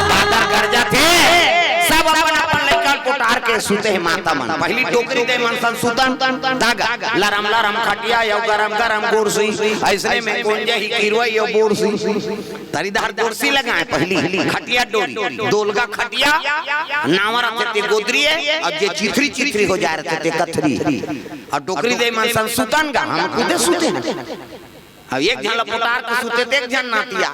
बादर गरजथे, सब अपन अपन लइका ल पोटार के सुते हे माता मन। पहिली डोकरी दे मन सन सुतन, तागा, लरम लरम खटिया, यो गरम गरम गोरसी, अइसने में कोन जाही किरवा यो बोरसी। तरी डहर गोरसी लगाए पहिली, खटिया डोरी, दोलगा खटिया, नावा रथे ते गोदरी ए, अउ जे चिथरी चिथरी हो जाए रथे ते कथरी। अउ डोकरी दे मन सन सुतन गा, हम खुदे सुते हन। अब एक झन ला पोटार के सुते ते एक झन नातिया।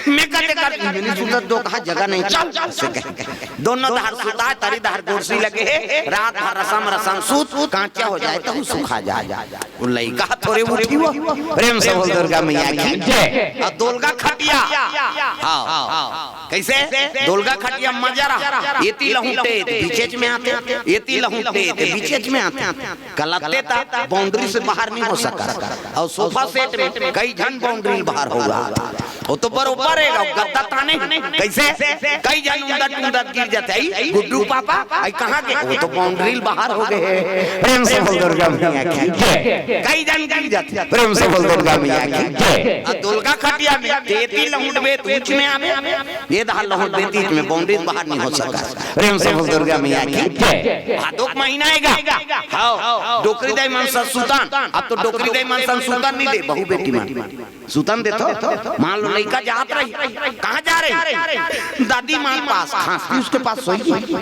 मैं कते कर, मैं नहीं सुतत दो, कहा जगह नहीं, चल, चल, से कहे। दोनों डहर सुता, तरी डहर गोरसी लगे हे, रात भर रसम रसम सुत, कांचा हो जाए त सुखा जाए। वो लइका थोरे उठी हुआ। प्रेम से बोल दुर्गा मैया की जय। अउ दोलगा खटिया। हाँ। कैसे? दोलगा खटिया मजा रहा। एती लहुटे, बीचेच में आते। एती लहुटे, बीचेच में आते। कलत्ते त boundary से बाहर नहीं हो सका। अउ sofa set में कई झन boundary बाहर हो रहा था। वो तो बरोबर हे, गद्दा ताने। कैसे? कई झन उंदत उंदत गिर जाते। आई गुड्डू पापा, आई कहाँ गे? वो तो boundary बाहर हो गे। प्रेम से बोल दुर्गा मैया की जय। कई झन गिर जाते। प्रेम से बोल दुर्गा मैया की जय। अउ दोलगा खटिया में तेती लहुटबे त ऊंच में आबे, ये डहर लहुटबे त ऊंच में, boundary बाहर नहीं हो सका। प्रेम से बोल दुर्गा मैया की जय। भादो के महीना आएगा। हाँ, डोकरी दाई मन सन सुतन, अब तो डोकरी दाई मन सन सुतन नहीं दे, बहू बेटी मन सुतन देथो। मान लो लइका जात रही, कहाँ जा रही? दादी माँ के पास, खांसती उसके पास सोई।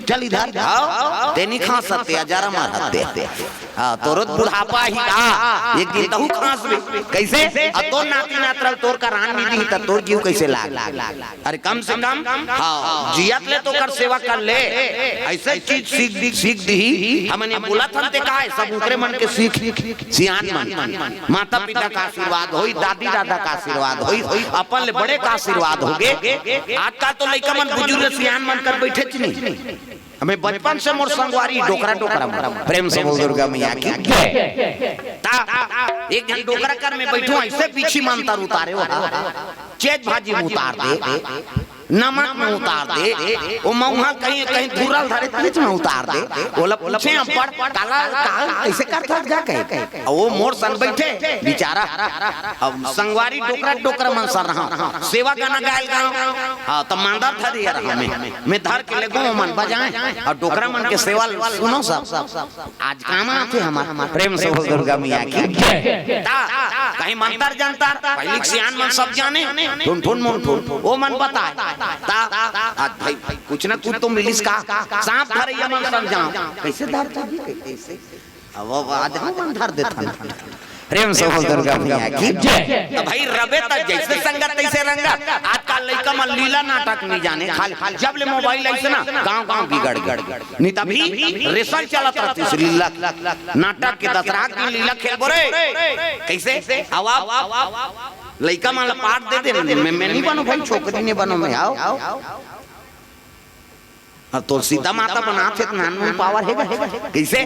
चल इधर, हाँ, ते नहीं खांसत, ते अजारा मारत हे। हाँ, तोरो बुढ़ापा ही का, एक दिन तहू खांसबे। कैसे? अब तोर नाती नातरा ल तोर करा नइ दिही, त तोर जीव कैसे लाग? अरे, कम से कम, हाँ, जियत ले तो ओकर सेवा कर ले। ऐसे चीज सीख, सीख दिही। हमन ये बोलत हन ते का हे, सब ओकरे मन के सीख, सियान मन, माता पिता का आशीर्वाद होई, दादी दादा का आशीर्वाद होई, अपन ले बड़े का आशीर्वाद होगे। आजकल तो लइका मन बुजुर्ग सियान मन कर बइठेच नहीं। हमें बचपन से मोर संगवारी डोकरा डोकरा मन। प्रेम से बोल दुर्गा मैया की जय। ता, एक झन डोकरा कर में बइठो, ऐसे पीछी मंतर उतारे हो, चेज भाजी में उतार दे, नमक में उतार दे, ओ मउहा कहीं, कहीं धुरल धरे, बीच में उतार दे। ओला पूछे हम पढ़, काला, काला, कैसे करथस गा कहे। अउ वो मोर संग बइठे, बेचारा, अब संगवारी डोकरा डोकरा मन सर रहा, सेवा गाना गायल गाँव। हाँ, त मांदर धरे रहा में, में धर के लेगो मन बजाए, अउ डोकरा मन के सेवा सुनो सब। आज काम आथे हमर। प्रेम से बोल दुर्गा मैया की जय। ता, कहीं मंतर जंतर, पहली सियान मन सब जाने, ठुन ठुन मुन ठुन, वो मन बताए। ता, आज भाई, कुछ ना कुछ तो मिलिस का, सांप धरे ये मन समझाओ। कैसे धर जाबे, कैसे? अब वो आज हम मन धर देथन। प्रेम से बोल दुर्गा मैया की जय। त भाई रबे त जैसे संगत तैसे रंगत। आजकल लइका मन लीला नाटक नइ जाने, खाली जब ले मोबाइल आइस ना, गांव गांव बिगड़ गए। नहीं तभी रेसल चलत रहतिस लीला नाटक के। दसरा के दिन लीला खेलबो रे। कैसे? अब, अब लइका मन ला पाठ दे दे, मैं, मैं नइ बनो भाई, छोकरी नइ बनो मैं, आओ। अब तो सीता माता बनाथे त नानमुन पावर हे गा। कैसे?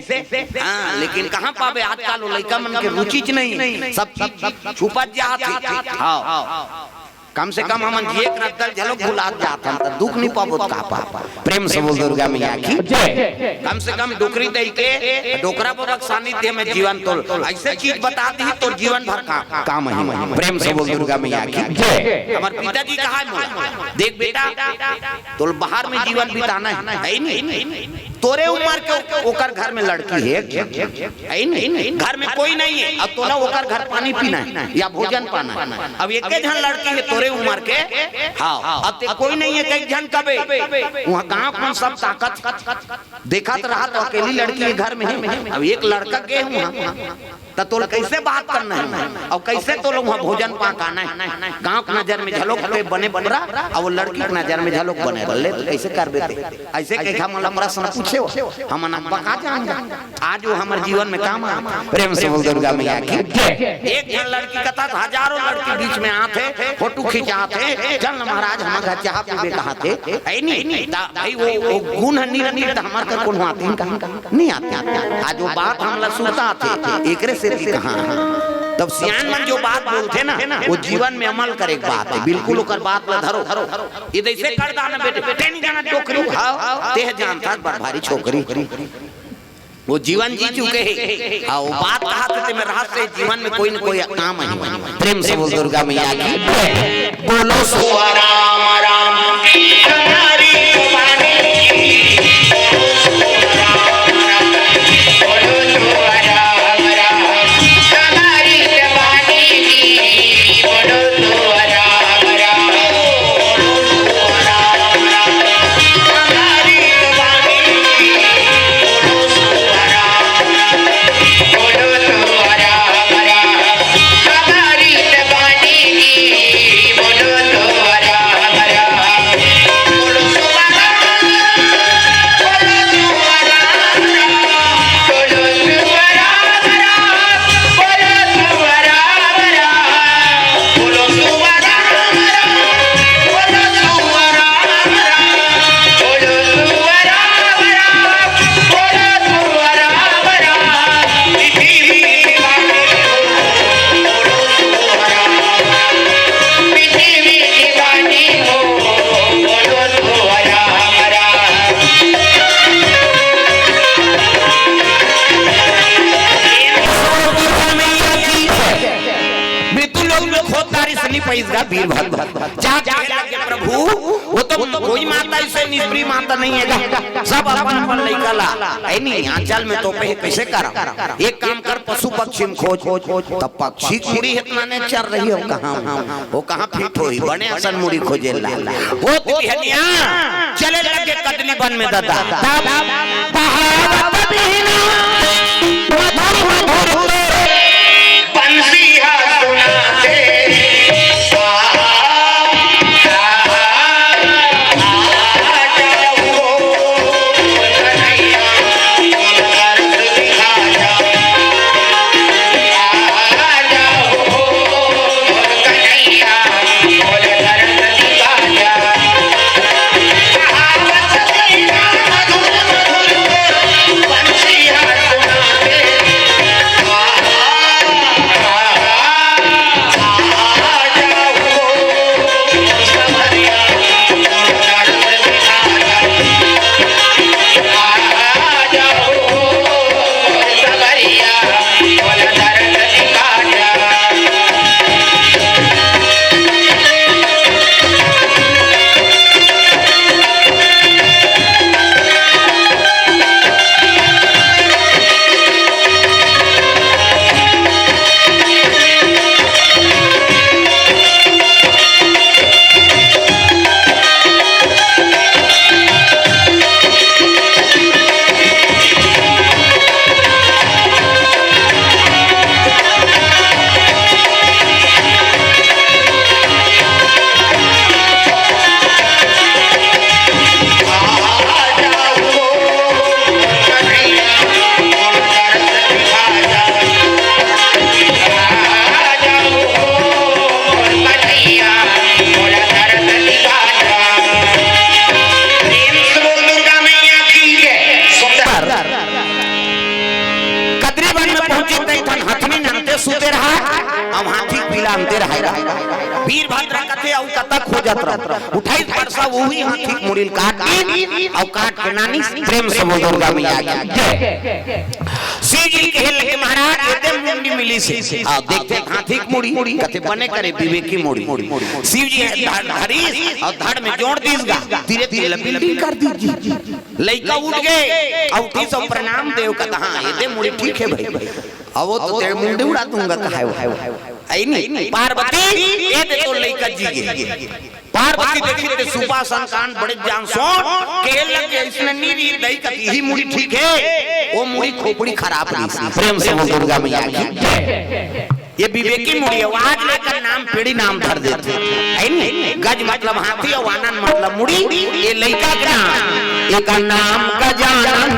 हाँ, लेकिन कहाँ पाबे, आजकल वो लइका मन के रुचिच नहीं, सब चीज छुपत जात हे। हाँ, कम से कम हमन जिए के रद्दा ल झलक भुलात जात हन, त दुख नइ पाबो त का पाबो। प्रेम से बोल दुर्गा मैया की जय। कम से कम डोकरी दई के, डोकरा बबा के सानिध्य में जीवन तोल, ऐसे चीज बता दिही, तोर जीवन भर का काम ही। प्रेम से बोल दुर्गा मैया की जय। हमर पिताजी कहा हे मोला, देख बेटा, तोल बाहर में जीवन बिताना हे, हे नहीं? तोरे उम्र के ओकर घर में लड़की हे, हे नहीं? घर में कोई नहीं हे, अब तोला ओकर घर पानी पीना हे या भोजन पाना हे। अब एके झन लड़की हे तोरे उम्र के, हाँ, अब ते कोई नहीं हे, कई झन कबे, वहाँ गाँव के मन सब ताकत देखत रहा त अकेली लड़की के घर में हे, अब एक लड़का गे हूँ हम, त तोल कैसे बात करना हे, अउ कैसे तोल उहाँ भोजन पाकाना हे? गाँव के नजर में झलोक ते बने बन रहा, अउ वो लड़की के नजर में झलोक बने रह ले, त कैसे करबे ते? ऐसे कहिके हमन ला प्रश्न पूछे हो, हमन अब बका जान जा। आज वो हमर जीवन में काम आ। प्रेम से बोल दुर्गा मैया की जय। एक झन लड़की कथा त हजारों लड़की बीच में आथे, फोटो खिंचाथे, चल महाराज हमर घर चाह पीबे कहाथे, हे नहीं? त भाई वो, वो गुण हे, नहीं, नहीं, त हमर कर कोनो आथे नहीं कहा। नहीं आते, आते, आते। आज वो बात हमला सुनता थे, एकरे से भी कहा। तब सियान मन जो बात बोलथे ना, वो जीवन में अमल करे के बात हे, बिल्कुल ओकर बात ला धरो। ये जैसे कर दाना बेटे, तेनी जाना डोकरी, हाँ, तेह जानता बड़ भारी छोकरी। वो जीवन जी चुके हे, हाँ, वो बात कहा थे, ते में रहस्य हे, जीवन में कोई न कोई काम हे। प्रेम से बोल दुर्गा मैया की जय। बोलो सो राम राम हमारी जुबानी। मृत्यु लोक में खोद तारी सनी पैस गा वीर भक्त। जा कहे लगे, "प्रभु, वो तो कोई माता ऐसे निष्प्रिय माता नहीं हे गा, सब अपन अपन लइका ला, हे नहीं, आंचल में तोपे हे, कैसे करा? एक काम कर, पशु पक्षी में खोज, तब पक्षी कुड़ी इतना ने चर रही हो कहाँ, वो कहाँ फिट होही, बने असन मुड़ी खोजे ला।" वो तिहनिया चले लगे कदली बन में दादा। तब कहावत बिहना, मधु बंसी हा सुनाथे। कदरी वन में पहुंचे त एक ठन हथनी नंते सुते रहा, अब हाथी पीला अंते रहा। वीरभद्र कथे अउ कतक खोजत रह, उठाई परसा उही हाथी मुड़ी ल काट दी, अउ काट के नानी प्रेम से बोल दुर्गा मैया की जय। शिव जी कहे लगे महाराज एदे मुंडी मिली से, अउ देखथे हाथी के मुड़ी, कथे बने करे विवेकी मुड़ी। शिव जी धड़ धरिस अउ धड़ में जोड़ दीस गा, धीरे धीरे ल बिल्डिंग कर दीस जी। लइका उठ गे, अउ उठिस अउ प्रणाम देव कथा, हाँ, एदे मुड़ी ठीक हे भाई। अब वो तो तेरे मुंडी उड़ा दूंगा कहा है वो। आई नहीं, पार्वती, एदे तो लइका जी गे। पार्वती देखी ते सुपा संतान बड़े जान सोन, कहे लगे इसने नी री दई कती ही मुड़ी ठीक हे, वो मुड़ी खोपड़ी खराब रही। प्रेम से बोल दुर्गा मैया की जय। ये विवेकी मुड़ी हे, आज लेकर नाम पीढ़ी नाम धर देथे, है नी? गज मतलब हाथी अउ आनंद मतलब मुड़ी। ये लइका के नाम, एकर नाम गजानन।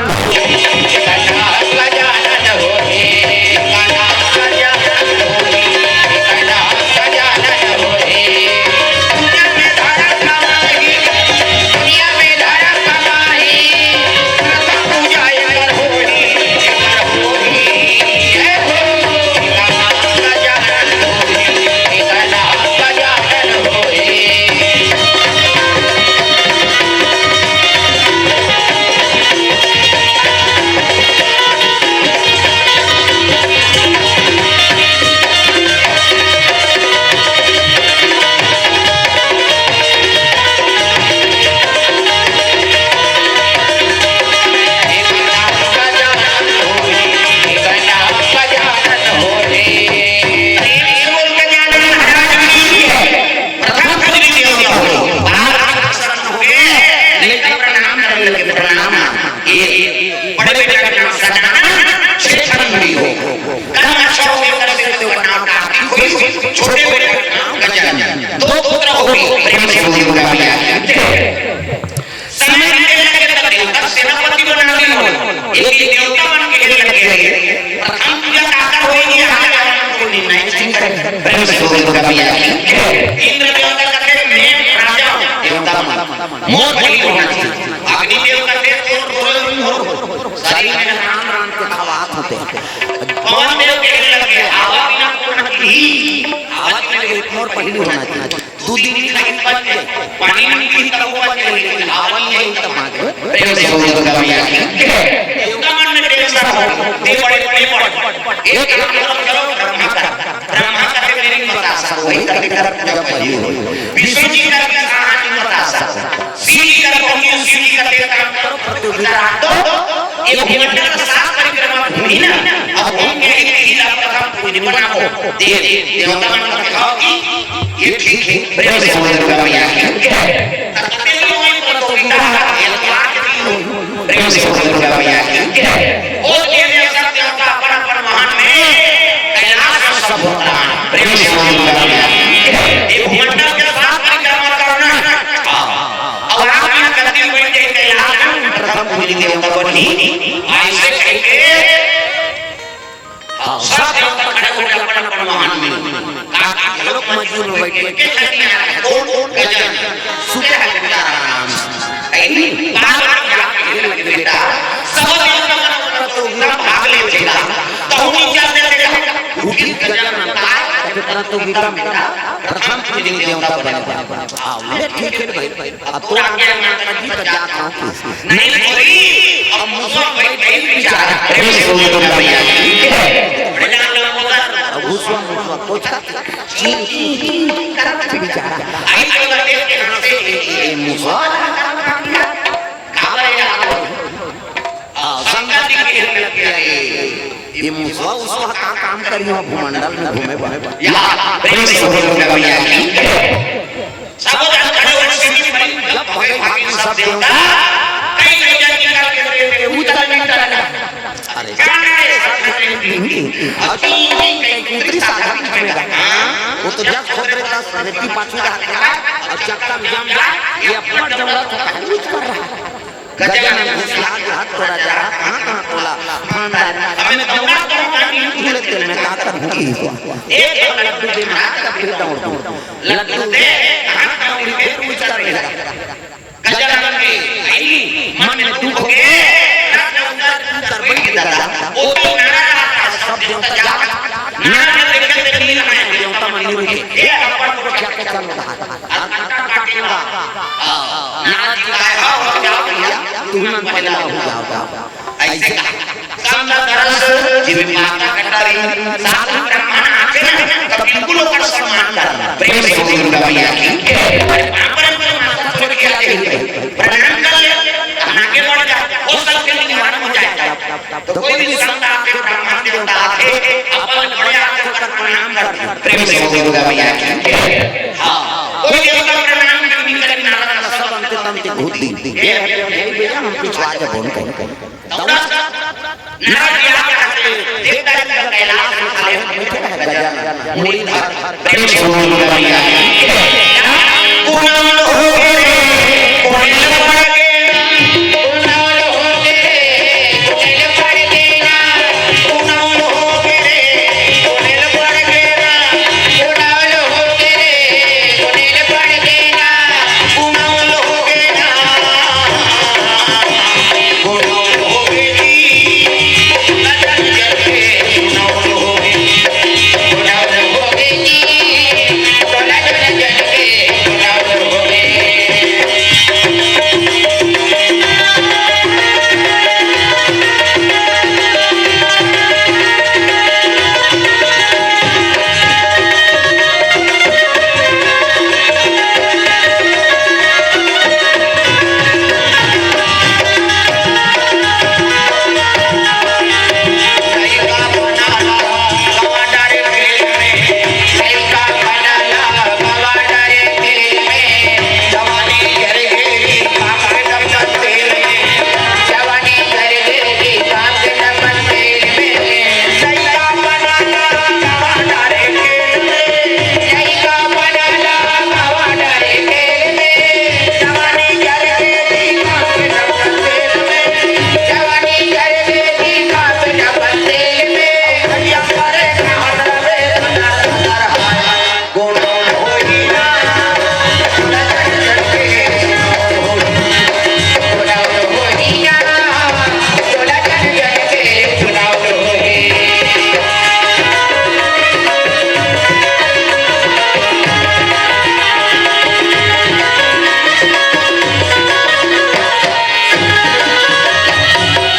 प्रणाम। ये बड़े बेटा का नाम सदानंद, छह खंडी हो। कर्म अच्छा हो गया, करते करते ऊपर नाम का आरती हुई, छोटे बेटे का नाम गजानन। दो पुत्र हो गए, प्रेम से बोलिए दुर्गा मैया की जय। समय बीते लगे तब देवता सेनापति बना दी हो। एक दिन देवता बन के लग गए। प्रथम पूजा काकर होएगी, राजा को निर्णय चिंतन। प्रेम से बोलिए दुर्गा मैया की जय। इंद्र देवता कहते हैं, मैं राजा हूँ, देवता मन। मोर पहली होना चाहिए। अग्निदेव कहते हैं, और रोल मोर हो। सारी में राम राम के खवात होते हैं। पवन देव कहने लगे, हवा बिना कौन हवा? हवा के लिए मोर पहली होना चाहिए। दो दिन में नहीं बन गए, पानी में नहीं तब वो बन गए, लेकिन हवा नहीं है तब बन गए। प्रेम से बोलिए दुर्गा मैया की जय। देवता मन में प्रेम सा हो, देव बड़े, देव बड़े। एक काम करो, ब्रह्मा का, ब्रह्मा का नहीं बता सको, वही कभी कर पूजा पहली हो। विष्णु जी का भी कहानी बता सको। शिव जी का कौन है, शिव जी का देव काम करो, प्रतियोगिता रख दो। ये भूमंडल का सात परिक्रमा भूमि ना, अब भूमि के लिए लीला प्रथम पूजन बनाओ। देव, देवता मन का कहो कि ये ठीक है, प्रेम से बोल दुर्गा मैया की जय। तब तक के लिए वही प्रतियोगिता है, ये लाख के लिए वही। प्रेम से बोल दुर्गा मैया की जय। वो देव, ये सब देवता अपन अपन महान में प्रेम से बोलो दुर्गा मैया की। ये भूमंडल के सात परिक्रमा करना। हाँ। और आप यहाँ गलती में बैठ जाए, कैलाश में प्रथम पूजनीय देवता बनी। ऐसे कह के, हाँ, सब देवता खड़े हो गए अपन अपन वाहन में। काकी लोग मजदूर में बैठे, के खड़ी है, कौन? गजानन। सुते हैं बेचारा आराम से। ऐनी बार बार याद ये लगे बेटा, सब देवता मन अपन अपन भाग ले बेटा। तो हम नीचे आते थे, उठी गजानन का, तो प्रतियोगिता में प्रथम पूजनीय देवता बने। हाँ, ले ठीक है भाई, अब तो आगे माता जी तो जात हूँ। नहीं छोड़ी, अब मुसवा भाई भाई बेचारा। प्रेम से बोलो दुर्गा मैया की। बड़े जान लो उधर। अब मुसवा, मुसवा, पोछा। ची, ची, ची, ची, करत बेचारा। आई तो लगे के हाथ से, ए, ए, ए, मुसवा। खा ले यार। आ, संगत जी के लग गया ये। ये मुसवा उसवा का काम करी हो, भूमंडल में घूमे बा। या, प्रेम से बोलो दुर्गा मैया की। सब जन खड़े हो, सीधी पड़ी, जब भगे भागी सब देवता, कई जगह निकल के, के, के, उतर निकल। अरे, जाने रे, सब जन हिंदी। और तीन, तीन कई कुतरी साधन में गए। हाँ? वो तो जब खोद रहे था, रेती पाछू रहा था, और चक्कर में जम जा, ये अपना जंगल था, कुछ कर रहा है। गजानन घुसला के हाथ तोड़ा जा रहा, कहाँ, कहाँ तोला? खानदान। अब मैं दौड़ा, दौड़ा, गाड़ी में घुले तेल में ताकत होगी। एक बार लड्डू दे महाराज, तब फिर दौड़ दौड़। लड्डू दे, हाथ दौड़ी, फिर उजकर रह गया। गजानन के भाई मन में दुख हो गए, रात में उतर, उतर बैठ दादा। वो तो नारा, सब देवता जा। नारा देखे ते नील में देवता मन नहीं रुके। ये अपन को क्या क्या चल रहा है? और काटा काटूंगा। नारद जी कहे, "हाँ, हो जाओ भैया, तुम मन पैदा हो जाओ, जाओ।" ऐसे कहा। संत रस जिनमें माता कटारी, साधु ब्राह्मण आते हैं, तब बिल्कुल ओकर सम्मान करना। प्रेम से बोलो दुर्गा मैया की। अपन को माता छोड़ के आते हैं, प्रणाम कर ले, आगे बढ़ जा, हो सकते निवारण हो जाए। तो कोई भी संत आके, ब्राह्मण देवता आके, अपन बड़े हाथ होकर प्रणाम कर दे। प्रेम से बोलो दुर्गा मैया की। हाँ, कोई देवता प्रणाम नहीं करी, नारायण सब अंते तंते घूत दी। ये है, ये भैया, हम पिछवा जब बोल कहीं कहीं। दौड़ा, नारायण क्या करते? देखता है कि कैलाश में खड़े हैं, बैठे हैं गजानन, मुरलीधर। प्रेम से बोलो दुर्गा मैया की। कुनाल हो गए, कुनाल पड़ गए, कुनाल हो गए, कुनाल पड़ गए ना, कुनाल हो गए, कुनाल पड़ गए ना, कुनाल हो गए, कुनाल पड़ गए ना, कुनाल हो गए ना।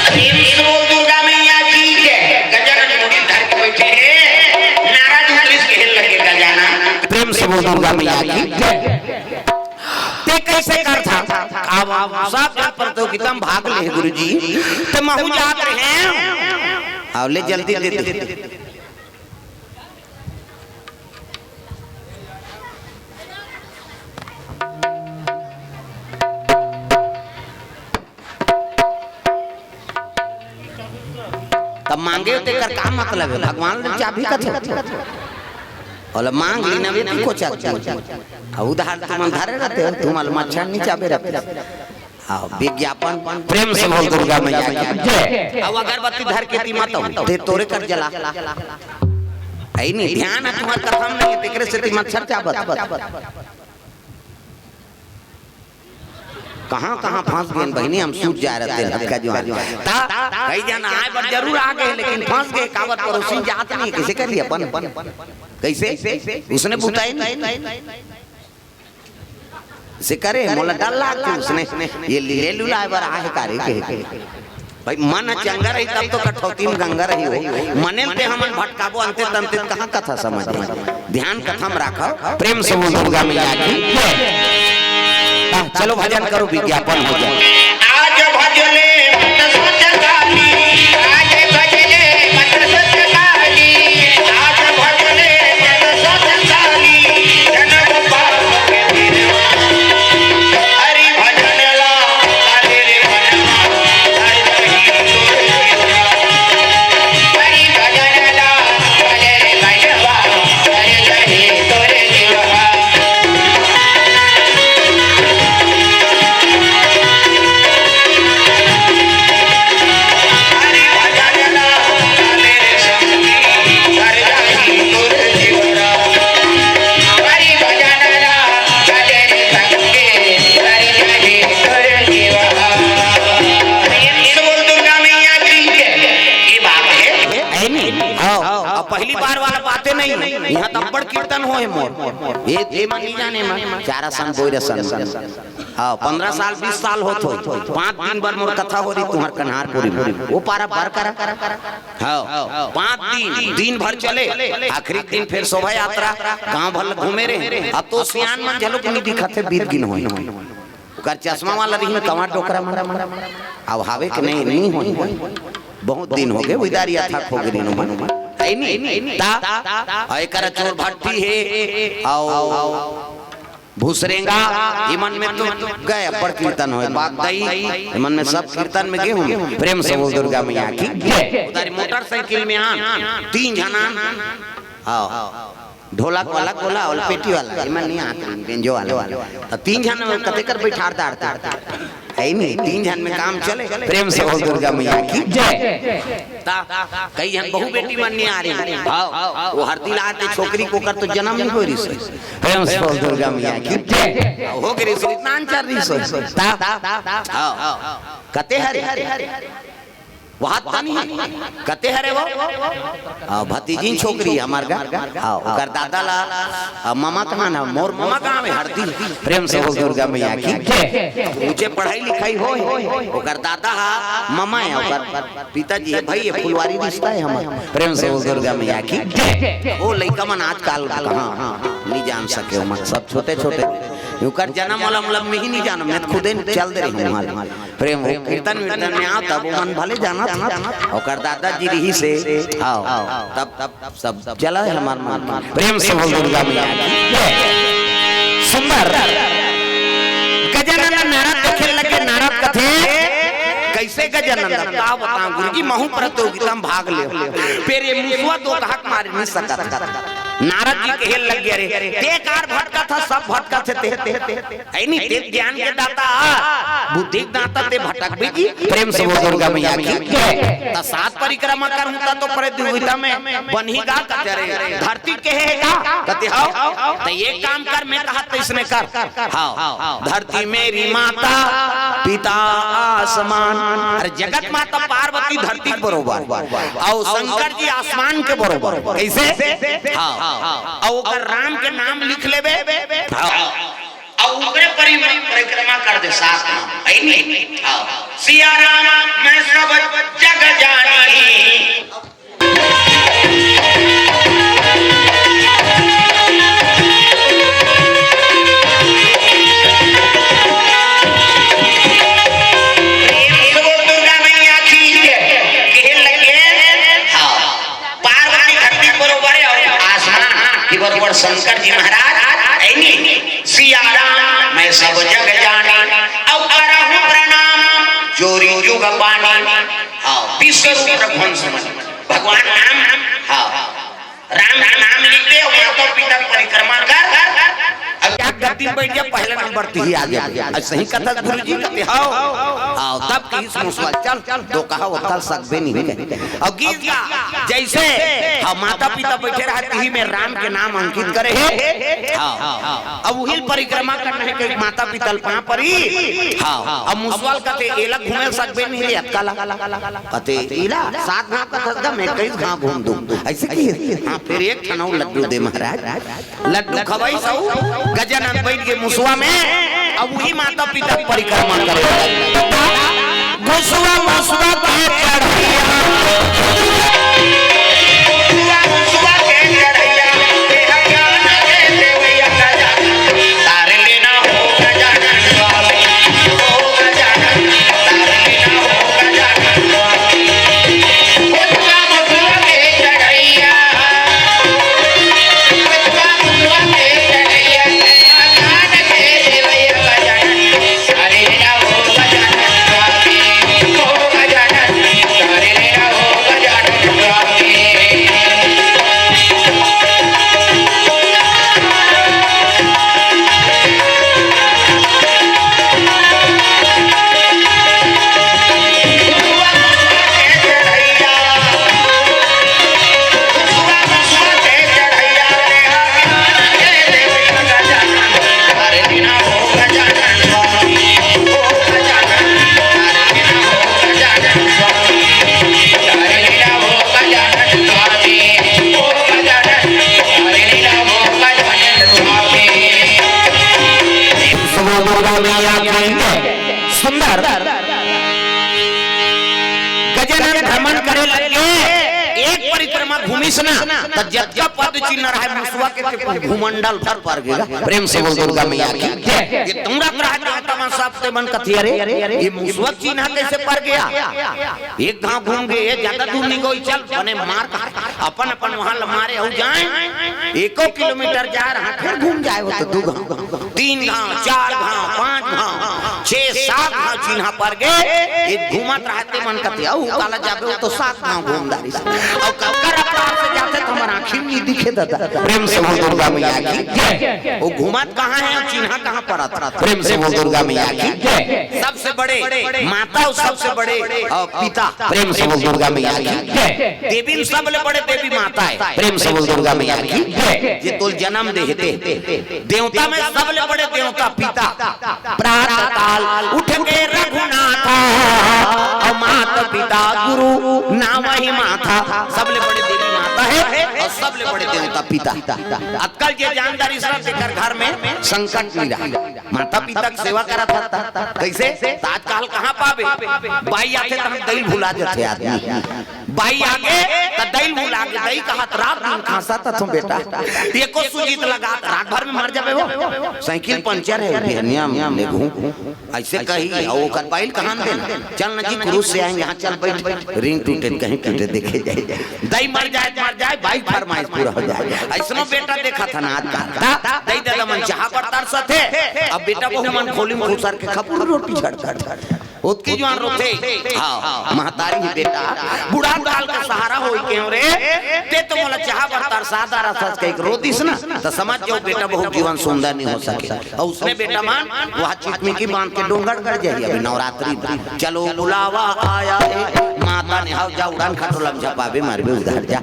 प्रेम से बोल दुर्गा मैया की जय। गजानन मुड़ी धर के बैठे हैं, नारद जी पुलिस के हेल लगे गजानन। प्रेम से बोल दुर्गा मैया की जय। ते कैसे करथा? अब सब जन प्रतियोगिता में भाग ले गुरुजी, ते महू जात रहे। आओ ले जल्दी दे दे। तब मांगे हो तेकर का मतलब है? भगवान ले चाबी का थे। ओला मांग ली ना बेटी, कोचा के। अब उधार तुमन धरे रहते हो, तुमन मच्छर नहीं चाबे रहते। हाँ, विज्ञापन। प्रेम से बोल दुर्गा मैया की जय। अब अगरबत्ती धर के ती मत हो, ते तोरे कर जला। ऐ नहीं, ध्यान है तुम्हार कथा में नहीं, तेकरे से ती मच्छर चाबत। कहाँ कहाँ फंस गए बहिनी, हम सूत जा रहे थे लड़का जवान। ता कई जन आए बर जरूर आ गए, लेकिन फंस गए, काबर परोसी जात नहीं, कैसे करिए अपन? कैसे? उसने बुताई नहीं। से करे, मोला डर लागथे उसने, ये लीले लुलाए बर आहे का रे के। भाई, मन चंगा रही तब तो कठौती में गंगा रही हो। मने ते हमन भटकाबो अंते तंते, कहाँ कथा समझ में? ध्यान कथा में राखो। प्रेम से बोल दुर्गा मैया की जय। हाँ, चलो भजन करो, विज्ञापन हो जाए। आज भजले मत सोच काली, आज भजले मत सोच काली, आज भजले मत सोच काली। जन्म पाप के तेरे हरि भजन ला, हरे रे भजन ला, हरि भजन ला, हरि भजन ला, हरे रे भजन ला, हरि हरि तोरे जीवा। अब पहली बार वाला बातें नहीं, यहाँ तो बड़ कीर्तन होए मोर। ये, ये मन नहीं जाने मन, चारा सन, बोई रसन। हाँ, पन्द्रह साल, बीस साल होत होई, पाँच दिन बर मोर कथा हो रही तुम्हार कन्हारपुरी में, वो पारा बर करा। हाँ, पाँच दिन, दिन भर चले, आखिरी दिन फिर शोभा यात्रा, गांव भर घूमे रहे। अब तो सियान मन झलो के नहीं दिखत है, बीत गिन होई। ओकर चश्मा वाला रही कमा डोकरा मन, अब हावे के नहीं, नहीं होई। बहुत दिन हो गए, उधार यथा खो गिरी नु मन। है नहीं? ता, आ एकर चोर भट्टी है, आओ। भूसरेंगा, इमन में तो गए अब्बड़ कीर्तन होए, बागदई, इमन में सब कीर्तन में गए हूँ। प्रेम से बोल दुर्गा मैया की जय। उधारी मोटरसाइकिल में आन, तीन झन आन, आओ, ढोलक वाला, गोला वाला, पेटी वाला, इमन नहीं आते, बेंजो वाला, तो तीन झन में कते कर बैठार दार, दार, दार। है नहीं, तीन झन में काम चले। प्रेम से बोल दुर्गा मैया की जय। ता, कई झन बहू बेटी मन नहीं आ रही। हाँ, वो हरदी लाते छोकरी को कर तो जन्म नहीं हो रही सो। प्रेम से बोल दुर्गा मैया की जय। हो गई सो, इतना अंचर रही सो। ता, हाँ, कते हरे? वहाँ तो नहीं है। कते हरे वो? हाँ, भतीजी छोकरी हमार का। हाँ, ओकर दादा ला, आ, ममा कहाँ ना? मोर ममा कहाँ में हरदी? प्रेम से बोल दुर्गा मैया की जय। ऊंचे पढ़ाई लिखाई हो, ओकर दादा हा ममा है, ओकर पिताजी है, भाई है, फुलवारी रिश्ता है हमार। प्रेम से बोल दुर्गा मैया की जय। वो लइका मन आजकल कहाँ, नहीं जान सके हो मन, सब छोटे छोटे। ओकर जन्म वाला मतलब मैं ही नहीं जानम, मैं खुदे चल दे रही हूँ वहाँ। प्रेम हो, कीर्तन वीर्तन में आओ, तब वो मन भले जाना था, ओकर दादाजी रही से, आओ, तब, तब सब चला है हमार मन। प्रेम से बोल दुर्गा मैया की जय। सुंदर। गजानन नारद देखे लगे, नारद कथे, "कैसे गजानन?" का बताऊं गुरुजी, महू प्रतियोगिता में भाग ले, फिर ये मुसवा तो कहा मार नहीं सकत। नारद जी कहे लग गया, "रे, ते कार भटका था, सब भटका थे, ते, ते, ते।" है नी, ते ज्ञान के दाता, बुद्धि के दाता, ते भटक भी जी। प्रेम से बोल दुर्गा मैया की जय। त सात परिक्रमा करूं त तो प्रद्योगिता में बनी गा कते रे। धरती के है का? कते हो? त ये काम कर, मैं कहा त इसने कर। हाँ, धरती मेरी माता, पिता आसमान। अरे जगत माता पार्वती धरती के बरोबर, और शंकर जी आसमान के बरोबर। कैसे? हाँ, और ओकर राम के नाम लिख लेबे। हाँ। अउ ओकरे परि-, परिक्रमा कर दे साथ में, है नी? हाँ। सिया राम मैं सब जग जानी। प्रेम से बोल दुर्गा मैया की जय। कहे लगे, हाँ। पार्वती धरती बरोबर है और आसमान के बरोबर शंकर जी महाराज, है नी? सिया राम मैं सब जग जानी, अउ करहु प्रणाम जोरी जुग पानी। हाँ, विश्व रूप रघुवंश में भगवान राम, हाँ, राम का नाम लिख दे, माता पिता अब क्या गद्दी में बैठ जा, पहले नंबर तिही आ जाबे। अइसे ही कथस गुरुजी कथे, "हव।" हव, तब कहिस मुसवा ल, "चल, तो कहा वो कल सकबे नहीं है।" अउ गीत गा, जइसे, हाँ, माता पिता बइठे रहय तिही में राम के नाम अंकित करे हे। हाँ, अब उही ल परिक्रमा करना हे कि माता पिता ल पाँव परी। हाँ, अब मुसवा ल कथे, "एला घूमे ल सकबे नहीं रे, अतका ला।" कथे, "एला सात घांव कथस गा, मैं इक्कीस घांव घूम दूं।" अइसे कहिस, हाँ, फिर एक ठन अउ लड्डू दे महाराज। लड्डू खवइस अउ गजानन बइठ गे मुसवा में। अब उही माता पिता के परिक्रमा करे। मुसवा, मुसवा के चढ़इया। मुसवा, मुसवा के चढ़इया। तेरा ज्ञान दे दे भैया गजानन। तार लेना हो गजानन स्वामी। हो गजानन। तार लेना हो गजानन स्वामी। मुसवा, मुसवा के चढ़इया। सुंदर। गजानन भ्रमण करे लगे, एक परिक्रमा घूमिस ना, त जतका पद चिन्ह रहय मुसवा के, ते भूमंडल भर पर गे। प्रेम से बोल दुर्गा मैया की जय। ये तुमरा ग्रह देवता मन सब ते मन कथे, "अरे, ये मुसवा के चिन्ह कइसे पर गे?" एक घांव घूम गे, ये ज्यादा दूर नहीं गो, चल, बने मार का, अपन, अपन वहां ल मारे हो जाए, एको किलोमीटर जाय रहा, फिर घूम जाय हो तो दू घांव, तीन घांव, चार घांव, पांच घांव, छह, सात घांव चिन्हा पर गे, ये घूमत रहय ते मन कथे, "अउ काला जाबे, वो तो सात घांव घूम डारिस।" अउ ककर अपराध से जाथे त हमर आँखी में नहीं दिखे दादा। प्रेम से बोल दुर्गा मैया की जय। वो घूमत कहाँ हे अउ चिन्हा कहाँ परत? प्रेम से बोल दुर्गा मैया की जय। सबसे बड़े माता अउ सबसे बड़े, अ, पिता। प्रेम से बोल दुर्गा मैया की जय। देवी में सबले बड़े देवी माता हे। प्रेम से बोल दुर्गा मैया की जय। जे तोल जन्म दे हे ते। देवता में सबले बड़े देवता पिता। प्रातः काल उठ के रघुनाथा, अउ माता पिता गुरु नावहि माथा। सबले बड़े देवी माता हे अउ सबले बड़े देवता पिता। अतका ल जे जान डारिस ना, तेकर घर में संकट नहीं रहय। माता पिता के सेवा करत हस। कइसे? त आजकल कहाँ पाबे? बाई आथे त हम दई ल भुला जथे आदमी। बाई आगे त दई ल भुला गे, दई कहत रात दिन खांसत हथों बेटा। एको सूजी त लगा त रात भर में मर जाबे वो। साइकिल पंचर हे, बिहनिया में घूम। अइसे कही, अउ ओकर बाई ल कहान देना, "चल ना जी, क्रूज से आएंगे, यहाँ चल बैठ, रिंग टूटे त कहीं टूटे, देखे जाए।" दई मर जाय, मर जाय, बाई के फरमाइश पूरा हो जाय। अइसनो बेटा देखत हन आजकल। त दई ददा मन चाहा बर तरसत हे, अब बेटा बहू मन खोली में खुसर के खपुर रोटी झड़त हे। ओतकी जुवार रोथे। हाँ, महतारी ही बेटा, बुढ़ा काल के सहारा होई के हो रे, ते तो मोला चाहा बर तरसा डारत हस कहिके रो दिस ना, त समझ जाओ बेटा बहू जीवन सुंदर नहीं हो सके। अउ उसने बेटा मन वहाँ चिचमिकी बांध के डोंगड़ गड़ जाही अभी नवरात्रि में। चलो बुलावा आया है, माता ने हव जा उड़ान खटोला में झपाबे मरबे उधर जा।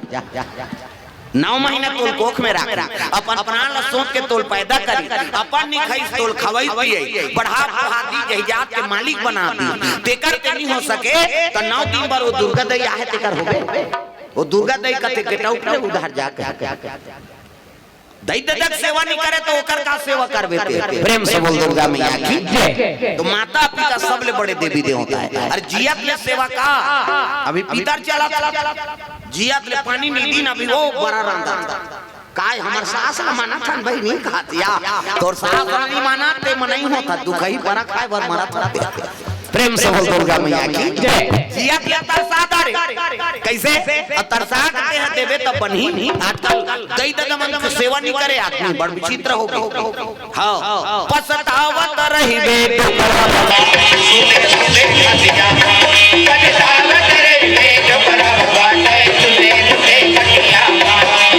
नौ महीना तोल कोख में राख, अपन प्राण ल सोच के तोल पैदा करी, अपन निखइस तोल खवई पियई, बढ़ा बढ़ा दी, जहिजात के मालिक बना दी। तेकर ते नहीं हो सके, त नौ दिन बर वो दुर्गा दई आहे, तेकर होबे। वो दुर्गा दई कथे, "बेटा, ऊपरे उधर जा," कहे। दई ददा के सेवा नहीं करे, त ओकर का सेवा करबे ते? प्रेम से बोल दुर्गा मैया की जय। त माता पिता सबले बड़े देवी देवता हे। अरे जियत ले सेवा का? अभी पितर चला, जियत ले पानी नहीं दीन, अभी वो बरा रांधा। काय हमर सास ला मानत हन बहिनी, कहत या, तोर सास ला नहीं मानत, ते मनई होत हस, दुखही बरा खाय बर मरत हस। प्रेम से बोल दुर्गा मैया की जय। जियत ले तरसा डारे। कइसे? अउ तरसा के तेहा देबे तब बनही। आजकल दई ददा मन के सेवा नहीं करे आदमी, बड़ विचित्र हो गे। हाँ। पछतावत रहिबे डोकरा। सुने सुने खटिया, पछतावत रहिबे डोकरा, बाटे सुने सुने खटिया,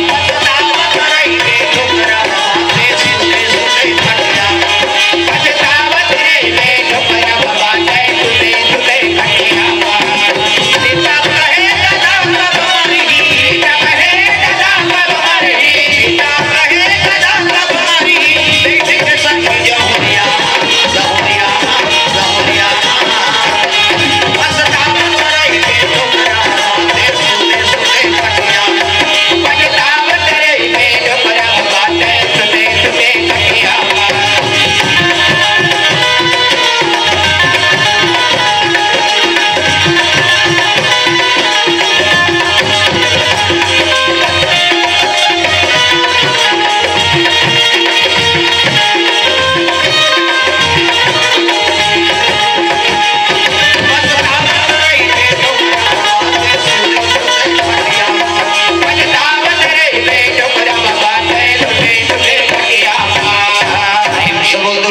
पछतावत रहिबे डोकरा।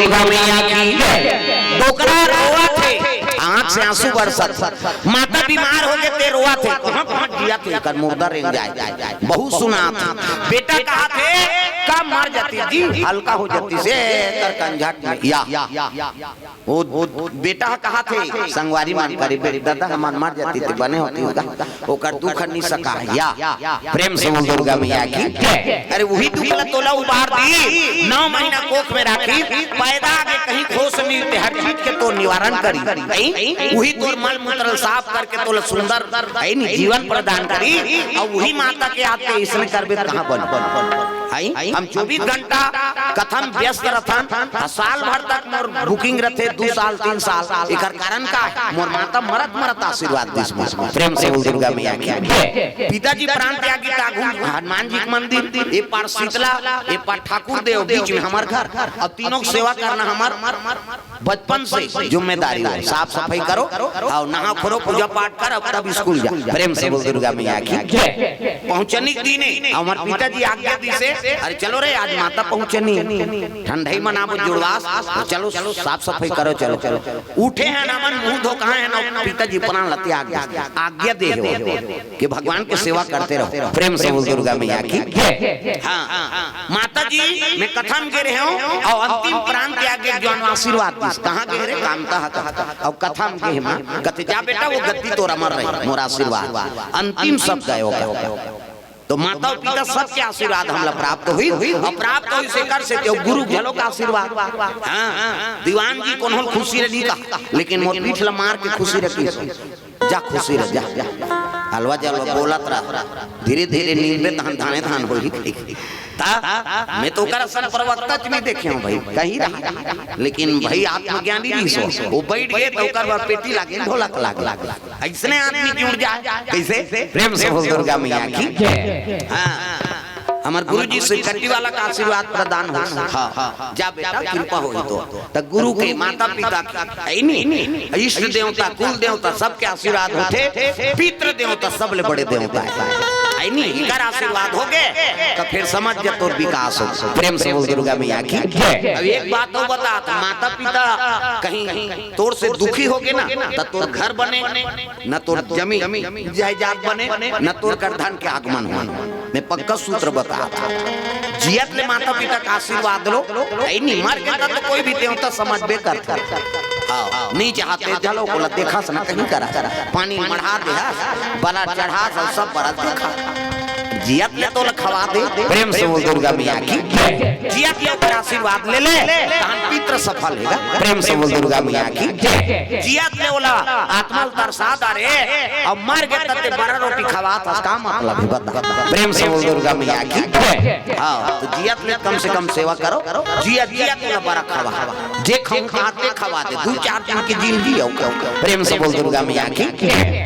दुर्गा मैया की जय। डोकरा रोवत हे, आंख से आंसू बरसत हे। माता बीमार हो गे ते रोवत हे, कहां पहुंच जियत हे, एकर मुर्दा रेंग जाय। बहुत सुनात हे। बेटा कहत हे, का मर जातिस जी, हल्का हो जातिस, एकर कंझट में या। वो बेटा कहत हे, संगवारी मन करी, "बे-, दादा, हमन मर जातिस ते बने होतिस गा।" ओकर दुख नि सका या। प्रेम से बोल दुर्गा मैया की। अरे, वही दुख ला तोला उबार दी, नौ महीना कोख में राखी, पैदा आगे कहीं खोस मिलते, हर चीज के तो निवारण करी। नहीं? वही तोर मल मूत्र साफ करके तोला सुंदर, है नी, जीवन प्रदान करी। और वही माता के आते इसने करबे, कहां बन, बन, बन। हैं? हम चौबीस घंटा कथा म व्यस्त रथन, साल भर तक मोर booking रथे, दू साल, तीन साल। एकर कारण का हे? मोर माता मरत मरत आशीर्वाद दिस मोर। प्रेम से बोल दुर्गा मैया की। पिताजी प्राण त्यागी त आगू हनुमान जी के मंदिर, ए पार शीतला, ए पार ठाकुर देव, बीच में हमर घर। अब तीनों के सेवा करना हमर बचपन से जिम्मेदारी हे। साफ सफाई करो, अउ नहा खोरो, पूजा पाठ कर, अब तब स्कूल जा। प्रेम से बोल दुर्गा मैया की। पहुंचनी के दिने हमर पिताजी आज्ञा दिसे, "अरे चलो रे, आज माता पहुंचनी, ठंडई मनाबो जुड़वास, तो चलो साफ सफाई करो, चलो।" उठे हे ना, मन मुंह धो कहां हे ना, पिताजी प्राण ला त्याग दिस, आज्ञा दे हो कि भगवान के सेवा करते रहो। प्रेम से बोल दुर्गा मैया की। हां, माता जी, मैं कथा म गे रहेंव अउ अंतिम प्राण त्याग के जौन आशीर्वाद दिस, कहां गे रे, कामता हा कथा, अउ कथा म गे हे मां, कथे, "जा बेटा, वो गद्दी तोर अमर रही, मोर आशीर्वाद।" अंतिम शब्द हे वो। तो माता अउ पिता सबके आशीर्वाद हमला प्राप्त होइस, अउ प्राप्त होइस एकर से ते गुरु घलो का आशीर्वाद। हां, दीवान जी कोनो ल खुशी रही का, लेकिन मोर पीठ ला मार के खुशी रखिस। जा खुशी रह, जा। हलवा जलवा बोलत रह, धीरे धीरे नींदबे तहन धाने धान होही। ता मैं तो ओकर असन प्रवक्ता च नहीं देखे हूं भाई, कहीं रहा। लेकिन भाई आत्मज्ञानी रहिस हो, वो बैठ गे तो ओकर बर पेटी लागे, ढोलक लागे। अइसने आदमी जुड़ जाय। कइसे? प्रेम से बोल दुर्गा मैया की। हां, हमर गुरुजी से कट्टी वाला का आशीर्वाद प्रदान हो। हां, जा बेटा, कृपा होही तो। त गुरु के, माता पिता के, है नी? इष्ट देवता, कुल देवता, सबके आशीर्वाद होथे। पितृ देवता सबले बड़े देवता हे, है नी? इकर आशीर्वाद होगे, त फेर समझ जा तोर विकास हो। प्रेम से बोल दुर्गा मैया की। अब एक बात अउ बतात, माता पिता कहीं तोर से दुखी होगे ना, त तोर घर बने, न तोर जमीन जायदाद बने, न तोर कर धन के आगमन हो। मैं पक्का सूत्र बतात हंव। जियत ले माता पिता का आशीर्वाद लो, है नी? मर गे त कोई भी देवता समझबे करथे। हां, नहीं चाहते जलो को देखस न कहीं करा, पानी मढ़ा देहस, बरा चढ़ास अउ सब बरा देखा। जियत ले तोला खवा दे। प्रेम से बोल दुर्गा मैया की। जियत ले ओकर आशीर्वाद ले ले, तहन पितृ सफल हेगा। प्रेम से बोल दुर्गा मैया की। जियत ले ओला आत्मा ल तरसा डारे, अउ मर गे त ते बरा रोटी खवात हस, का मतलब हे बता? प्रेम से बोल दुर्गा मैया की। हां, त जियत ले कम से कम सेवा करो, जियत, जियत ले बरा खवा, जे खाऊं खाते खवा दे, दू चार दिन की जिंदगी हे। प्रेम से बोल दुर्गा मैया की।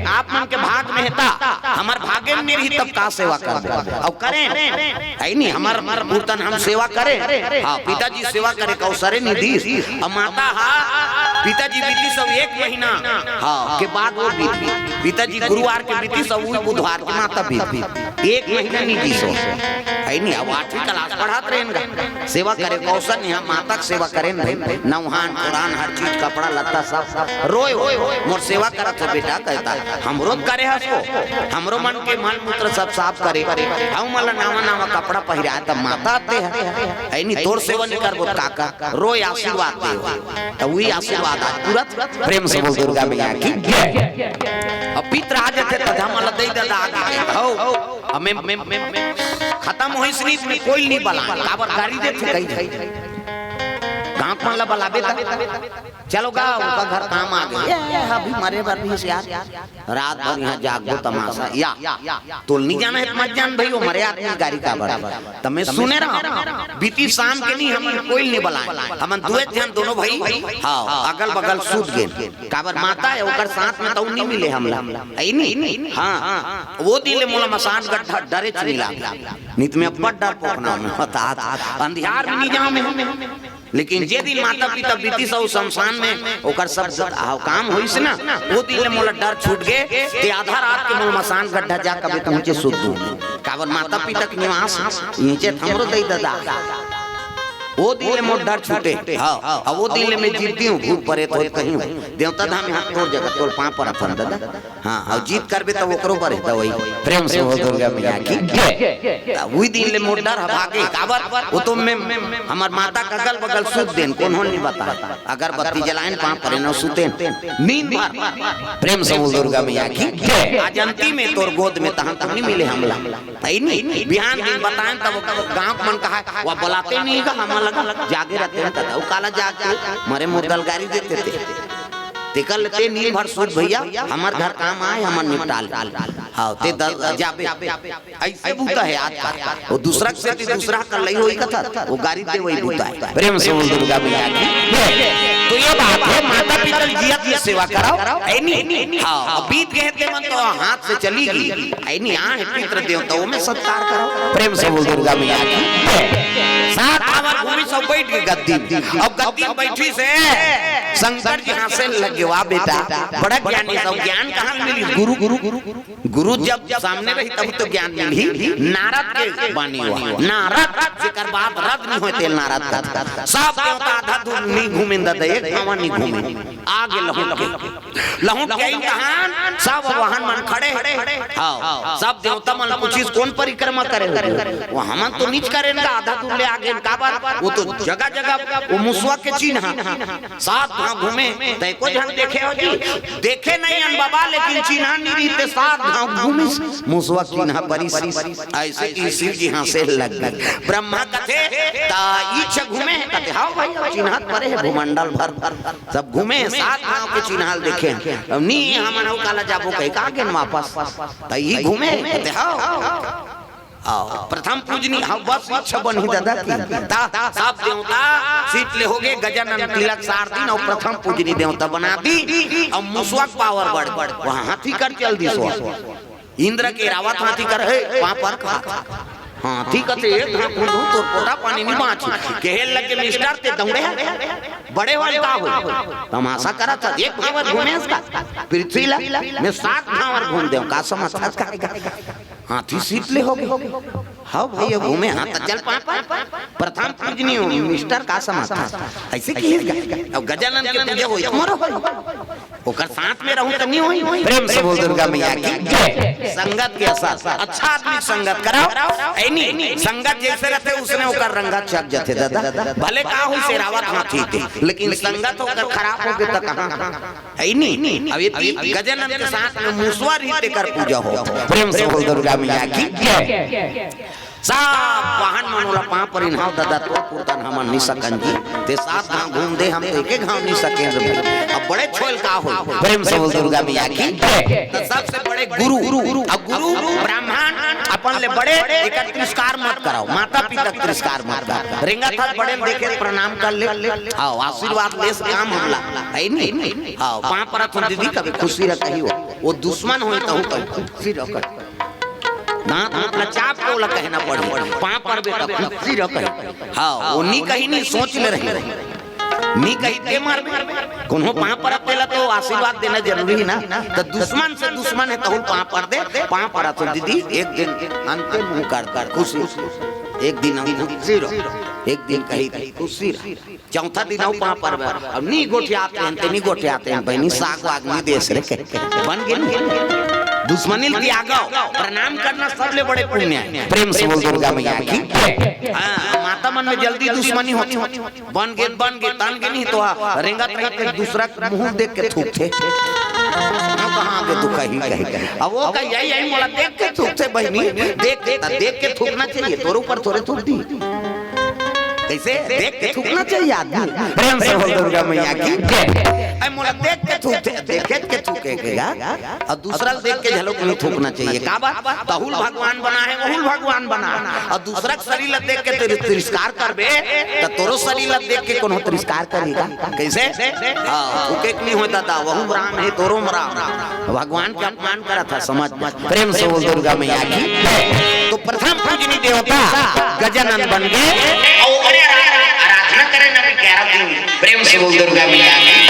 आप मन के भाग में हे ता, हमर भागे में नहीं रही तब का सेवा करबे? अउ करें, है नी? हमर पुरतन हम सेवा करें, हां, पिताजी सेवा करे का अवसरे नहीं दिस। अउ माता हा, पिताजी बीतिस अउ एक महीना, हां, के बाद वो बीत, पिताजी गुरुवार के बीतिस अउ वो बुधवार के माता बीत, एक महीना नहीं दिस हो, है नी? अब आठवीं class पढ़त रहेन गा, सेवा करे का अवसर नहीं, हम माता के सेवा करेन भाई, नौहान, पुरान, हर चीज, कपड़ा लत्ता सब, रोय हो, मोर सेवा करत हो बेटा, कहता, हमरो करे हस वो, हमरो मन के मल मूत्र सब साफ करे, अउ मला नावा नावा कपड़ा पहिराय, त माता आते हे, है नी? तोर सेवा नहीं करबो त काका, रोय आशीर्वाद दे, त वही आशीर्वाद आज पूरा। प्रेम से बोल दुर्गा मैया की। अब पितर आ जाते त हमला दे दादा आगे हो, हमें खत्म होइस नी, कोई नहीं बला, काबर गारी देथे कहीं। गांव मन ला बलाबे त चलो गा, उनका घर काम आ गए। ए, अभी मरे बर भी यार, रात भर यहां जागबो तमाशा। या, तोल नहीं जाना हे त मत जान भाई, वो मरे आदमी गारी काबर। त मैं सुने रहा, बीती शाम के नहीं, हमन कोई नहीं बलाए, हमन दुए झन दोनों भाई, हां, अगल बगल सूत गे। काबर माता हे, ओकर साथ में त नहीं मिले हमला, है नी? हां, वो दिन ले मोला मसान गड्ढा डरे च मिला, नित में अब्बड़ डर पोखना में होता, अंधियार में नहीं जाऊं मैं। लेकिन जे दिन माता पिता बीतिस अउ शमशान में ओकर सब हाव काम होइस ना, वो दिन ले मोला डर छूट गे। ते आधा रात के मोला मसान गड्ढा जा कबे पहुंचे सुत दू। काबर माता पिता के निवास नीचे थमरो दई ददा। वो दिन ले मोर डर छूटे। हाँ, अब वो दिन ले मैं जिद्दी हूँ, भूत परेत होत कहीं हूँ। देवता धाम यहाँ तोर जगह, तोर पाँव परत हन दादा। हाँ, अब जिद करबे तब ओकरो बर हे दवाई। प्रेम से बोल दुर्गा मैया की जय। त उही दिन ले मोर डर ह भागे, काबर? वो तो मैं, हमर माता के अगल बगल सुत देन, कोनो ल नहीं बता। अगरबत्ती जलाएन, पाँव परेन अउ सुतेन। नींद भर। प्रेम से बोल दुर्गा मैया की जय। आज अंतिम हे तोर गोद में, तहन तहन नहीं मिले हमला। तई नहीं, बिहान दिन बताएन तब गाँव के मन कहा, "वो बुलाते नहीं का, हमन लगा जागे रहते हैं।" त अउ काला जाग के मरे मुर्दा ल गारी देते थे। तेकर ले ते नींद भर सुत भैया, हमर घर काम आए, हमन निपटा ले। हाँ, ते द-, जाबे। ऐसे बूता हे आज का। वो दूसरा के सेती दूसरा कर लई होई कथा, वो गारी दे वही बूता हे। प्रेम से बोल दुर्गा मैया की। तो ये बात हे, माता पिता ल जियत ले सेवा कराओ, है नी? हाँ, अब बीत गए ते मन तो हाथ से चली गई, है नी? यहाँ हे पितृ देवता, वो में सत्कार कराओ। प्रेम से बोल दुर्गा मैया की। सात आवर घूमी सब बैठ के गद्दी में। अब गद्दी में बैठी से शंकर जी हाँसे लगे, "वाह बेटा, बड़ा ज्ञानी सब, ज्ञान कहाँ मिली?" गुरु, गुरु, गुरु, गुरु। गुरु जब सामने रही तब तो ज्ञान मिली। नारद के बानी हुआ, नारद जेकर बाद रद नहीं होते, नारद का सब देवता आधा दूर नहीं घूमे दादा, एक पावा नहीं घूमे। आगे लहुट के, लहुट के आई तहान सब वाहन मन खड़े। हाँ, सब देवता मन पूछिस, "कौन परिक्रमा करे हो?" वो हमन तो नीच करेन का, आधा दूर ले आगे काबर, वो तो जगह जगह वो मुसवा के चिन्ह। सात घांव घूमे, तय को झन देखे हो जी? देखे नहीं अन बाबा, लेकिन चिन्हा नहीं रहिते, सात घांव घूमिस, मुसवा चिन्हा परिस। ऐसे कि शिव जी हाँसे लग गए। ब्रह्मा कथे, "ता इछ घूमे?" कथे, "हाँ भाई, अब चिन्हा परे हे भूमंडल भर, सब घूमे, सात घांव के चिन्हा ल देखे। अब नी हमन अउ काला जाबो कहे का गेन वापस, त ई घूमे?" कथे, "हाँ।" आओ, प्रथम पूजनी, हाँ, बस इच्छा बनी दादा की। ता, सब देवता सीट ले होगे, गजानन तिलक सार दिन अउ प्रथम पूजनी देवता बना दी। अब मुसवा के पावर बढ़, बढ़, वहाँ हाथी कर चल दी सो। इंद्र के रावत हाथी कर, "हे, पाँव पर खा।" हाथी कथे, "एक घांव घूंदहूं तोर पोटा पानी नहीं बाँची।" कहे लगे, "मिस्टर ते दौड़े हे? बड़े वाले का हो?" तमाशा करा था, एक घांव घूमे इसका। पृथ्वी ला, मैं सात घांव घूम देव, का समझ था का? हाथी सीट ले होगे। हाँ भैया, घूमे, हाँ, त चल पाँव पर। प्रथम पूजनी हो, मिस्टर का समाथा। ऐसे की अब गजानन के पूजा होई, तुम्हारा होई। ओकर साथ में रहूं त नहीं होई। प्रेम से बोल दुर्गा मैया की जय। संगत के असर, अच्छा आदमी संगत कराओ। ऐ नहीं, संगत जैसे रहते उसने ओकर रंगा चक जाते दादा। भले का होई से रावत हाथी थे, लेकिन संगत ओकर खराब होगे त कहाँ? ऐ नहीं, अब ये ती-, गजानन के साथ में मुसवा रहिते कर पूजा हो। प्रेम से बोल दुर्गा मैया की जय। सब वाहन मन ओला पाँव परिन, "हाँ दादा, तोर पुरतन हमन नी सकन जी, ते सात घांव घूम दे, हम तो एके घांव नी सकेन रे भाई।" अब बड़े छोल का हो, प्रेम से बोल दुर्गा मैया की। त सबसे बड़े गुरु, अब गुरु ब्राह्मण अपन ले बड़े, एकर तिरस्कार मत कराओ, माता पिता के तिरस्कार मत कर। रेंगत हस बड़े ल देखे प्रणाम कर ले, आओ आशीर्वाद ले से काम हमला, है नहीं? आओ पाँव परत हो दीदी, कभी खुशी रह कही हो, वो दुश्मन हो तो, तो खुशी रह कर। दांत मतलब चाप के ओला कहना पड़ी, पाँव पर बेटा खुशी रह कही। हाँ, वो नी कही नी सोच ले रही, नी कही ते मार बे। कोनो पाँव परत तेला तो आशीर्वाद देना जरूरी है ना। तो दुश्मन से दुश्मन है तो पाँव पर दे, पाँव परत हो दीदी, एक दिन अंते मुंह कर कर खुशी, एक दिन हम खुशी रहो, एक दिन कही खुशी रहो। चौथा दिन अउ पाँव परबे। अब नी गोठियाते हैं, ते नी गोठियाते हैं, बहनी साग वाग नी देस रे के। बन गे नी। दुश्मनी ल त्यागो, प्रणाम करना सबले बड़े पुण्य है। प्रेम से बोल दुर्गा मैया की। हाँ, माता मन में जल्दी दुश्मनी होती। बन गे, बन गे, तन गे नी तो हाँ, रेंगत रेंगत एक दूसरा के मुंह देख के थूकथे। वो कहाँ आगे तू कही, कही, कही। अब वो कही, "यही, यही मोला देख के थूकथे बहनी, देख, देख, देख के थूकना चाहिए, तोर ऊपर थोड़े थूक दी।" कैसे? देख के थूकना चाहिए आदमी। प्रेम से बोल दुर्गा मैया की जय। अरे मोला देख के थूकथे, देखे के थूके के यार। और दूसरा ल देख के झलक नहीं थूकना चाहिए। काबर? तहूल भगवान बना है, वहूल भगवान बना है। और दूसरा के शरीर ल देख के तेरे तिरस्कार करबे, त तोरो शरीर ल देख के कोनो तिरस्कार करेगा? कैसे? हाँ, थूके के नहीं होता था, वहू राम है, तोरो राम। भगवान के अपमान करा था, समझ। प्रेम से बोल दुर्गा मैया की। तो प्रथम पूजनी देवता गजानन बन गए। और ओकरे आरा-, आराधना करे ना भी ग्यारह दिन। प्रेम से बोल दुर्गा मैया की।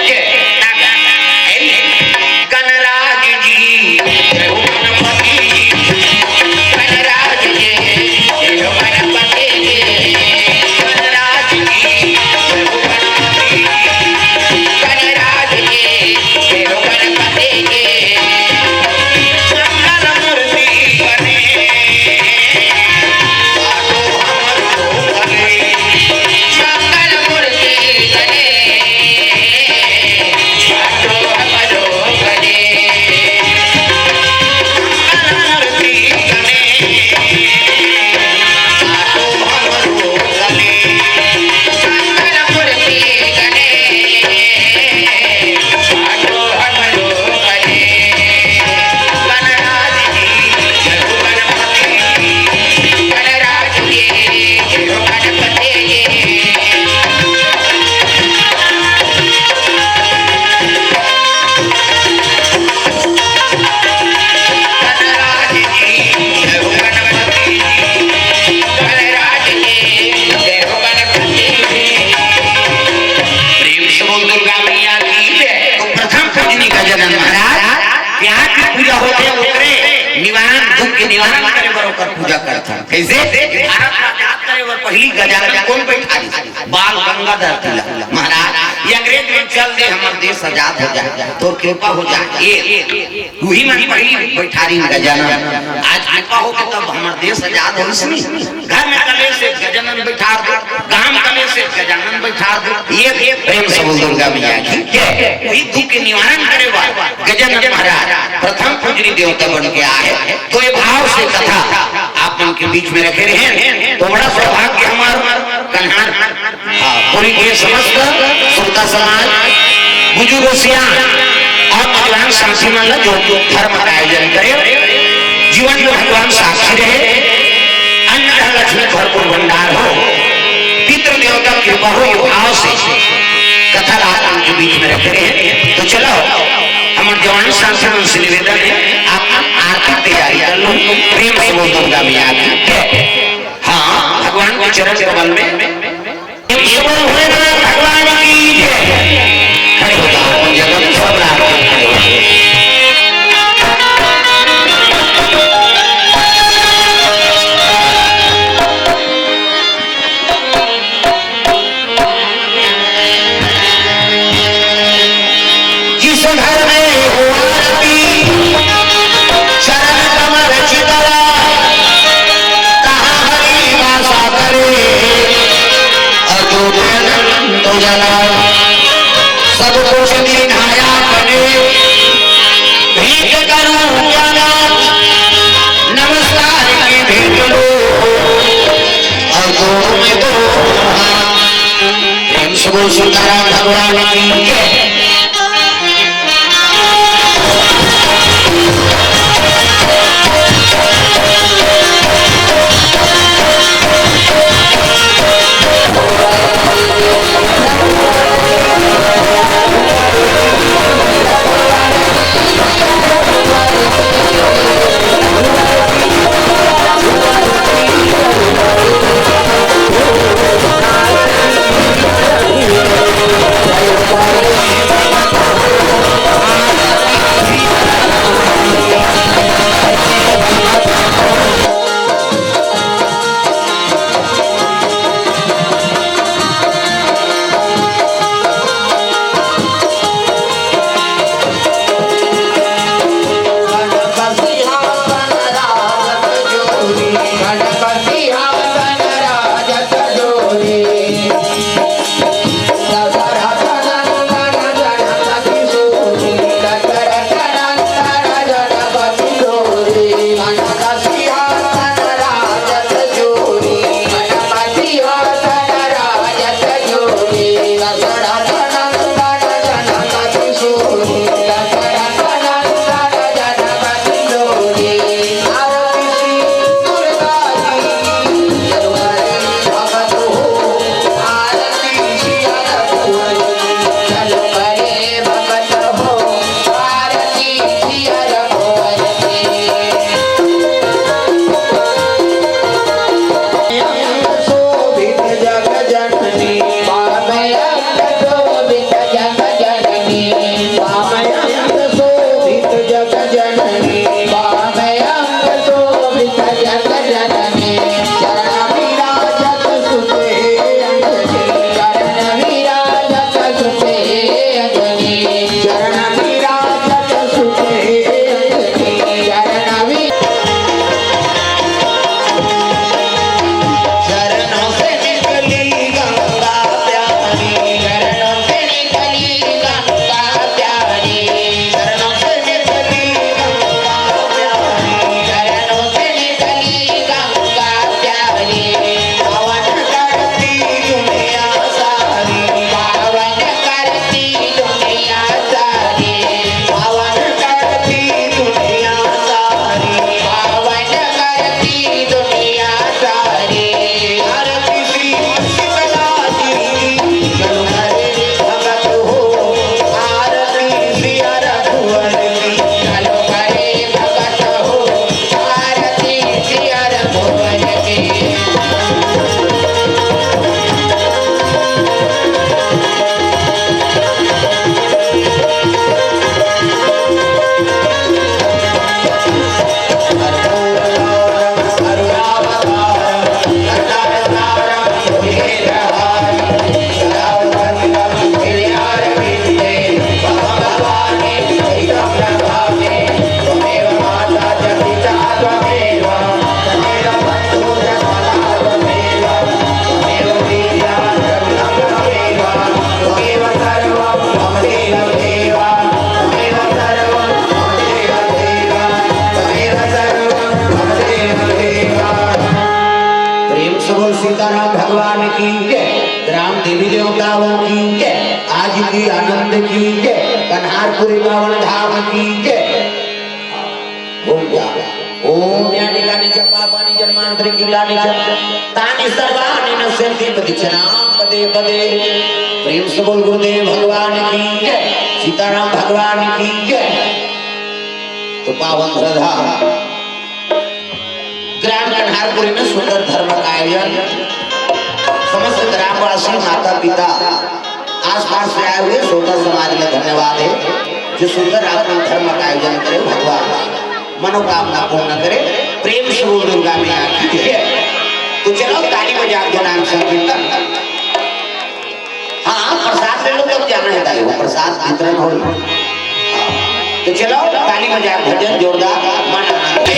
गणराज जी, गणपति जी, गणराज जी, गणपति जी, गणराज जी। निवारण करे बर ओकर पूजा करथन। कइसे? भारत ला आजाद करे बर पहिली गजानन कोन बैठारिस? बाल गंगाधर तिलक। महाराज, ये अंग्रेज मन चल दे, हमर देश आजाद हो जाए, तोर कृपा हो जाए। ये उही मन पहिली बैठारिन गजानन। आज कृपा हो के तब हमर देश आजाद होइस नी। घर में कलेश हे, गजानन बैठार दो, गांव में कलेश हे, गजानन बैठार दो। ये, ये प्रेम से बोल दुर्गा मैया की जय। वही दुख के निवारण करे बर गजानन महाराज प्रथम पूजनीय देवता बन के आए। तो ये भाव से कथा आप मन के बीच में रखे रहे, तो बड़ा सौभाग्य हमार कन्हार, हाँ, पूरी के समस्त श्रोता समाज, बुजुर्ग सियान और भगवान साक्षी मन ला जो धर्म का आयोजन करे, जीवन में भगवान साक्षी रहे, अन्न धन लक्ष्मी भरपूर भंडार हो, पितृ देवता कृपा हो, ये भाव से कथा ला आप मन के बीच में रखे रहे। तो चलो, हमर जवान साक्षी मन से निवेदन हे, आप आरती तैयारी कर लो, प्रेम से बोल दुर्गा मैया की जय। हाँ, भगवान के चरण कमल में प्रेम से बोल भोलेनाथ भगवान की जय। खड़े हो जाओ, अपन जगह में सब रात में खड़े हो जाओ। जिस घर में हो आरती, चरण कमल चितला, तहाँ हरि वासा करे, अजो अनंत उजला। सब कुछ दीन्हा आपने, भेंट करूं क्या नाथ, नमस्कार की भेंट लो, और दो में दो हाथ। प्रेम से बोल सीताराम भगवान की जय। राम देवी देवताओं की जय, आज की आनंद की जय, कन्हारपुरी पावन धाम की जय। ओम जा। ओम यानि कानि च पापानि जन्मांतरे कृतानि च, तानि सर्वाणि नश्यन्ति पदे पदे। प्रेम से बोल गुरुदेव भगवान की जय, सीताराम भगवान की जय। तो पावन श्रद्धा ग्राम कन्हारपुरी में सुंदर धर्म का आयोजन। समस्त ग्रामवासी, माता पिता, आसपास से आए हुए श्रोता समाज में धन्यवाद है, जो सुंदर आपने धर्म का आयोजन करे। भगवान मनोकामना पूर्ण करे। प्रेम से बोल दुर्गा मैया की जय। तो चलो, ताली बजा दो, नाम संकीर्तन। हाँ, प्रसाद ले लो, तब जाना है दाई, वो प्रसाद वितरण हो। हाँ, तो चलो, ताली बजा, भजन जोरदार, मन आनंद।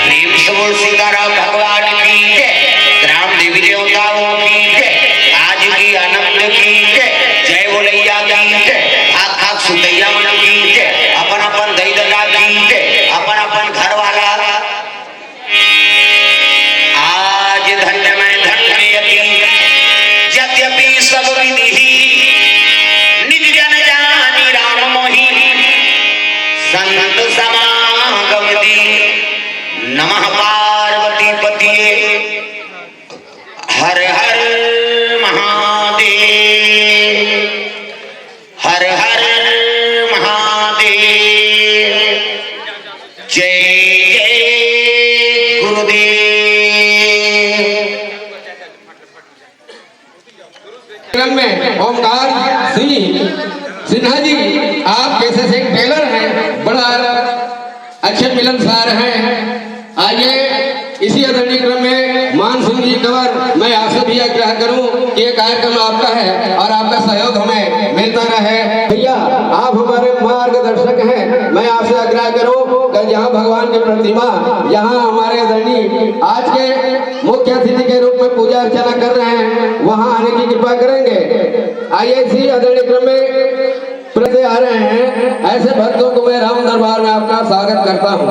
प्रेम से बोल सीताराम भगवान की जय, ग्राम देवी देवताओं की जय, आज की आनंद की जय, जय बोलैया की जय, आख आख सुतैया मन की जय, अपन अपन दई ददा की जय, अपन अपन घर वाला। आज धन्य मैं धन्य अति, यद्यपि सब विधि निज जन जानी राम मोहि, संत समागम दी। नमः पार्वती पतिये, हर हर महादेव, हर हर महादेव। जय जय गुरुदेव। कार्यक्रम में ओमकार सिंह सिन्हा जी, आप कैसे से टेलर हैं, बड़ा अच्छे मिलनसार हैं। आइए, इसी आदरणीय क्रम में मान सिंह जी कंवर, मैं आपसे भी आग्रह करूं कि ये कार्यक्रम आपका है और आपका सहयोग हमें मिलता रहे। भैया, आप हमारे मार्गदर्शक हैं, मैं आपसे आग्रह करूं कि जहां भगवान की प्रतिमा, यहां हमारे आदरणीय आज के मुख्य अतिथि के रूप में पूजा अर्चना कर रहे हैं, वहां आने की कृपा करेंगे। आइए, इसी आदरणीय क्रम में से आ रहे हैं, ऐसे भक्तों को मैं राम दरबार में आपका स्वागत करता हूँ।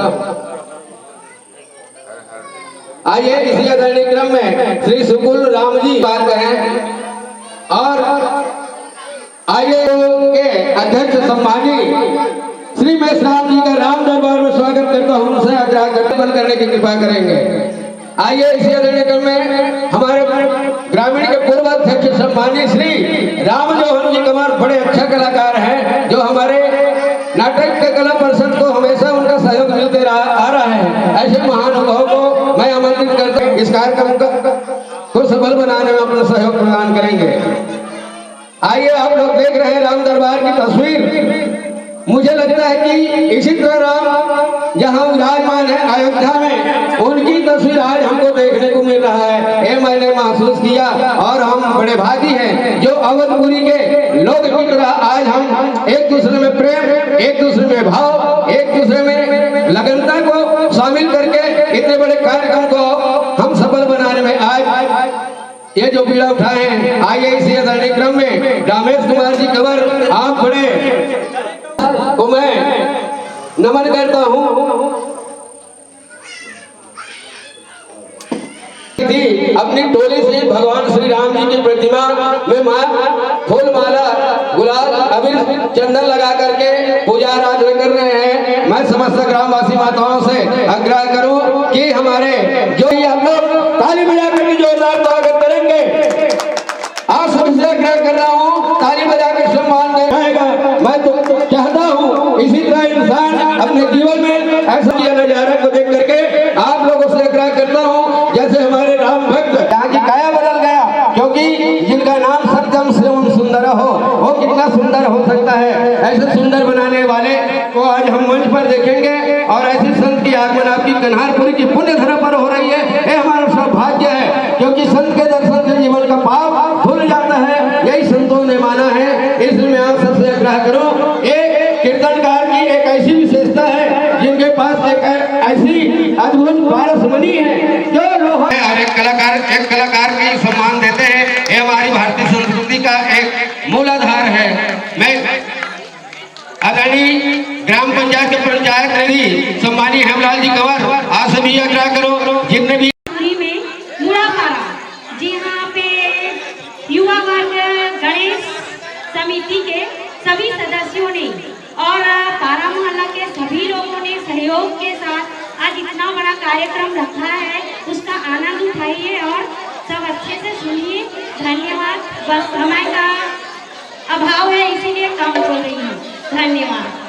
आइए, इसी आदरणीय क्रम में श्री सुकुल राम जी बात करें और आइए के अध्यक्ष सम्मानी श्री मेषराम जी का राम दरबार में स्वागत करता हूँ। उनसे आग्रह करते बंद करने की कृपा करेंगे। आइए, इसी आदरणीय क्रम में हमारे ग्रामीण के पूर्व अध्यक्ष सम्मानी श्री राम जोहन जी कंवर बड़े अच्छा कलाकार हैं, जो हमारे नाटक के कला परिषद को हमेशा उनका सहयोग मिलते रहा, आ रहा है। ऐसे महानुभाव को मैं आमंत्रित करता हूँ इस कार्यक्रम का, को सफल बनाने में अपना सहयोग प्रदान करेंगे। आइए, आप लोग देख रहे हैं राम दरबार की तस्वीर। मुझे लगता है कि इसी तरह राम जहाँ विराजमान है अयोध्या में, उनकी तस्वीर आज हमको देखने को मिल रहा है। ये मैंने महसूस किया और हम बड़े भागी हैं जो अवधपुरी के लोग की तरह आज हम एक दूसरे में प्रेम, एक दूसरे में भाव, एक दूसरे में लगनता को शामिल करके इतने बड़े कार्यक्रम को हम सफल बनाने में आज ये जो बीड़ा उठाए हैं, आइए इसी आदरणीय क्रम में रामेश कुमार जी कंवर, आप बड़े को मैं नमन करता हूँ। थी अपनी टोली से भगवान श्री राम जी की प्रतिमा में माँ फूल माला गुलाल अबीर चंदन लगा करके पूजा आराधना कर रहे हैं। मैं समस्त ग्रामवासी माताओं से आग्रह करूं कि हमारे जो ये हम लोग ताली बजा करके जोरदार स्वागत करेंगे। आप सबसे आग्रह कर रहा हूँ, ताली बजा के सम्मान दे जाएगा। मैं तो चाहता हूँ इसी तरह इंसान अपने जीवन में ऐसा किया नजारा को देख करके आप लोगों से आग्रह करता हूँ, जैसे हमारे राम भक्त यहाँ की काया बदल गया, क्योंकि जिनका नाम सत्यम शिवम सुंदर हो, वो कितना सुंदर हो सकता है। ऐसे सुंदर बनाने वाले को आज हम मंच पर देखेंगे और ऐसे संत की आगमन आपकी कन्हारपुरी की पुण्य धरा पर हो रही है। ये हमारा सौभाग्य है, क्योंकि संत के दर्शन से जीवन का पाप धुल जाता है, यही संतों ने माना है। इसलिए मैं आप सबसे आग्रह करूं, एक कीर्तनकार की एक ऐसी विशेषता है जिनके पास एक ऐसी अद्भुत पारसमणि है जो लोहा और एक कलाकार, एक कलाकार की सम्मान देते हैं। ये हमारी भारतीय संस्कृति का एक मूलाधार है। मैं आदरणीय ग्राम पंचायत के पंचायत निधि सम्मानी हेमलाल जी कंवर, आप सभी आग्रह करो, जितने भी पूरी में मुड़ापारा, जहाँ पे युवा वर्ग गणेश समिति के सभी सदस्यों ने और पारा मोहल्ला के सभी लोगों ने सहयोग के साथ आज इतना बड़ा कार्यक्रम रखा है, उसका आनंद उठाइए और सब अच्छे से सुनिए। धन्यवाद। बस समय का अभाव है, इसीलिए कम बोल रही हूँ। धन्यवाद।